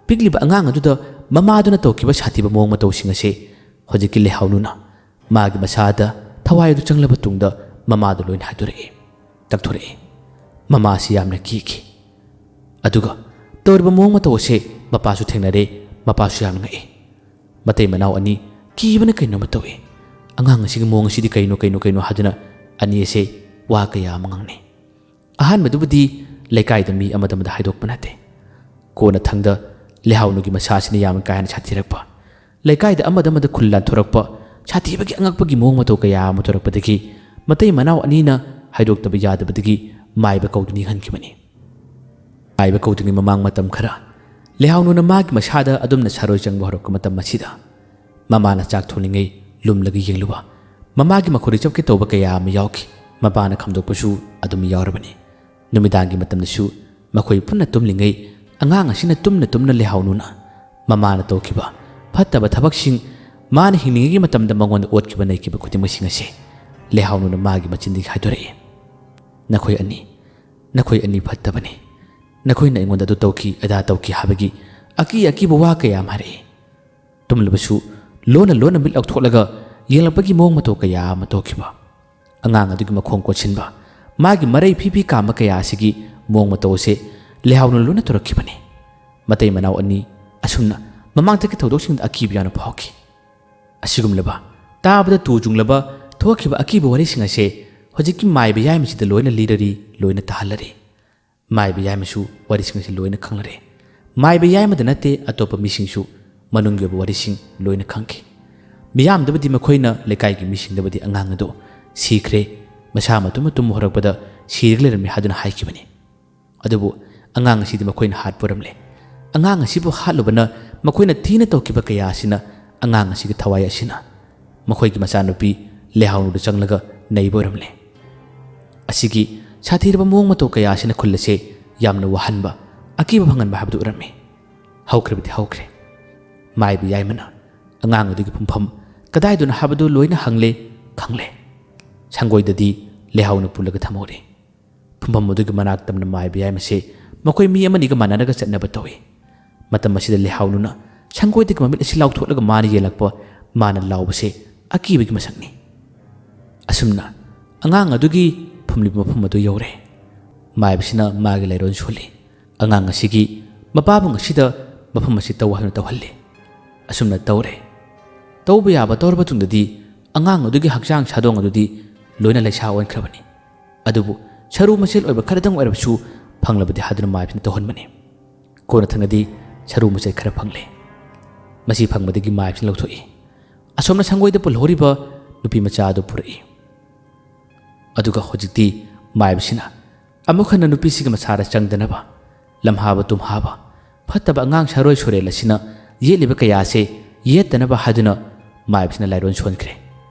ꯄꯤꯛꯂꯤꯕ ꯑꯉꯥꯡ ꯑꯗꯨꯗ ꯃꯃꯥꯗꯨꯅ ꯇꯧꯈꯤꯕ ꯁꯥꯊꯤꯕ ꯃꯑꯣꯡ ꯃꯇꯧꯁꯤꯡ ꯑꯁꯤ ꯍꯧꯖꯤꯛꯀꯤ ꯂꯩꯍꯥꯎꯅꯨꯅ ꯃꯥꯒꯤ ꯃꯁꯥꯗ ꯊꯋꯥꯏ ꯑꯗꯨ ꯆꯪꯂꯕ ꯇꯨꯡꯗ ꯃꯃꯥꯗꯨ ꯂꯣꯏꯅ ꯍꯥꯏꯗꯣꯔꯛꯏ, ꯇꯛꯊꯣꯔꯛꯏ꯫ ꯃꯃꯥꯁꯤ ꯌꯥꯝꯅ ꯀꯤꯈꯤ꯫ ꯑꯗꯨꯒ ꯇꯧꯔꯤꯕ ꯃꯑꯣꯡ ꯃꯇꯧ ꯑꯁꯤ ꯃꯄꯥꯁꯨ ꯊꯦꯡꯅꯔꯦ, ꯃꯄꯥꯁꯨ ꯌꯥꯝꯅ ꯉꯛꯏ꯫ ꯃꯇꯩ ꯃꯅꯥꯎ ꯑꯅꯤ ꯀꯤꯕꯅ ꯀꯩꯅꯣꯃ ꯇꯧꯏ꯫ ꯑꯉꯥꯡ ꯑꯁꯤꯒꯤ ꯃꯑꯣꯡ ꯑꯁꯤꯗꯤ ꯀꯩꯅꯣ, ꯀꯩꯅꯣ, ꯀꯩꯅꯣ ꯍꯥꯏꯗꯨꯅ ꯑꯅꯤ ꯑꯁꯦ ꯋꯥ ꯀꯌꯥ ꯑꯃ ꯉꯥꯡꯅꯩ꯫ ꯑꯍꯥꯟꯕꯗꯨꯕꯨꯗꯤ ꯂꯩꯀꯥꯏꯗ ꯃꯤ ꯑꯃꯗ ꯑꯃꯗ ꯍꯥꯏꯗꯣꯛꯄ ꯅꯠꯇꯦ꯫ ꯀꯣꯟꯅ ꯊꯪꯗ ꯂꯩꯍꯥꯎꯅꯨꯒꯤ ꯃꯁꯥ ꯑꯁꯤꯅ ꯌꯥꯝꯅ ꯀꯥ ꯍꯦꯟꯅ ꯁꯥꯊꯤꯔꯛꯄ, ꯂꯩꯀꯥꯏꯗ ꯑꯃꯗ ꯑꯃꯗ ꯈꯨꯜ ꯂꯥꯟꯊꯣꯔꯛꯄ, ꯁꯥꯊꯤꯕꯒꯤ ꯑꯉꯛꯄꯒꯤ ꯃꯑꯣꯡ ꯃꯇꯧ ꯀꯌꯥ ꯑꯃ ꯊꯣꯔꯛꯄꯗꯒꯤ ꯃꯇꯩ ꯃꯅꯥꯎ ꯑꯅꯤꯅ ꯍꯥꯏꯗꯣꯛꯇꯕ ꯌꯥꯗꯕꯗꯒꯤ ꯃꯥꯏꯕ ꯀꯧꯗꯨꯅ ꯌꯦꯡꯍꯟꯈꯤꯕꯅꯤ꯫ ꯃꯥꯏꯕ ꯀꯧꯗ꯭ꯔꯤꯉꯩ ꯃꯃꯥꯡ ꯃꯇꯝ ꯈꯔ ꯂꯩꯍꯥꯎꯅꯨꯅ ꯃꯥꯒꯤ ꯃꯁꯥꯗ ꯑꯗꯨꯝꯅ ꯁꯥꯔꯣꯏ ꯆꯪꯕ ꯍꯧꯔꯛꯄ ꯃꯇꯝ ꯑꯁꯤꯗ ꯃꯃꯥꯅ ꯆꯥꯛ ꯊꯣꯡꯂꯤꯉꯩ ꯂꯨꯝꯂꯒ ꯌꯦꯡꯂꯨꯕ, ꯃꯃꯥꯒꯤ ꯃꯈꯣꯔꯤ ꯆꯞꯀꯦ ꯇꯧꯕ ꯀꯌꯥ ꯑꯃ ꯌꯥꯎꯈꯤ꯫ ꯃꯄꯥꯅ ꯈꯪꯗꯣꯛꯄꯁꯨ ꯑꯗꯨꯝ ꯌꯥꯎꯔꯕꯅꯤ꯫ ꯅꯨꯃꯤꯗꯥꯡꯒꯤ ꯃꯇꯝꯗꯁꯨ ꯃꯈꯣꯏ ꯄꯨꯟꯅ ꯇꯨꯝꯂꯤꯉꯩ ꯑꯉꯥꯡ ꯑꯁꯤꯅ ꯇꯨꯝꯅ ꯇꯨꯝꯅ ꯂꯩꯍꯥꯎꯅꯨꯅ ꯃꯃꯥꯅ ꯇꯧꯈꯤꯕ ꯐꯠꯇꯕ ꯊꯕꯛꯁꯤꯡ, ꯃꯥꯅ ꯍꯤꯡꯂꯤꯉꯩꯒꯤ ꯃꯇꯝꯗ ꯃꯉꯣꯟꯗ ꯑꯣꯠꯈꯤꯕ ꯅꯩꯈꯤꯕ ꯈꯨꯗꯤꯡꯃꯛꯁꯤꯡ ꯑꯁꯤ ꯂꯩꯍꯥꯎꯅꯨꯅ ꯃꯥꯒꯤ ꯃꯆꯤꯟꯗꯒꯤ ꯍꯥꯏꯗꯣꯔꯛꯏ꯫ "ꯅꯈꯣꯏ ꯑꯅꯤ, ꯅꯈꯣꯏ ꯑꯅꯤ ꯐꯠꯇꯕꯅꯤ꯫ ꯅꯈꯣꯏꯅ ꯑꯩꯉꯣꯟꯗ ꯑꯗꯨ ꯇꯧꯈꯤ, ꯑꯗꯥ ꯇꯧꯈꯤ" ꯍꯥꯏꯕꯒꯤ ꯑꯀꯤ ꯑꯀꯤꯕ ꯋꯥ ꯀꯌꯥ ꯑꯃ ꯍꯥꯏꯔꯛꯏ꯫ ꯇꯨꯝꯂꯕꯁꯨ ꯂꯣꯟꯅ ꯂꯣꯟꯅ ꯃꯤꯠ ꯂꯥꯎꯊꯣꯛꯂꯒ ꯌꯦꯡꯂꯛꯄꯒꯤ ꯃꯑꯣꯡ ꯃꯇꯧ ꯀꯌꯥ ꯑꯃ ꯇꯧꯈꯤꯕ꯫ ꯑꯉꯥꯡ ꯑꯗꯨꯒꯤ ꯃꯈꯣꯡ ꯀꯣꯠꯁꯤꯟꯕ, ꯃꯥꯒꯤ ꯃꯔꯩ ꯐꯤ ꯐꯤ ꯀꯥꯝꯕ ꯀꯌꯥ ꯑꯁꯤꯒꯤ ꯃꯑꯣꯡ ꯃꯇꯧ ꯑꯁꯦ ꯂꯩꯍꯥꯎꯅ ꯂꯣꯏꯅ ꯇꯧꯔꯛꯈꯤꯕꯅꯤ꯫ ꯃꯇꯩ ꯃꯅꯥꯎ ꯑꯅꯤ ꯑꯁꯨꯝꯅ ꯃꯃꯥꯡ ꯆꯠꯀꯤ ꯊꯧꯗꯣꯛꯁꯤꯡꯗ ꯑꯀꯤꯕ ꯌꯥꯝꯅ ꯐꯥꯎꯈꯤ꯫ ꯑꯁꯤꯒꯨꯝꯂꯕ, ꯇꯥꯕꯗ ꯇꯨ ꯆꯨꯡꯂꯕ ꯊꯣꯛꯈꯤꯕ ꯑꯀꯤꯕ ꯋꯥꯔꯤꯁꯤꯡ ꯑꯁꯦ ꯍꯧꯖꯤꯛꯀꯤ ꯃꯥꯏꯕ ꯌꯥꯏꯃꯁꯤꯗ ꯂꯣꯏꯅ ꯂꯤꯔꯔꯤ, ꯂꯣꯏꯅ ꯇꯥꯍꯜꯂꯔꯤ꯫ ꯃꯥꯏꯕ ꯌꯥꯏꯃꯁꯨ ꯋꯥꯔꯤꯁꯤꯡ ꯑꯁꯤ ꯂꯣꯏꯅ ꯈꯪꯂꯔꯦ꯫ ꯃꯥꯏꯕ ꯌꯥꯏꯃꯗ ꯅꯠꯇꯦ, ꯑꯇꯣꯞꯄ ꯃꯤꯁꯤꯡꯁꯨ ꯃꯅꯨꯡꯒꯤ ꯑꯣꯏꯕ ꯋꯥꯔꯤꯁꯤꯡ ꯂꯣꯏꯅ ꯈꯪꯈꯤ꯫ ꯃꯤꯌꯥꯝꯗꯕꯨꯗꯤ ꯃꯈꯣꯏꯅ, ꯂꯩꯀꯥꯏꯒꯤ ꯃꯤꯁꯤꯡꯗꯕꯨꯗꯤ ꯑꯉꯥꯡ ꯑꯗꯨ ꯁꯤꯈ꯭ꯔꯦ, ꯃꯁꯥ ꯃꯇꯨꯝ ꯃꯇꯨꯝ ꯍꯧꯔꯛꯄꯗ ꯁꯤꯔꯒ ꯂꯩꯔꯝꯃꯤ ꯍꯥꯏꯗꯨꯅ ꯍꯥꯏꯈꯤꯕꯅꯤ꯫ ꯑꯗꯨꯕꯨ ꯑꯉꯥꯡ ꯑꯁꯤꯗꯤ ꯃꯈꯣꯏꯅ ꯍꯥꯠꯄ ꯑꯣꯏꯔꯝꯂꯦ꯫ ꯑꯉꯥꯡ ꯑꯁꯤꯕꯨ ꯍꯥꯠꯂꯨꯕꯅ ꯃꯈꯣꯏꯅ ꯊꯤꯅ ꯇꯧꯈꯤꯕ ꯀꯌꯥ ꯑꯁꯤꯅ, ꯑꯉꯥꯡ ꯑꯁꯤꯒꯤ ꯊꯋꯥꯏ ꯑꯁꯤꯅ ꯃꯈꯣꯏꯒꯤ ꯃꯆꯥꯅꯨꯄꯤ ꯂꯩꯍꯥꯎꯅꯨꯗ ꯆꯪꯂꯒ ꯅꯩꯕ ꯑꯣꯏꯔꯝꯂꯦ꯫ ꯑꯁꯤꯒꯤ ꯁꯥꯊꯤꯔꯕ ꯃꯑꯣꯡ ꯃꯇꯧ ꯀꯌꯥ ꯑꯁꯤꯅ ꯈꯨꯜ ꯑꯁꯦ ꯌꯥꯝꯅ ꯋꯥꯍꯟꯕ, ꯑꯀꯤꯕ ꯐꯪꯍꯟꯕ ꯍꯥꯏꯕꯗꯨ ꯑꯣꯏꯔꯝꯃꯤ꯫ ꯍꯧꯈ꯭ꯔꯕꯗꯤ ꯍꯧꯈ꯭ꯔꯦ꯫ ꯃꯥꯏꯕ ꯌꯥꯏꯃꯅ ꯑꯉꯥꯡ ꯑꯗꯨꯒꯤ ꯐꯨꯝꯐꯝ ꯀꯗꯥꯏꯗꯅꯣ ꯍꯥꯏꯕꯗꯨ ꯂꯣꯏꯅ ꯍꯪꯂꯦ, ꯈꯪꯂꯦ꯫ ꯁꯪꯒꯣꯏꯗꯗꯤ ꯂꯩꯍꯥꯎꯅ ꯄꯨꯜꯂꯒ ꯊꯝꯍꯧꯔꯦ꯫ ꯐꯝꯐꯝ ꯑꯗꯨꯒꯤ ꯃꯅꯥꯛ ꯇꯝꯅ ꯃꯥꯏꯕ ꯌꯥꯏꯃꯁꯦ ꯃꯈꯣꯏ ꯃꯤ ꯑꯃꯅꯤꯒ ꯃꯥꯟꯅꯔꯒ ꯆꯠꯅꯕ ꯇꯧꯏ꯫ ꯃꯇꯝ ꯑꯁꯤꯗ ꯂꯩꯍꯥꯎꯅꯨꯅ ꯁꯪꯒꯣꯏꯗꯒꯤ ꯃꯃꯤꯠ ꯑꯁꯤ ꯂꯥꯎꯊꯣꯛꯂꯒ ꯃꯥꯅ ꯌꯦꯡꯂꯛꯄ, ꯃꯥꯅ ꯂꯥꯎꯕꯁꯦ ꯑꯀꯤꯕꯒꯤ ꯃꯁꯛꯅꯤ꯫ ꯑꯁꯨꯝꯅ ꯑꯉꯥꯡ ꯑꯗꯨꯒꯤ ꯐꯝꯂꯤꯕ ꯃꯐꯝ ꯑꯗꯨ ꯌꯧꯔꯦ꯫ ꯃꯥꯏꯕꯁꯤꯅ ꯃꯥꯒꯤ ꯂꯥꯏꯔꯣꯟ ꯁꯣꯜꯂꯤ꯫ ꯑꯉꯥꯡ ꯑꯁꯤꯒꯤ ꯃꯄꯥꯕꯨꯡ ꯑꯁꯤꯗ ꯃꯐꯝ ꯑꯁꯤ ꯇꯧ ꯍꯥꯏꯅ ꯇꯧꯍꯜꯂꯤ꯫ ꯑꯁꯨꯝꯅ ꯇꯧꯔꯦ꯫ ꯇꯧꯕ ꯌꯥꯕ ꯇꯧꯔꯕ ꯃꯇꯨꯡꯗꯗꯤ ꯑꯉꯥꯡ ꯑꯗꯨꯒꯤ ꯍꯛꯆꯥꯡ ꯁꯥꯗꯣꯡ ꯑꯗꯨꯗꯤ ꯂꯣꯏꯅ ꯂꯩꯁꯥ ꯑꯣꯟꯈ꯭ꯔꯕꯅꯤ꯫ ꯑꯗꯨꯕꯨ ꯁꯔꯨ ꯃꯆꯦꯠ ꯑꯣꯏꯕ ꯈꯔꯗꯪ ꯑꯣꯏꯔꯕꯁꯨ ꯐꯪꯂꯕꯗꯤ ꯍꯥꯏꯗꯨꯅ ꯃꯥꯏꯕꯁꯤꯅ ꯇꯧꯍꯟꯕꯅꯤ꯫ ꯀꯣꯟꯅ ꯊꯪꯅꯗꯤ ꯁꯔꯨ ꯃꯆꯦꯠ ꯈꯔ ꯐꯪꯂꯦ꯫ ꯃꯁꯤ ꯐꯪꯕꯗꯒꯤ ꯃꯥꯏꯕꯁꯤꯅ ꯂꯧꯊꯣꯛꯏ꯫ ꯑꯁꯣꯝꯅ ꯁꯪꯒꯣꯏꯗ ꯄꯨꯜꯍꯧꯔꯤꯕ ꯅꯨꯄꯤ ꯃꯆꯥ ꯑꯗꯨ ꯄꯨꯔꯛꯏ꯫ ꯑꯗꯨꯒ ꯍꯧꯖꯤꯛꯇꯤ ꯃꯥꯏꯕꯁꯤꯅ ꯑꯃꯨꯛ ꯍꯟꯅ ꯅꯨꯄꯤꯁꯤꯒꯤ ꯃꯁꯥꯗ ꯆꯪꯗꯅꯕ, ꯂꯝꯍꯥꯕ ꯇꯨꯝꯍꯥꯕ, ꯐꯠꯇꯕ ꯑꯉꯥꯡ ꯁꯥꯔꯣꯏ ꯁꯣꯔꯦꯜ ꯑꯁꯤꯅ ꯌꯦꯠꯂꯤꯕ ꯀꯌꯥꯁꯦ ꯌꯦꯠꯇꯅꯕ ꯍꯥꯏꯗꯨꯅ ꯃꯥꯏꯕꯁꯤꯅ ꯂꯥꯏꯔꯣꯟ ꯁꯣꯟꯈ꯭ꯔꯦ꯫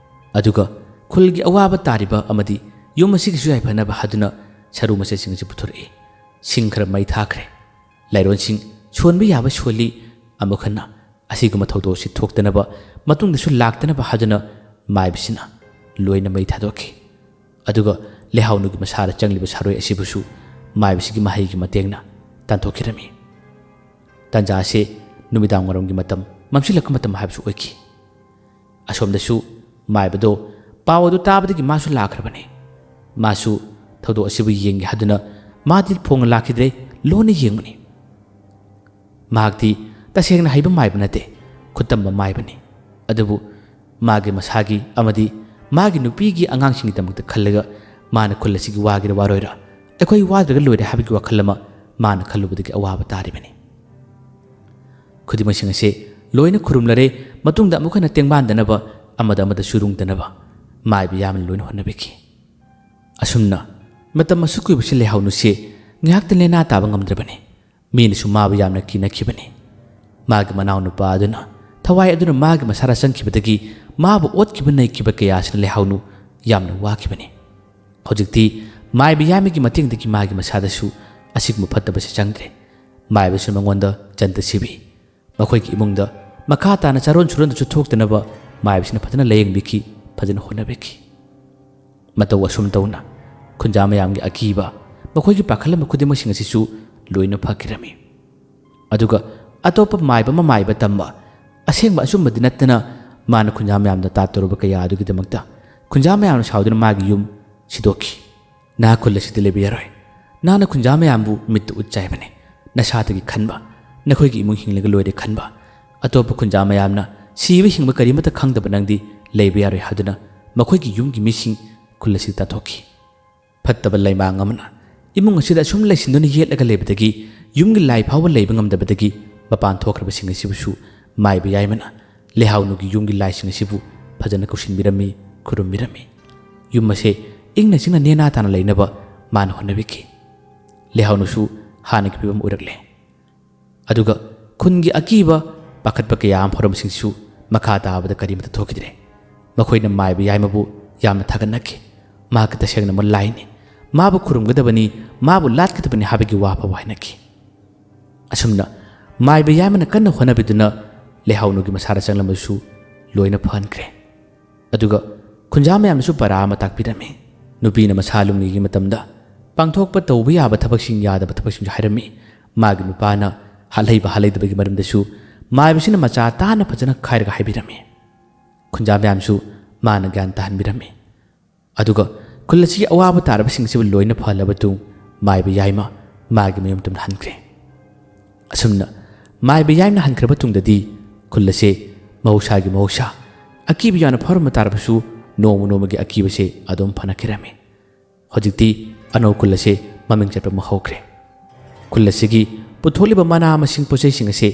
ꯑꯗꯨꯒ ꯈꯨꯜꯒꯤ ꯑꯋꯥꯕ ꯇꯥꯔꯤꯕ ꯑꯃꯗꯤ ꯌꯨꯝ ꯑꯁꯤꯒꯤꯁꯨ ꯌꯥꯏꯐꯅꯕ ꯍꯥꯏꯗꯨꯅ ꯁꯔꯨ ꯃꯆꯦꯠꯁꯤꯡ ꯑꯁꯤ ꯄꯨꯊꯣꯔꯛꯏ꯫ ꯁꯤꯡ ꯈꯔ ꯃꯩ ꯊꯥꯈ꯭ꯔꯦ꯫ ꯂꯥꯏꯔꯣꯟꯁꯤꯡ ꯁꯣꯟꯕ ꯌꯥꯕ ꯁꯣꯜꯂꯤ꯫ ꯑꯃꯨꯛ ꯍꯟꯅ ꯑꯁꯤꯒꯨꯝꯕ ꯊꯧꯗꯣꯛ ꯑꯁꯤ ꯊꯣꯛꯇꯅꯕ, ꯃꯇꯨꯡꯗꯁꯨ ꯂꯥꯛꯇꯅꯕ ꯍꯥꯏꯗꯨꯅ ꯃꯥꯏꯕꯁꯤꯅ ꯂꯣꯏꯅ ꯃꯩ ꯊꯥꯗꯣꯛꯈꯤ꯫ ꯑꯗꯨꯒ ꯂꯩꯍꯥꯎꯅꯨꯒꯤ ꯃꯁꯥꯗ ꯆꯪꯂꯤꯕ ꯁꯥꯔꯣꯏ ꯑꯁꯤꯕꯨꯁꯨ ꯃꯥꯏꯕꯁꯤꯒꯤ ꯃꯍꯩꯒꯤ ꯃꯇꯦꯡꯅ ꯇꯥꯟꯊꯣꯛꯈꯤꯔꯝꯃꯤ꯫ ꯇꯥꯟꯖꯥ ꯑꯁꯤ ꯅꯨꯃꯤꯗꯥꯡ ꯋꯥꯏꯔꯝꯒꯤ ꯃꯇꯝ, ꯃꯝꯁꯤꯜꯂꯛꯄ ꯃꯇꯝ ꯍꯥꯏꯕꯁꯨ ꯑꯣꯏꯈꯤ꯫ ꯑꯁꯣꯝꯗꯁꯨ ꯃꯥꯏꯕꯗꯣ ꯄꯥꯎ ꯑꯗꯨ ꯇꯥꯕꯗꯒꯤ ꯃꯥꯁꯨ ꯂꯥꯛꯈ꯭ꯔꯕꯅꯤ꯫ ꯃꯥꯁꯨ ꯊꯧꯗꯣꯛ ꯑꯁꯤꯕꯨ ꯌꯦꯡꯒꯦ ꯍꯥꯏꯗꯨꯅ ꯃꯥꯗꯤ ꯐꯣꯡꯅ ꯂꯥꯛꯈꯤꯗ꯭ꯔꯦ, ꯂꯣꯟꯅ ꯌꯦꯡꯕꯅꯤ꯫ ꯃꯍꯥꯛꯇꯤ ꯇꯁꯦꯡꯅ ꯍꯩꯕ ꯃꯥꯏꯕ ꯅꯠꯇꯦ, ꯈꯨꯠꯇꯝꯕ ꯃꯥꯏꯕꯅꯤ꯫ ꯑꯗꯨꯕꯨ ꯃꯥꯒꯤ ꯃꯁꯥꯒꯤ ꯑꯃꯗꯤ ꯃꯥꯒꯤ ꯅꯨꯄꯤꯒꯤ ꯑꯉꯥꯡꯁꯤꯡꯒꯤꯗꯃꯛꯇ ꯈꯜꯂꯒ ꯃꯥꯅ ꯈꯨꯜ ꯑꯁꯤꯒꯤ ꯋꯥꯒꯦꯔꯥ ꯋꯥꯔꯣꯏꯔꯥ, ꯑꯩꯈꯣꯏ ꯋꯥꯗ꯭ꯔꯒ ꯂꯣꯏꯔꯦ ꯍꯥꯏꯕꯒꯤ ꯋꯥꯈꯜ ꯑꯃ ꯃꯥꯅ ꯈꯜꯂꯨꯕꯗꯒꯤ ꯑꯋꯥꯕ ꯇꯥꯔꯤꯕꯅꯤ꯫ ꯈꯨꯗꯤꯡꯃꯛꯁꯤꯡ ꯑꯁꯦ ꯂꯣꯏꯅ ꯈꯨꯔꯨꯝꯂꯔꯦ꯫ ꯃꯇꯨꯡꯗ ꯑꯃꯨꯛ ꯍꯟꯅ ꯇꯦꯡꯕꯥꯟꯗꯅꯕ, ꯑꯃꯗ ꯑꯃꯗ ꯆꯨꯔꯨꯡꯗꯅꯕ ꯃꯥꯏꯕ ꯌꯥꯝꯅ ꯂꯣꯏꯅ ꯍꯣꯠꯅꯕꯤꯈꯤ꯫ ꯑꯁꯨꯝꯅ ꯃꯇꯝ ꯑꯁꯨꯛ ꯀꯨꯏꯕꯁꯤ ꯂꯩꯍꯥꯎꯅꯨꯁꯦ ꯉꯥꯏꯍꯥꯛꯇ ꯂꯦꯅꯥ ꯇꯥꯕ ꯉꯝꯗ꯭ꯔꯕꯅꯤ꯫ ꯃꯤꯅꯁꯨ ꯃꯥꯕꯨ ꯌꯥꯝꯅ ꯀꯤꯅꯈꯤꯕꯅꯤ꯫ ꯃꯥꯒꯤ ꯃꯅꯥꯎꯅꯨꯄꯥ ꯑꯗꯨꯅ ꯊꯋꯥꯏ ꯑꯗꯨꯅ ꯃꯥꯒꯤ ꯃꯁꯥꯗ ꯆꯪꯈꯤꯕꯗꯒꯤ ꯃꯥꯕꯨ ꯑꯣꯠꯈꯤꯕ ꯅꯩꯈꯤꯕ ꯀꯌꯥ ꯑꯁꯤꯅ ꯂꯩꯍꯥꯎꯅꯨ ꯌꯥꯝꯅ ꯋꯥꯈꯤꯕꯅꯤ꯫ ꯍꯧꯖꯤꯛꯇꯤ ꯃꯥꯏꯕ ꯌꯥꯏꯃꯒꯤ ꯃꯇꯦꯡꯗꯒꯤ ꯃꯥꯒꯤ ꯃꯁꯥꯗꯁꯨ ꯑꯁꯤꯒꯨꯝꯕ ꯐꯠꯇꯕꯁꯤ ꯆꯪꯗ꯭ꯔꯦ꯫ ꯃꯥꯏꯕꯁꯨ ꯃꯉꯣꯟꯗ ꯆꯟꯗ ꯁꯤꯕꯤ꯫ ꯃꯈꯣꯏꯒꯤ ꯏꯃꯨꯡꯗ ꯃꯈꯥ ꯇꯥꯅ ꯆꯥꯔꯣꯟ ꯁꯨꯔꯣꯟꯗꯁꯨ ꯊꯣꯛꯇꯅꯕ ꯃꯥꯏꯕꯁꯤꯅ ꯐꯖꯅ ꯂꯥꯌꯦꯡꯕꯤꯈꯤ, ꯐꯖꯅ ꯍꯣꯠꯅꯕꯤꯈꯤ꯫ ꯃꯇꯧ ꯑꯁꯨꯝ ꯇꯧꯅ ꯈꯨꯟꯖꯥ ꯃꯌꯥꯝꯒꯤ ꯑꯀꯤꯕ, ꯃꯈꯣꯏꯒꯤ ꯄꯥꯈꯠꯂꯝꯕ ꯈꯨꯗꯤꯡꯃꯛꯁꯤꯡ ꯑꯁꯤꯁꯨ ꯂꯣꯏꯅ ꯐꯈꯤꯔꯝꯃꯤ꯫ ꯑꯗꯨꯒ ꯑꯇꯣꯞꯄ ꯃꯥꯏꯕ ꯑꯃ ꯃꯥꯏꯕ ꯇꯝꯕ, ꯑꯁꯦꯡꯕ ꯑꯆꯨꯝꯕꯗꯤ ꯅꯠꯇꯅ ꯃꯥꯅ ꯈꯨꯟꯖꯥ ꯃꯌꯥꯝꯗ ꯇꯥꯠꯇꯧꯔꯨꯕ ꯀꯌꯥ ꯑꯗꯨꯒꯤꯗꯃꯛꯇ ꯈꯨꯟꯖꯥ ꯃꯌꯥꯝꯅ ꯁꯥꯎꯗꯨꯅ ꯃꯥꯒꯤ ꯌꯨꯝ ꯁꯤꯗꯣꯛꯈꯤ꯫ "ꯅꯍꯥꯛ ꯈꯨꯜ ꯑꯁꯤꯗ ꯂꯩꯕ ꯌꯥꯔꯣꯏ꯫ ꯅꯍꯥꯛꯅ ꯈꯨꯟꯖꯥ ꯃꯌꯥꯝꯕꯨ ꯃꯤꯠꯇ ꯎꯠ ꯆꯥꯏꯕꯅꯤ꯫ ꯅꯁꯥꯗꯒꯤ ꯈꯟꯕ, ꯅꯈꯣꯏꯒꯤ ꯏꯃꯨꯡ ꯍꯤꯡꯂꯒ ꯂꯣꯏꯔꯦ ꯈꯟꯕ꯫ ꯑꯇꯣꯞꯄ ꯈꯨꯟꯖꯥ ꯃꯌꯥꯝꯅ ꯁꯤꯕ ꯍꯤꯡꯕ ꯀꯔꯤꯃꯠꯇ ꯈꯪꯗꯕ ꯅꯪꯗꯤ ꯂꯩꯕ ꯌꯥꯔꯣꯏ" ꯍꯥꯏꯗꯨꯅ ꯃꯈꯣꯏꯒꯤ ꯌꯨꯝꯒꯤ ꯃꯤꯁꯤꯡ ꯈꯨꯜ ꯑꯁꯤꯗ ꯇꯥꯟꯊꯣꯛꯈꯤ꯫ ꯐꯠꯇꯕ ꯂꯩꯃꯥꯡ ꯑꯃꯅ ꯏꯃꯨꯡ ꯑꯁꯤꯗ ꯑꯁꯨꯝ ꯂꯩꯁꯤꯟꯗꯨꯅ ꯌꯦꯠꯂꯒ ꯂꯩꯕꯗꯒꯤ ꯌꯨꯝꯒꯤ ꯂꯥꯏ ꯐꯥꯎꯕ ꯂꯩꯕ ꯉꯝꯗꯕꯗꯒꯤ ꯃꯄꯥꯟ ꯊꯣꯛꯈ꯭ꯔꯕꯁꯤꯡ ꯑꯁꯤꯕꯨꯁꯨ ꯃꯥꯏꯕ ꯌꯥꯏꯃꯅ ꯂꯩꯍꯥꯎꯅꯨꯒꯤ ꯌꯨꯝꯒꯤ ꯂꯥꯏꯁꯤꯡ ꯑꯁꯤꯕꯨ ꯐꯖꯅ ꯀꯧꯁꯤꯟꯕꯤꯔꯝꯃꯤ, ꯈꯨꯔꯨꯝꯕꯤꯔꯝꯃꯤ꯫ ꯌꯨꯝ ꯑꯁꯦ ꯏꯪꯅ ꯆꯤꯛꯅ ꯅꯦꯅꯥ ꯇꯥꯅ ꯂꯩꯅꯕ ꯃꯥꯅ ꯍꯣꯠꯅꯕꯤꯈꯤ꯫ ꯂꯩꯍꯥꯎꯅꯨꯁꯨ ꯍꯥꯟꯅꯒꯤ ꯐꯤꯕꯝ ꯑꯣꯏꯔꯛꯂꯦ꯫ ꯑꯗꯨꯒ ꯈꯨꯟꯒꯤ ꯑꯀꯤꯕ, ꯄꯥꯈꯠꯄ ꯀꯌꯥ ꯑꯃ ꯐꯥꯎꯔꯝꯕꯁꯤꯡꯁꯨ ꯃꯈꯥ ꯇꯥꯕꯗ ꯀꯔꯤꯃꯠꯇ ꯊꯣꯛꯈꯤꯗ꯭ꯔꯦ꯫ ꯃꯈꯣꯏꯅ ꯃꯥꯏꯕ ꯌꯥꯏꯃꯕꯨ ꯌꯥꯝꯅ ꯊꯥꯒꯠꯅꯈꯤ꯫ ꯃꯍꯥꯛꯀꯤ ꯇꯁꯦꯡꯅꯃꯛ ꯂꯥꯏꯅꯤ, ꯃꯥꯕꯨ ꯈꯨꯔꯨꯝꯒꯗꯕꯅꯤ, ꯃꯥꯕꯨ ꯂꯥꯠꯀꯗꯕꯅꯤ ꯍꯥꯏꯕꯒꯤ ꯋꯥ ꯐꯥꯎꯕ ꯍꯥꯏꯅꯈꯤ꯫ ꯑꯁꯨꯝꯅ ꯃꯥꯏꯕ ꯌꯥꯏꯃꯅ ꯀꯟꯅ ꯍꯣꯠꯅꯕꯤꯗꯨꯅ ꯂꯩꯍꯥꯎꯅꯨꯒꯤ ꯃꯁꯥꯗ ꯆꯪꯂꯝꯕꯁꯨ ꯂꯣꯏꯅ ꯐꯍꯟꯈ꯭ꯔꯦ꯫ ꯑꯗꯨꯒ ꯈꯨꯟꯖꯥ ꯃꯌꯥꯝꯅꯁꯨ ꯄꯔꯥ ꯑꯃ ꯇꯥꯛꯄꯤꯔꯝꯃꯤ꯫ ꯅꯨꯄꯤꯅ ꯃꯁꯥ ꯂꯨꯝꯂꯤꯉꯩꯒꯤ ꯃꯇꯝꯗ ꯄꯥꯡꯊꯣꯛꯄ ꯇꯧꯕ ꯌꯥꯕ ꯊꯕꯛꯁꯤꯡ, ꯌꯥꯗꯕ ꯊꯕꯛꯁꯤꯡꯁꯨ ꯍꯥꯏꯔꯝꯃꯤ꯫ ꯃꯥꯒꯤ ꯅꯨꯄꯥꯅ ꯍꯥꯠꯍꯩꯕ ꯍꯥꯠꯍꯩꯗꯕꯒꯤ ꯃꯔꯝꯗꯁꯨ ꯃꯥꯏꯕꯁꯤꯅ ꯃꯆꯥ ꯇꯥꯅ ꯐꯖꯅ ꯈꯥꯏꯔꯒ ꯍꯥꯏꯕꯤꯔꯝꯃꯤ꯫ ꯈꯨꯟꯖꯥ ꯃꯌꯥꯝꯁꯨ ꯃꯥꯅ ꯒ꯭ꯌꯥꯟ ꯇꯥꯍꯟꯕꯤꯔꯝꯃꯤ꯫ ꯑꯗꯨꯒ ꯈꯨꯜ ꯑꯁꯤꯒꯤ ꯑꯋꯥꯕ ꯇꯥꯔꯕꯁꯤꯡ ꯑꯁꯤꯕꯨ ꯂꯣꯏꯅ ꯐꯍꯜꯂꯕ ꯇꯨꯡ ꯃꯥꯏꯕ ꯌꯥꯏꯃ ꯃꯥꯒꯤ ꯃꯌꯨꯝ ꯇꯨꯝꯅ ꯍꯟꯈ꯭ꯔꯦ꯫ ꯑꯁꯨꯝꯅ ꯃꯥꯏꯕ ꯌꯥꯏꯃꯅ ꯍꯟꯈ꯭ꯔꯕ ꯇꯨꯡꯗꯗꯤ ꯈꯨꯜ ꯑꯁꯦ ꯃꯍꯧꯁꯥꯒꯤ ꯃꯍꯧꯁꯥ, ꯑꯀꯤꯕ ꯌꯥꯝꯅ ꯐꯥꯎꯔꯝꯕ ꯇꯥꯔꯕꯁꯨ ꯅꯣꯡꯃ ꯅꯣꯡꯃꯒꯤ ꯑꯀꯤꯕꯁꯦ ꯑꯗꯨꯝ ꯐꯅꯈꯤꯔꯝꯃꯤ꯫ ꯍꯧꯖꯤꯛꯇꯤ ꯑꯅꯧ ꯈꯨꯜ ꯑꯁꯦ ꯃꯃꯤꯡ ꯆꯠꯄ ꯑꯃ ꯍꯧꯈ꯭ꯔꯦ꯫ ꯈꯨꯜ ꯑꯁꯤꯒꯤ ꯄꯨꯊꯣꯛꯂꯤꯕ ꯃꯅꯥ ꯃꯁꯤꯡ ꯄꯣꯠꯆꯩꯁꯤꯡ ꯑꯁꯦ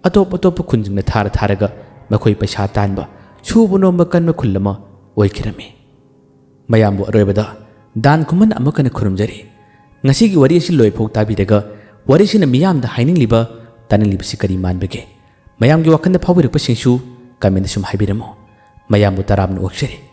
ꯑꯇꯣꯞ ꯑꯇꯣꯞꯄ ꯈꯨꯟꯁꯤꯡꯗ ꯊꯥꯔ ꯊꯥꯔꯒ ꯃꯈꯣꯏ ꯄꯩꯁꯥ ꯇꯥꯟꯕ, ꯁꯨꯕ ꯅꯣꯝꯕ ꯀꯟꯕ ꯈꯨꯜ ꯑꯃ ꯑꯣꯏꯈꯤꯔꯝꯃꯤ꯫ ꯃꯌꯥꯝꯕꯨ ꯑꯔꯣꯏꯕꯗ ꯗꯥꯟ ꯈꯨꯃꯟ ꯑꯃꯨꯛ ꯍꯟꯅ ꯈꯨꯔꯨꯝꯖꯔꯤ꯫ ꯉꯁꯤꯒꯤ ꯋꯥꯔꯤ ꯑꯁꯤ ꯂꯣꯏꯐꯥꯎ ꯇꯥꯕꯤꯔꯒ ꯋꯥꯔꯤꯁꯤꯅ ꯃꯤꯌꯥꯝꯗ ꯍꯥꯏꯅꯤꯡꯂꯤꯕ, ꯇꯥꯅꯤꯡꯂꯤꯕꯁꯤ ꯀꯔꯤ ꯃꯥꯟꯕꯒꯦ? ꯃꯌꯥꯝꯒꯤ ꯋꯥꯈꯜꯗ ꯐꯥꯎꯕꯤꯔꯛꯄꯁꯤꯡꯁꯨ comment ꯁꯨꯝ ꯍꯥꯏꯕꯤꯔꯝꯃꯨ꯫ ꯃꯌꯥꯝꯕꯨ ꯇꯔꯥꯝꯅ ꯑꯣꯛꯆꯔꯤ꯫